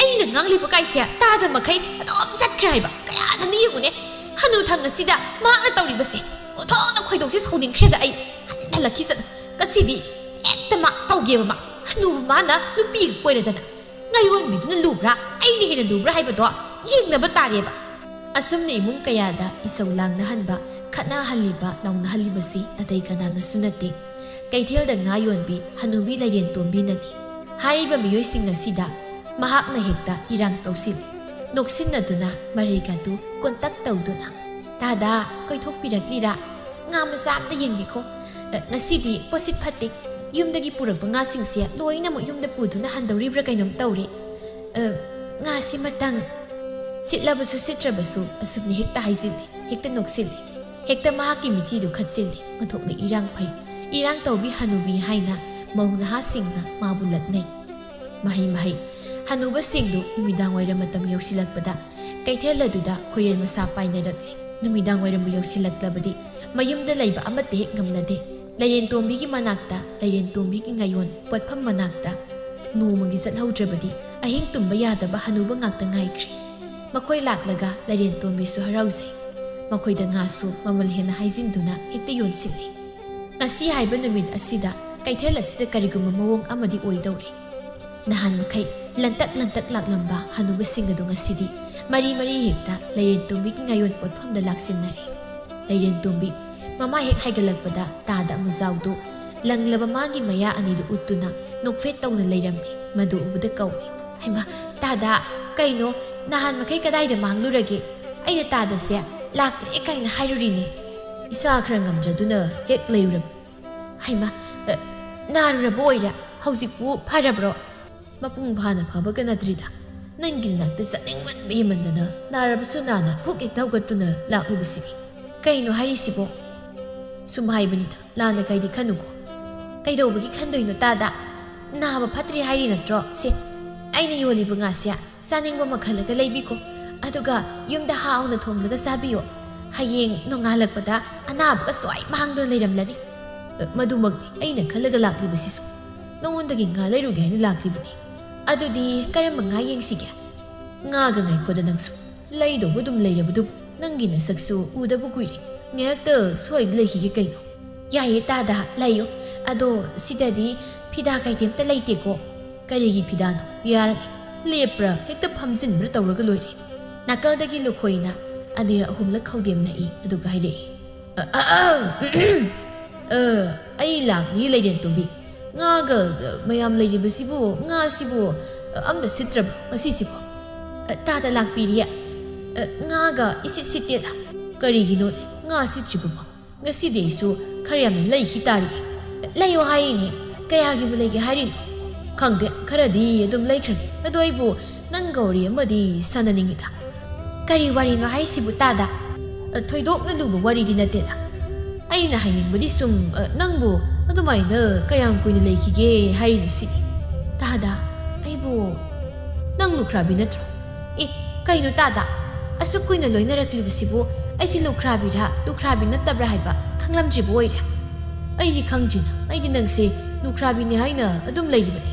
ꯑꯩꯅ ꯉꯥꯡꯂꯤꯕ ꯀꯥꯏꯁꯦ ꯇꯥꯗ ꯃꯈꯩ ꯑꯗꯨꯝ ꯆꯠꯈ꯭ꯔꯦ ꯍꯥꯏꯕ꯫ ꯀꯌꯥꯗꯅ ꯌꯦꯡꯉꯨꯅꯦ꯫ ꯍꯅꯨ ꯊꯪ ꯑꯁꯤꯗ ꯃꯍꯥꯛꯅ ꯇꯧꯔꯤꯕꯁꯦ꯫ ꯑꯣꯟꯊꯣꯛꯅ ꯈꯣꯏꯗꯧꯁꯦ ꯁꯥꯎꯅꯤꯡꯈ꯭ꯔꯦꯗ ꯑꯩ꯫ ꯍꯜꯂꯛꯈꯤꯁꯅꯨ꯫ ꯉꯁꯤꯗꯤ ꯍꯦꯛꯇ ꯃꯥ ꯇꯧꯒꯦꯕ ꯃꯥ꯫ ꯍꯅꯨꯕ ꯃꯥꯅ ꯅꯨꯄꯤꯒ ꯀꯣꯏꯔꯗꯅ꯫ ꯉꯥꯌꯣꯟꯕꯤꯗꯨꯅ ꯂꯨꯕ꯭ꯔꯥ, ꯑꯩꯅ ꯍꯦꯟꯅ ꯂꯨꯕ꯭ꯔꯥ ꯍꯥꯏꯕꯗꯣ ꯌꯦꯡꯅꯕ ꯇꯥꯔꯦꯕ꯫ ꯑꯁꯨꯝꯅ ꯏꯃꯨꯡ ꯀꯌꯥꯗ ꯏꯁꯧ ꯂꯥꯡꯅꯍꯟꯕ, ꯈꯠꯅꯍꯜꯂꯤꯕ, ꯂꯥꯎꯅꯍꯜꯂꯤꯕꯁꯤ ꯑꯇꯩ ꯀꯅꯥꯅꯁꯨ ꯅꯠꯇꯦ꯫ ꯀꯩꯊꯦꯜꯗ ꯉꯥ ꯌꯣꯟꯕꯤ ꯍꯅꯨꯕꯤ ꯂꯩꯔꯦꯟ ꯇꯣꯝꯕꯤꯅꯅꯤ꯫ ꯍꯥꯏꯔꯤꯕ ꯃꯤꯑꯣꯏꯁꯤꯡ ꯑꯁꯤꯗ ꯃꯍꯥꯛꯅ ꯍꯦꯛꯇ ꯏꯔꯥꯡ ꯇꯧꯁꯤꯜꯂꯤ꯫ ꯅꯣꯛꯁꯤꯟꯅꯗꯨꯅ ꯃꯔꯩꯒꯗꯨ ꯀꯣꯟꯇꯛ ꯇꯧꯗꯨꯅ, "ꯇꯥꯗ, ꯀꯣꯏꯊꯣꯛꯄꯤꯔꯛꯂꯤꯔꯥ? ꯉꯥ ꯃꯆꯥ ꯑꯝꯇ ꯌꯦꯡꯕꯤꯈꯣ꯫ ꯑ, ꯉꯁꯤꯗꯤ ꯄꯣꯠꯁꯤꯠ ꯐꯠꯇꯦ꯫ ꯌꯨꯝꯗꯒꯤ ꯄꯨꯔꯛꯄ ꯉꯥꯁꯤꯡꯁꯦ ꯂꯣꯏꯅꯃꯛ ꯌꯨꯝꯗ ꯄꯨꯗꯨꯅ ꯍꯟꯗꯧꯔꯤꯕ꯭ꯔꯥ ꯀꯩꯅꯣꯝ ꯇꯧꯔꯦ꯫ ꯑ, ꯉꯥꯁꯤꯃꯇꯪ꯫" ꯁꯤꯠꯂꯕꯁꯨ ꯁꯤꯠꯇ꯭ꯔꯕꯁꯨ ꯑꯁꯨꯝꯅ ꯍꯦꯛꯇ ꯍꯥꯏꯖꯤꯜꯂꯤ, ꯍꯦꯛꯇ ꯅꯣꯛꯁꯤꯜꯂꯤ, ꯍꯦꯛꯇ ꯃꯍꯥꯛꯀꯤ ꯃꯤꯆꯤꯗꯨ ꯈꯠꯆꯤꯜꯂꯤ꯫ ꯑꯣꯟꯊꯣꯛꯅ ꯏꯔꯥꯡ ꯐꯩ꯫ ꯏꯔꯥꯡ ꯇꯧꯕꯤ ꯍꯅꯨꯕꯤ ꯍꯥꯏꯅ ꯃꯧ ꯅꯍꯥꯁꯤꯡꯅ ꯃꯥꯕꯨ ꯂꯛꯅꯩ꯫ ꯃꯍꯩ ꯃꯍꯩ꯫ ꯍꯅꯨꯕꯁꯤꯡꯗꯨ ꯅꯨꯃꯤꯗꯥꯡ ꯋꯥꯏꯔꯝ ꯃꯇꯝ ꯌꯧꯁꯤꯜꯂꯛꯄꯗ ꯀꯩꯊꯦꯜ ꯑꯗꯨꯗ ꯈꯣꯏꯔꯦꯟ ꯃꯁꯥ ꯄꯥꯏꯅꯔꯛꯂꯦ꯫ ꯅꯨꯃꯤꯗꯥꯡ ꯋꯥꯏꯔꯝꯕꯨ ꯌꯧꯁꯤꯜꯂꯛꯂꯕꯗꯤ ꯃꯌꯨꯝꯗ ꯂꯩꯕ ꯑꯃꯠꯇ ꯍꯦꯛ ꯉꯝꯅꯗꯦ꯫ ꯂꯩꯔꯦꯟ ꯇꯣꯝꯕꯤꯒꯤ ꯃꯅꯥꯛꯇ, ꯂꯩꯔꯦꯟ ꯇꯣꯝꯕꯤꯒꯤ ꯉꯥꯌꯣꯟ ꯄꯣꯠꯐꯝ ꯃꯅꯥꯛꯇ ꯅꯣꯡꯃꯒꯤ ꯆꯠꯍꯧꯗ꯭ꯔꯕꯗꯤ ꯑꯍꯤꯡ ꯇꯨꯝꯕ ꯌꯥꯗꯕ ꯍꯅꯨꯕ ꯉꯥꯛꯇ ꯉꯥꯏꯈ꯭ꯔꯦ꯫ ꯃꯈꯣꯏ ꯂꯥꯛꯂꯒ ꯂꯩꯔꯦꯟ ꯇꯣꯝꯕꯤꯁꯨ ꯍꯔꯥꯎꯖꯩ꯫ ꯃꯈꯣꯏꯗ ꯉꯥꯁꯨ ꯃꯃꯜ ꯍꯦꯟꯅ ꯍꯥꯏꯖꯤꯟꯗꯨꯅ ꯍꯦꯛꯇ ꯌꯣꯟꯁꯤꯜꯂꯤ꯫ ꯉꯁꯤ ꯍꯥꯏꯕ ꯅꯨꯃꯤꯠ ꯑꯁꯤꯗ ꯀꯩꯊꯦꯜ ꯑꯁꯤꯗ ꯀꯔꯤꯒꯨꯝꯕ ꯃꯑꯣꯡ ꯑꯃꯗꯤ ꯑꯣꯏꯗꯧꯔꯦ꯫ ꯅꯍꯥꯟ ꯃꯈꯩ ꯂꯟꯇꯛ ꯂꯟꯇꯛ ꯂꯥꯛꯂꯝꯕ ꯍꯅꯨꯕꯁꯤꯡ ꯑꯗꯨ ꯉꯁꯤꯗꯤ ꯃꯔꯤ ꯃꯔꯤ ꯍꯦꯛꯇ ꯂꯩꯔꯦꯟ ꯇꯣꯝꯕꯤꯒꯤ ꯉꯥꯌꯣꯟ ꯄꯣꯠꯐꯝꯗ ꯂꯥꯛꯁꯤꯟꯅꯔꯦ꯫ ꯂꯩꯔꯦꯟ ꯇꯣꯝꯕꯤ ꯃꯃꯥ ꯍꯦꯛ ꯍꯥꯏꯒꯠꯂꯛꯄꯗ ꯇꯥꯗ ꯑꯃꯖꯥꯎꯗꯨ ꯂꯪꯂꯕ ꯃꯥꯒꯤ ꯃꯌꯥ ꯑꯅꯤꯗꯨ ꯎꯠꯇꯨꯅ ꯅꯣꯛꯐꯦꯠ ꯇꯧꯅ ꯂꯩꯔꯝꯃꯤ꯫ ꯃꯗꯨ ꯎꯕꯗ ꯀꯧꯏ, "ꯍꯩꯃꯥ, ꯇꯥꯗ, ꯀꯩꯅꯣ, ꯅꯍꯥꯟ ꯃꯈꯩ ꯀꯗꯥꯏꯗ ꯃꯥꯡꯂꯨꯔꯒꯦ? ꯑꯩꯅ ꯇꯥꯗꯁꯦ ꯂꯥꯛꯇ꯭ꯔꯦ ꯀꯥꯏꯅ ꯍꯥꯏꯔꯨꯔꯤꯅꯦ꯫ ꯏꯁꯥ ꯈꯔ ꯉꯝꯗ꯭ꯔꯗꯨꯅ ꯍꯦꯛ ꯂꯩꯔꯨꯔꯝ꯫ ꯍꯩꯃꯥ, ꯑ, ꯅꯥꯔꯨꯔꯕ ꯑꯣꯏꯔꯦ? ꯍꯧꯖꯤꯛꯄꯨ ꯐꯔꯕ꯭ꯔꯣ? ꯃꯄꯨꯡ ꯐꯥꯅ ꯐꯕꯒ ꯅꯠꯇ꯭ꯔꯤꯗ꯫ ꯅꯪꯒꯤ ꯅꯥꯛꯇ ꯆꯠꯅꯤꯡꯃꯟꯕ ꯍꯦꯟꯃꯟꯗꯅ ꯅꯥꯔꯕꯁꯨ ꯅꯥꯅ ꯐꯨꯛ ꯍꯦꯛꯇ ꯍꯧꯒꯠꯇꯨꯅ ꯂꯥꯛꯂꯤꯕꯁꯤꯅꯤ꯫ ꯀꯩꯅꯣ ꯍꯥꯏꯔꯤꯁꯤꯕꯣ? ꯁꯨꯝ ꯍꯥꯏꯕꯅꯤꯗ, ꯂꯥꯟꯅ ꯀꯩꯗꯤ ꯈꯟꯅꯨꯀꯣ꯫ ꯀꯩꯗꯧꯕꯒꯤ ꯈꯟꯗꯣꯏꯅꯣ ꯇꯥꯗ? ꯅꯥꯕ ꯐꯠꯇ꯭ꯔꯤ ꯍꯥꯏꯔꯤ ꯅꯠꯇ꯭ꯔꯣ? ꯁꯦ, ꯑꯩꯅ ꯌꯣꯜꯂꯤꯕ ꯉꯥꯁꯦ ꯆꯥꯅꯤꯡꯕ ꯃꯈꯜꯂꯒ ꯂꯩꯕꯤꯀꯣ꯫ ꯑꯗꯨꯒ ꯌꯨꯝꯗ ꯍꯥꯎꯅ ꯊꯣꯡꯂꯒ ꯆꯥꯕꯤꯌꯣ꯫ ꯍꯌꯦꯡ ꯅꯣꯡꯉꯥꯜꯂꯛꯄꯗ ꯑꯅꯥꯕꯒ ꯁ꯭ꯋꯥꯏ ꯃꯥꯡꯗꯨꯅ ꯂꯩꯔꯝꯂꯅꯤ꯫ ꯃꯗꯨꯃꯛꯅꯤ ꯑꯩꯅ ꯈꯜꯂꯒ ꯂꯥꯛꯂꯤꯕꯁꯤꯁꯨ꯫ ꯅꯉꯣꯟꯗꯒꯤ ꯉꯥ ꯂꯩꯔꯨꯒꯦ ꯍꯥꯏꯅ ꯂꯥꯛꯂꯤꯕꯅꯤ꯫ ꯑꯗꯨꯗꯤ ꯀꯔꯝꯕ ꯉꯥ ꯌꯦꯡꯁꯤꯒꯦ? ꯉꯥꯒ ꯉꯥꯏꯈꯣꯗ ꯅꯪꯁꯨ꯫ ꯂꯩꯗꯧꯕ ꯑꯗꯨꯝ ꯂꯩꯔꯕꯗꯨꯕꯨ ꯅꯪꯒꯤ ꯅꯁꯛꯁꯨ ꯎꯗꯕ ꯀꯨꯏꯔꯦ꯫ ꯉꯥꯏꯍꯥꯛꯇ ꯁ꯭ꯋꯥꯏꯗ ꯂꯩꯈꯤꯒꯦ ꯀꯩꯅꯣ꯫ ꯌꯥꯏꯌꯦ ꯇꯥꯗ, ꯂꯩꯌꯣ꯫ ꯑꯗꯣ ꯁꯤꯗꯗꯤ ꯐꯤꯗꯥ ꯀꯩꯊꯦꯜꯇ ꯂꯩꯇꯦꯀꯣ꯫ ꯀꯔꯤꯒꯤ ꯐꯤꯗꯥꯅꯣ? ꯌꯥꯔꯅꯤ꯫ ꯂꯦꯞꯄ꯭ꯔꯥ ꯍꯦꯛꯇ ꯐꯝꯖꯤꯟꯕ꯭ꯔꯥ ꯇꯧꯔꯒ ꯂꯣꯏꯔꯦ꯫ ꯅꯥꯀꯜꯗꯒꯤ ꯂꯨꯈꯣꯏꯅ ꯑꯅꯤꯔꯛ ꯑꯍꯨꯝꯂꯛ ꯈꯧꯗꯦꯝ ꯂꯥꯛꯏ, ꯑꯗꯨꯒ ꯍꯥꯏꯔꯛꯏ, "ꯑ, ꯑ, ꯑ, ꯑ, ꯑꯩ ꯂꯥꯛꯂꯤ ꯂꯩꯔꯦꯟ ꯇꯣꯝꯕꯤ꯫ ꯉꯥꯒ, ꯑ, ꯃꯌꯥꯝ ꯂꯩꯔꯤꯕꯁꯤꯕꯨ, ꯉꯥꯁꯤꯕꯨ, ꯑ, ꯑꯝꯇ ꯁꯤꯠꯇ꯭ꯔꯕ ꯉꯁꯤꯁꯤꯕꯣ?" "ꯑ, ꯇꯥꯗ ꯂꯥꯛꯄꯤꯔꯤꯌꯦ꯫ ꯑ, ꯉꯥꯒ ꯏꯁꯤꯠ ꯁꯤꯠꯇꯦꯗ꯫ ꯀꯔꯤꯒꯤꯅꯣꯅꯦ ꯉꯥ ꯁꯤꯠꯇ꯭ꯔꯤꯕꯕꯣ? ꯉꯁꯤꯗꯤ ꯑꯩꯁꯨ ꯈꯔ ꯌꯥꯝꯅ ꯂꯩꯈꯤ ꯇꯥꯔꯤ꯫ ꯂꯩꯌꯣ ꯍꯥꯏꯔꯤꯅꯦ, ꯀꯌꯥꯒꯤꯕꯨ ꯂꯩꯒꯦ ꯍꯥꯏꯔꯤꯅꯣ?" "ꯈꯪꯗꯦ, ꯈꯔꯗꯤ ꯑꯗꯨꯝ ꯂꯩꯈ꯭ꯔꯒꯦ꯫ ꯑꯗꯣ ꯑꯩꯕꯨ ꯅꯪꯒ ꯋꯥꯔꯤ ꯑꯃꯗꯤ ꯁꯥꯟꯅꯅꯤꯡꯉꯤꯗ꯫" "ꯀꯔꯤ ꯋꯥꯔꯤꯅꯣ ꯍꯥꯏꯔꯤꯁꯤꯕꯨ ꯇꯥꯗ?" "ꯑ, ꯊꯣꯏꯗꯣꯛꯅ ꯂꯨꯕ ꯋꯥꯔꯤꯗꯤ ꯅꯠꯇꯦꯗ꯫ ꯑꯩꯅ ꯍꯥꯏꯅꯤꯡꯕꯗꯤ ꯁꯨꯝ, ꯑ, ꯅꯪꯕꯨ ꯑꯗꯨꯃꯥꯏꯅ ꯀꯌꯥꯝ ꯀꯨꯏꯅ ꯂꯩꯈꯤꯒꯦ ꯍꯥꯏꯔꯤꯅꯣ ꯁꯤꯅꯤ꯫" "ꯇꯥꯗ, ꯑꯩꯕꯨ ꯅꯪ ꯂꯨꯈ꯭ꯔꯥꯕꯤ ꯅꯠꯇ꯭ꯔꯣ?" "ꯑꯦ, ꯀꯩꯅꯣ ꯇꯥꯗ? ꯑꯁꯨꯛ ꯀꯨꯏꯅ ꯂꯣꯏꯅꯔꯛꯂꯤꯕꯁꯤꯕꯨ ꯑꯩꯁꯤ ꯂꯨꯈ꯭ꯔꯥꯕꯤꯔꯥ, ꯂꯨꯈ꯭ꯔꯥꯕꯤ ꯅꯠꯇꯕ꯭ꯔꯥ ꯍꯥꯏꯕ ꯈꯪꯂꯝꯗ꯭ꯔꯤꯕ ꯑꯣꯏꯔꯦ?" "ꯑꯩꯗꯤ ꯈꯪꯗ꯭ꯔꯤꯅ, ꯑꯩꯗꯤ ꯅꯪꯁꯦ ꯂꯨꯈ꯭ꯔꯥꯕꯤꯅꯦ ꯍꯥꯏꯅ ꯑꯗꯨꯝ ꯂꯩꯔꯤꯕꯅꯤ꯫"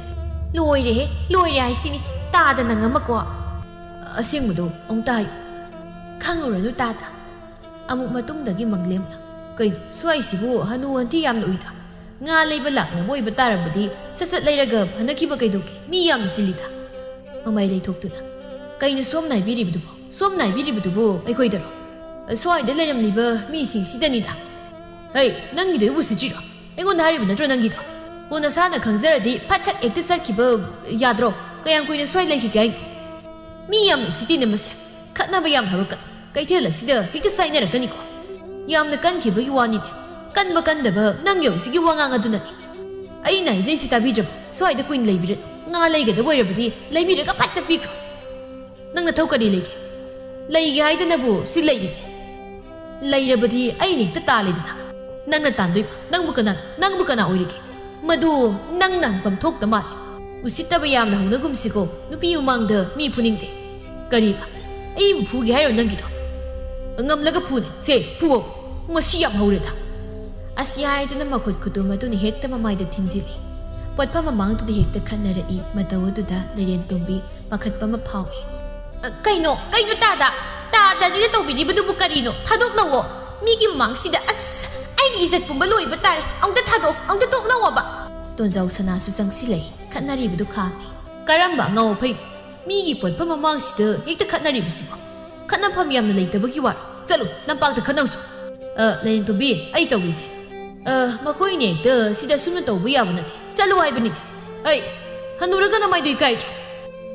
"ꯂꯣꯏꯔꯦꯍꯦ, ꯂꯣꯏꯔꯦ ꯍꯥꯏꯁꯤꯅꯤ, ꯇꯥꯗ ꯅꯪ ꯑꯃꯀꯣ꯫" "ꯑꯁꯦꯡꯕꯗꯣ ꯑꯃꯨꯛꯇ ꯍꯥꯏꯌꯨ꯫" "ꯈꯪꯉꯨꯔꯅꯨ ꯇꯥꯗ꯫" ꯑꯃꯨꯛ ꯃꯇꯨꯡꯗꯒꯤ ꯃꯪꯂꯦꯝꯅ, "ꯀꯩꯅꯣ, ꯁ꯭ꯋꯥꯏꯁꯤꯕꯨ ꯍꯅꯨ ꯍꯟꯊꯤ ꯌꯥꯝꯅ ꯎꯏꯗ? ꯉꯥ ꯂꯩꯕ ꯂꯥꯛꯅꯕ ꯑꯣꯏꯕ ꯇꯥꯔꯕꯗꯤ ꯁꯠ ꯁꯠ ꯂꯩꯔꯒ ꯐꯅꯈꯤꯕ ꯀꯩꯗꯧꯒꯦ? ꯃꯤ ꯌꯥꯝꯅ ꯆꯤꯜꯂꯤꯗ꯫" ꯃꯃꯥꯏ ꯂꯩꯊꯣꯛꯇꯨꯅ, "ꯀꯩꯅꯣ ꯁꯣꯝꯅ ꯍꯥꯏꯕꯤꯔꯤꯕꯗꯨꯕꯣ? ꯁꯣꯝꯅ ꯍꯥꯏꯕꯤꯔꯤꯕꯗꯨꯕꯨ ꯑꯩꯈꯣꯏꯗꯔꯣ? ꯁ꯭ꯋꯥꯏꯗ ꯂꯩꯔꯝꯂꯤꯕ ꯃꯤꯁꯤꯡꯁꯤꯗꯅꯤꯗ꯫" "ꯍꯩ, ꯅꯪꯒꯤꯗꯣ ꯑꯩꯕꯨ ꯁꯤꯠꯇ꯭ꯔꯤꯔꯣ? ꯑꯩꯉꯣꯟꯗ ꯍꯥꯏꯔꯤꯕ ꯅꯠꯇ꯭ꯔꯣ ꯅꯪꯒꯤꯗꯣ? ꯑꯣ, ꯅꯁꯥꯅ ꯈꯪꯖꯔꯗꯤ ꯐꯠ ꯁꯠ ꯍꯦꯛꯇ ꯆꯠꯈꯤꯕ ꯌꯥꯗ꯭ꯔꯣ? ꯀꯌꯥꯝ ꯀꯨꯏꯅ ꯁ꯭ꯋꯥꯏ ꯂꯩꯈꯤꯒꯦ ꯍꯥꯏꯅꯣ? ꯃꯤ ꯌꯥꯝꯅ ꯎꯁꯤꯠꯇꯦꯅꯦ ꯃꯁꯦ꯫ ꯈꯠꯅꯕ ꯌꯥꯝ ꯍꯧꯔꯛꯀꯅꯨ꯫ ꯀꯩꯊꯦꯜ ꯑꯁꯤꯗ ꯍꯦꯛꯇ ꯆꯥꯏꯅꯔꯛꯀꯅꯤꯀꯣ꯫ ꯌꯥꯝꯅ ꯀꯟꯈꯤꯕꯒꯤ ꯋꯥꯅꯤꯅꯦ꯫ ꯀꯟꯕ ꯀꯟꯗꯕ ꯅꯪꯒꯤ ꯍꯧꯖꯤꯛꯀꯤ ꯋꯥꯉꯥꯡ ꯑꯗꯨꯅꯅꯤ꯫ ꯑꯩꯅ ꯍꯥꯏꯖꯩꯁꯤ ꯇꯥꯕꯤꯗ꯭ꯔꯕ? ꯁ꯭ꯋꯥꯏꯗ ꯀꯨꯏꯅ ꯂꯩꯕꯤꯔꯅꯨ꯫ ꯉꯥ ꯂꯩꯒꯗꯕ ꯑꯣꯏꯔꯕꯗꯤ ꯂꯩꯕꯤꯔꯒ ꯐꯠ ꯆꯠꯄꯤꯈ꯭ꯔꯣ꯫ ꯅꯪ ꯅꯊꯧ ꯀꯔꯤ ꯂꯩꯒꯦ? ꯂꯩꯒꯦ ꯍꯥꯏꯗꯅꯕꯨ ꯁꯤ ꯂꯩꯔꯤꯅꯦ꯫ ꯂꯩꯔꯕꯗꯤ ꯑꯩꯅ ꯍꯦꯛꯇ ꯇꯥꯜꯂꯦꯗꯅ꯫ ꯅꯪꯅ ꯇꯥꯟꯗꯣꯏꯕ? ꯅꯪꯕꯨ ꯀꯅꯥ, ꯅꯪꯕꯨ ꯀꯅꯥ ꯑꯣꯏꯔꯤꯒꯦ? ꯃꯗꯨ ꯅꯪꯅ ꯍꯪꯐꯝ ꯊꯣꯛꯇ ꯃꯥꯜꯂꯦ꯫ ꯎꯁꯤꯠꯇꯕ ꯌꯥꯝꯅ ꯍꯧꯅꯒꯨꯝꯁꯤꯀꯣ, ꯅꯨꯄꯤ ꯃꯃꯥꯡꯗ ꯃꯤ ꯐꯨꯅꯤꯡꯗꯦ꯫ ꯀꯔꯤꯕ? ꯑꯩꯕꯨ ꯐꯨꯒꯦ ꯍꯥꯏꯔꯣ ꯅꯪꯒꯤꯗꯣ? ꯉꯝꯂꯒ ꯐꯨꯅꯦ꯫ ꯁꯦ, ꯐꯨꯑꯣ꯫ ꯃꯁꯤ ꯌꯥꯝ ꯍꯧꯔꯦꯗ꯫ ꯑꯁꯤ ꯍꯥꯏꯗꯨꯅ ꯃꯈꯨꯠ ꯈꯨꯗꯣꯝ ꯑꯗꯨꯅ ꯍꯦꯛꯇ ꯃꯃꯥꯏꯗ ꯊꯤꯟꯖꯤꯜꯂꯤ꯫ ꯄꯣꯠꯐꯝ ꯃꯃꯥꯡꯗꯨꯗ ꯍꯦꯛꯇ ꯈꯠꯅꯔꯛꯏ꯫ ꯃꯇꯧ ꯑꯗꯨꯗ ꯂꯩꯔꯦꯟ ꯇꯣꯝꯕꯤ ꯄꯥꯈꯠꯄ ꯑꯃ ꯐꯥꯎꯏ꯫ "ꯑ, ꯀꯩꯅꯣ? ꯀꯩꯅꯣ ꯇꯥꯗ? ꯇꯥꯗꯅꯤꯅ ꯇꯧꯕꯤꯔꯤꯕꯗꯨꯕꯨ ꯀꯔꯤꯅꯣ? ꯊꯥꯗꯣꯛꯅꯧꯋꯣ꯫ ꯃꯤꯒꯤ ꯃꯃꯥꯡꯁꯤꯗ, ꯑꯁ, ꯑꯩꯒꯤ ꯏꯖꯠ ꯄꯨꯝꯕ ꯂꯣꯏꯕ ꯇꯥꯔꯦ꯫ ꯑꯃꯨꯛꯇ ꯊꯥꯗꯣꯛꯑꯣ, ꯑꯃꯨꯛꯇ ꯇꯣꯛꯅꯧꯋꯣꯕ꯫" ꯇꯣꯟꯖꯥꯎ ꯁꯅꯥꯁꯨ ꯆꯪꯁꯤꯜꯂꯛꯏ꯫ ꯈꯠꯅꯔꯤꯕꯗꯨ ꯈꯥꯝꯃꯤ꯫ "ꯀꯔꯝꯕ ꯑꯉꯥꯎ ꯑꯐꯩ? ꯃꯤꯒꯤ ꯄꯣꯠꯐꯝ ꯃꯃꯥꯡꯁꯤꯗ ꯍꯦꯛꯇ ꯈꯠꯅꯔꯤꯕꯁꯤꯕꯣ? ꯈꯠꯅꯐꯝ ꯌꯥꯝꯅ ꯂꯩꯇꯕꯒꯤ ꯋꯥꯔꯣ? ꯆꯠꯂꯨ, ꯂꯝꯄꯥꯛꯇ ꯈꯠꯅꯧ ꯆꯣ꯫" "ꯑ, ꯂꯩꯔꯦꯟ ꯇꯣꯝꯕꯤ, ꯑꯩ ꯇꯧꯔꯤꯁꯦ꯫" "ꯑ, ꯃꯈꯣꯏꯅ ꯍꯦꯛꯇ ꯁꯤꯗ ꯁꯨꯝꯅ ꯇꯧꯕ ꯌꯥꯕ ꯅꯠꯇꯦ꯫ ꯆꯠꯂꯨ ꯍꯥꯏꯕꯅꯤꯅꯦ꯫ ꯑꯩ ꯍꯅꯨꯔꯒ ꯅꯃꯥꯏꯗꯨ ꯏꯀꯥꯏꯗ꯭ꯔꯣ?"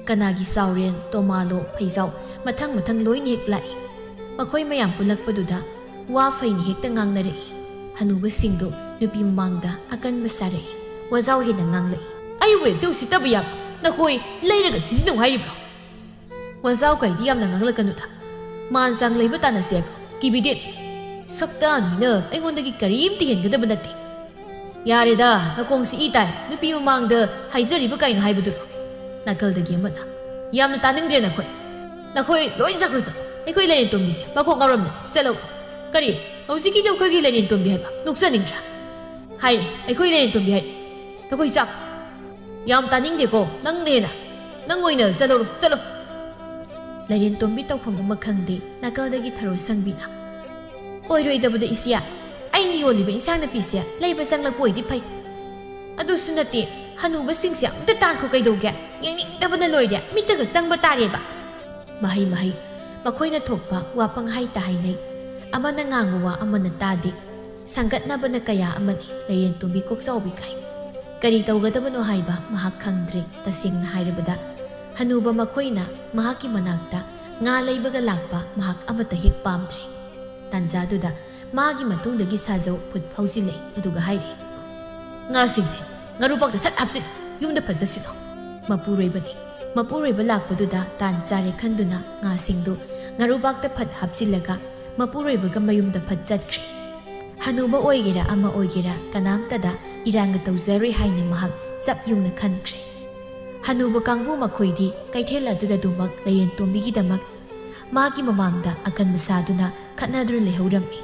ꯀꯅꯥꯒꯤ ꯆꯥꯎꯔꯦꯟ, ꯇꯣꯃꯥꯂꯣ, ꯐꯩꯖꯥꯎ, ꯃꯊꯪ ꯃꯊꯪ ꯂꯣꯏꯅ ꯍꯦꯛ ꯂꯥꯛꯏ꯫ ꯃꯈꯣꯏ ꯃꯌꯥꯝ ꯄꯨꯜꯂꯛꯄꯗꯨꯗ ꯋꯥ ꯐꯩꯅ ꯍꯦꯛꯇ ꯉꯥꯡꯅꯔꯛꯏ꯫ ꯍꯅꯨꯕꯁꯤꯡꯗꯨ ꯅꯨꯄꯤ ꯃꯃꯥꯡꯗ ꯑꯀꯟꯕ ꯁꯥꯔꯛꯏ꯫ ꯋꯥꯖꯥꯎ ꯍꯦꯟꯅ ꯉꯥꯡꯂꯛꯏ꯫ "ꯑꯩꯕꯨ ꯍꯦꯛꯇ ꯎꯁꯤꯠꯇꯕ ꯌꯥꯕ? ꯅꯈꯣꯏ ꯂꯩꯔꯒ ꯁꯤꯖꯤꯟꯅꯧ ꯍꯥꯏꯔꯤꯕ꯭ꯔꯣ? ꯋꯥꯖꯥꯎ ꯀꯥꯏꯗꯤ ꯌꯥꯝꯅ ꯉꯥꯡꯂꯛꯀꯅꯨꯗ꯫ ꯃꯥꯟ ꯆꯥꯡ ꯂꯩꯕ ꯇꯥꯟꯅꯁꯦ ꯍꯥꯏꯕ꯭ꯔꯣ? ꯀꯤꯕꯤꯗꯦ꯫ ꯁꯛꯇ ꯅꯣꯏꯅ ꯑꯩꯉꯣꯟꯗꯒꯤ ꯀꯔꯤꯝꯇ ꯍꯦꯟꯒꯗꯕ ꯅꯠꯇꯦ꯫" "ꯌꯥꯔꯦꯗ, ꯅꯀꯣꯡꯁꯤ ꯏ ꯇꯥꯏ꯫ ꯅꯨꯄꯤ ꯃꯃꯥꯡꯗ ꯍꯥꯏꯖꯔꯤꯕ ꯀꯩꯅꯣ ꯍꯥꯏꯕꯗꯨꯔꯣ?" ꯅꯥꯀꯜꯗꯒꯤ ꯑꯃꯅ, "ꯌꯥꯝꯅ ꯇꯥꯅꯤꯡꯗ꯭ꯔꯦ ꯅꯈꯣꯏ꯫ ꯅꯈꯣꯏ ꯂꯣꯏ ꯆꯠꯈ꯭ꯔꯣ, ꯆꯠꯂꯣ꯫ ꯑꯩꯈꯣꯏ ꯂꯩꯔꯦꯟ ꯇꯣꯝꯕꯤꯁꯦ ꯃꯀꯣꯛ ꯉꯥꯎꯔꯝꯅꯤ꯫ ꯆꯠꯂꯣ꯫" "ꯀꯔꯤ? ꯍꯧꯖꯤꯛꯀꯤꯗꯤ ꯑꯩꯈꯣꯏꯒꯤ ꯂꯩꯔꯦꯟ ꯇꯣꯝꯕꯤ ꯍꯥꯏꯕ? ꯅꯣꯛꯆꯅꯤꯡꯗ꯭ꯔꯥ?" "ꯍꯥꯏꯔꯦ, ꯑꯩꯈꯣꯏ ꯂꯩꯔꯦꯟ ꯇꯣꯝꯕꯤ ꯍꯥꯏꯔꯦ꯫ ꯅꯈꯣꯏ ꯆꯥꯛ ꯌꯥꯝ ꯇꯥꯅꯤꯡꯗꯦꯀꯣ, ꯅꯪꯅ ꯍꯦꯟꯅ꯫ ꯅꯪ ꯑꯣꯏꯅ ꯆꯠꯂꯧꯔꯣ, ꯆꯠꯂꯣ꯫" ꯂꯩꯔꯦꯟ ꯇꯣꯝꯕꯤ ꯇꯧꯐꯝ ꯑꯃ ꯈꯪꯗꯦ꯫ ꯅꯥꯀꯜꯗꯒꯤ ꯊꯔꯣ ꯁꯪꯕꯤꯅ, "ꯑꯣꯏꯔꯣꯏꯗꯕꯗ ꯏꯆꯦ, ꯑꯩꯅ ꯌꯣꯜꯂꯤꯕ ꯏꯟꯁꯥꯡ ꯅꯥꯄꯤꯁꯦ ꯂꯩꯕ ꯆꯪꯂꯛꯄ ꯑꯣꯏꯗꯤ ꯐꯩ꯫ ꯑꯗꯨꯁꯨ ꯅꯠꯇꯦ, ꯍꯅꯨꯕꯁꯤꯡꯁꯦ ꯑꯝꯇ ꯇꯥꯟꯈꯣ ꯀꯩꯗꯧꯒꯦ? ꯌꯦꯡꯅꯤꯡꯗꯕꯅ ꯂꯣꯏꯔꯦ, ꯃꯤꯠꯇꯒ ꯆꯪꯕ ꯇꯥꯔꯦꯕ꯫" ꯃꯍꯩ ꯃꯍꯩ, ꯃꯈꯣꯏꯅ ꯊꯣꯛꯄ ꯋꯥ ꯄꯪꯍꯥꯏꯇ ꯍꯥꯏꯅꯩ꯫ ꯑꯃꯅ ꯉꯥꯡꯕ ꯋꯥ ꯑꯃꯅ ꯇꯥꯗꯦ꯫ ꯁꯪꯒꯠꯅꯕꯅ ꯀꯌꯥ ꯑꯃꯅꯤ꯫ ꯂꯩꯔꯦꯟ ꯇꯣꯝꯕꯤ ꯀꯣꯛꯆꯥꯎꯕꯤ ꯀꯥꯏ꯫ ꯀꯔꯤ ꯇꯧꯒꯗꯕꯅꯣ ꯍꯥꯏꯕ ꯃꯍꯥꯛ ꯈꯪꯗ꯭ꯔꯦ꯫ ꯇꯁꯦꯡꯅ ꯍꯥꯏꯔꯕꯗ, ꯍꯅꯨꯕ ꯃꯈꯣꯏꯅ ꯃꯍꯥꯛꯀꯤ ꯃꯅꯥꯛꯇ ꯉꯥ ꯂꯩꯕꯒ ꯂꯥꯛꯄ ꯃꯍꯥꯛ ꯑꯃꯠꯇ ꯍꯦꯛ ꯄꯥꯝꯗ꯭ꯔꯦ꯫ ꯇꯥꯟꯖꯥꯗꯨꯗ ꯃꯥꯒꯤ ꯃꯇꯨꯡꯗꯒꯤ ꯁꯥꯖꯧ ꯐꯨꯠ ꯐꯥꯎꯖꯤꯜꯂꯛꯏ, ꯑꯗꯨꯒ ꯍꯥꯏꯔꯤ, "ꯉꯥꯁꯤꯡꯁꯦ "ꯉꯥꯔꯨꯕꯥꯛꯇ ꯁꯠ ꯍꯥꯞꯆꯤꯜꯂꯨ, ꯌꯨꯝꯗ ꯐꯠ ꯆꯠꯁꯤꯜꯂꯣ"꯫ ꯃꯄꯨꯔꯣꯏꯕꯅꯤ꯫ ꯃꯄꯨꯔꯣꯏꯕ ꯂꯥꯛꯄꯗꯨꯗ ꯇꯥꯟ ꯆꯥꯔꯦ ꯈꯟꯗꯨꯅ ꯉꯥꯁꯤꯡꯗꯨ ꯉꯥꯔꯨꯕꯥꯛꯇ ꯐꯠ ꯍꯥꯞꯆꯤꯜꯂꯒ ꯃꯄꯨꯔꯣꯏꯕꯒ ꯃꯌꯨꯝꯗ ꯐꯠ ꯆꯠꯈ꯭ꯔꯦ꯫ ꯍꯅꯨꯕ ꯑꯣꯏꯒꯦꯔꯥ ꯑꯃ ꯑꯣꯏꯒꯦꯔꯥ ꯀꯅꯥꯝꯇꯗ ꯏꯔꯥꯡꯒ ꯇꯧꯖꯔꯣꯏ ꯍꯥꯏꯅ ꯃꯍꯥꯛ ꯆꯞ ꯌꯨꯡꯅ ꯈꯟꯈ꯭ꯔꯦ꯫ ꯍꯅꯨꯕ ꯀꯥꯡꯕꯨ ꯃꯈꯣꯏꯗꯤ ꯀꯩꯊꯦꯜ ꯑꯗꯨꯗ ꯑꯗꯨꯃꯛ ꯂꯩꯔꯦꯟ ꯇꯣꯝꯕꯤꯒꯤꯗꯃꯛ ꯃꯥꯒꯤ ꯃꯃꯥꯡꯗ ꯑꯀꯟꯕ ꯁꯥꯗꯨꯅ ꯈꯠꯅꯗꯨꯅ ꯂꯩꯍꯧꯔꯝꯃꯤ꯫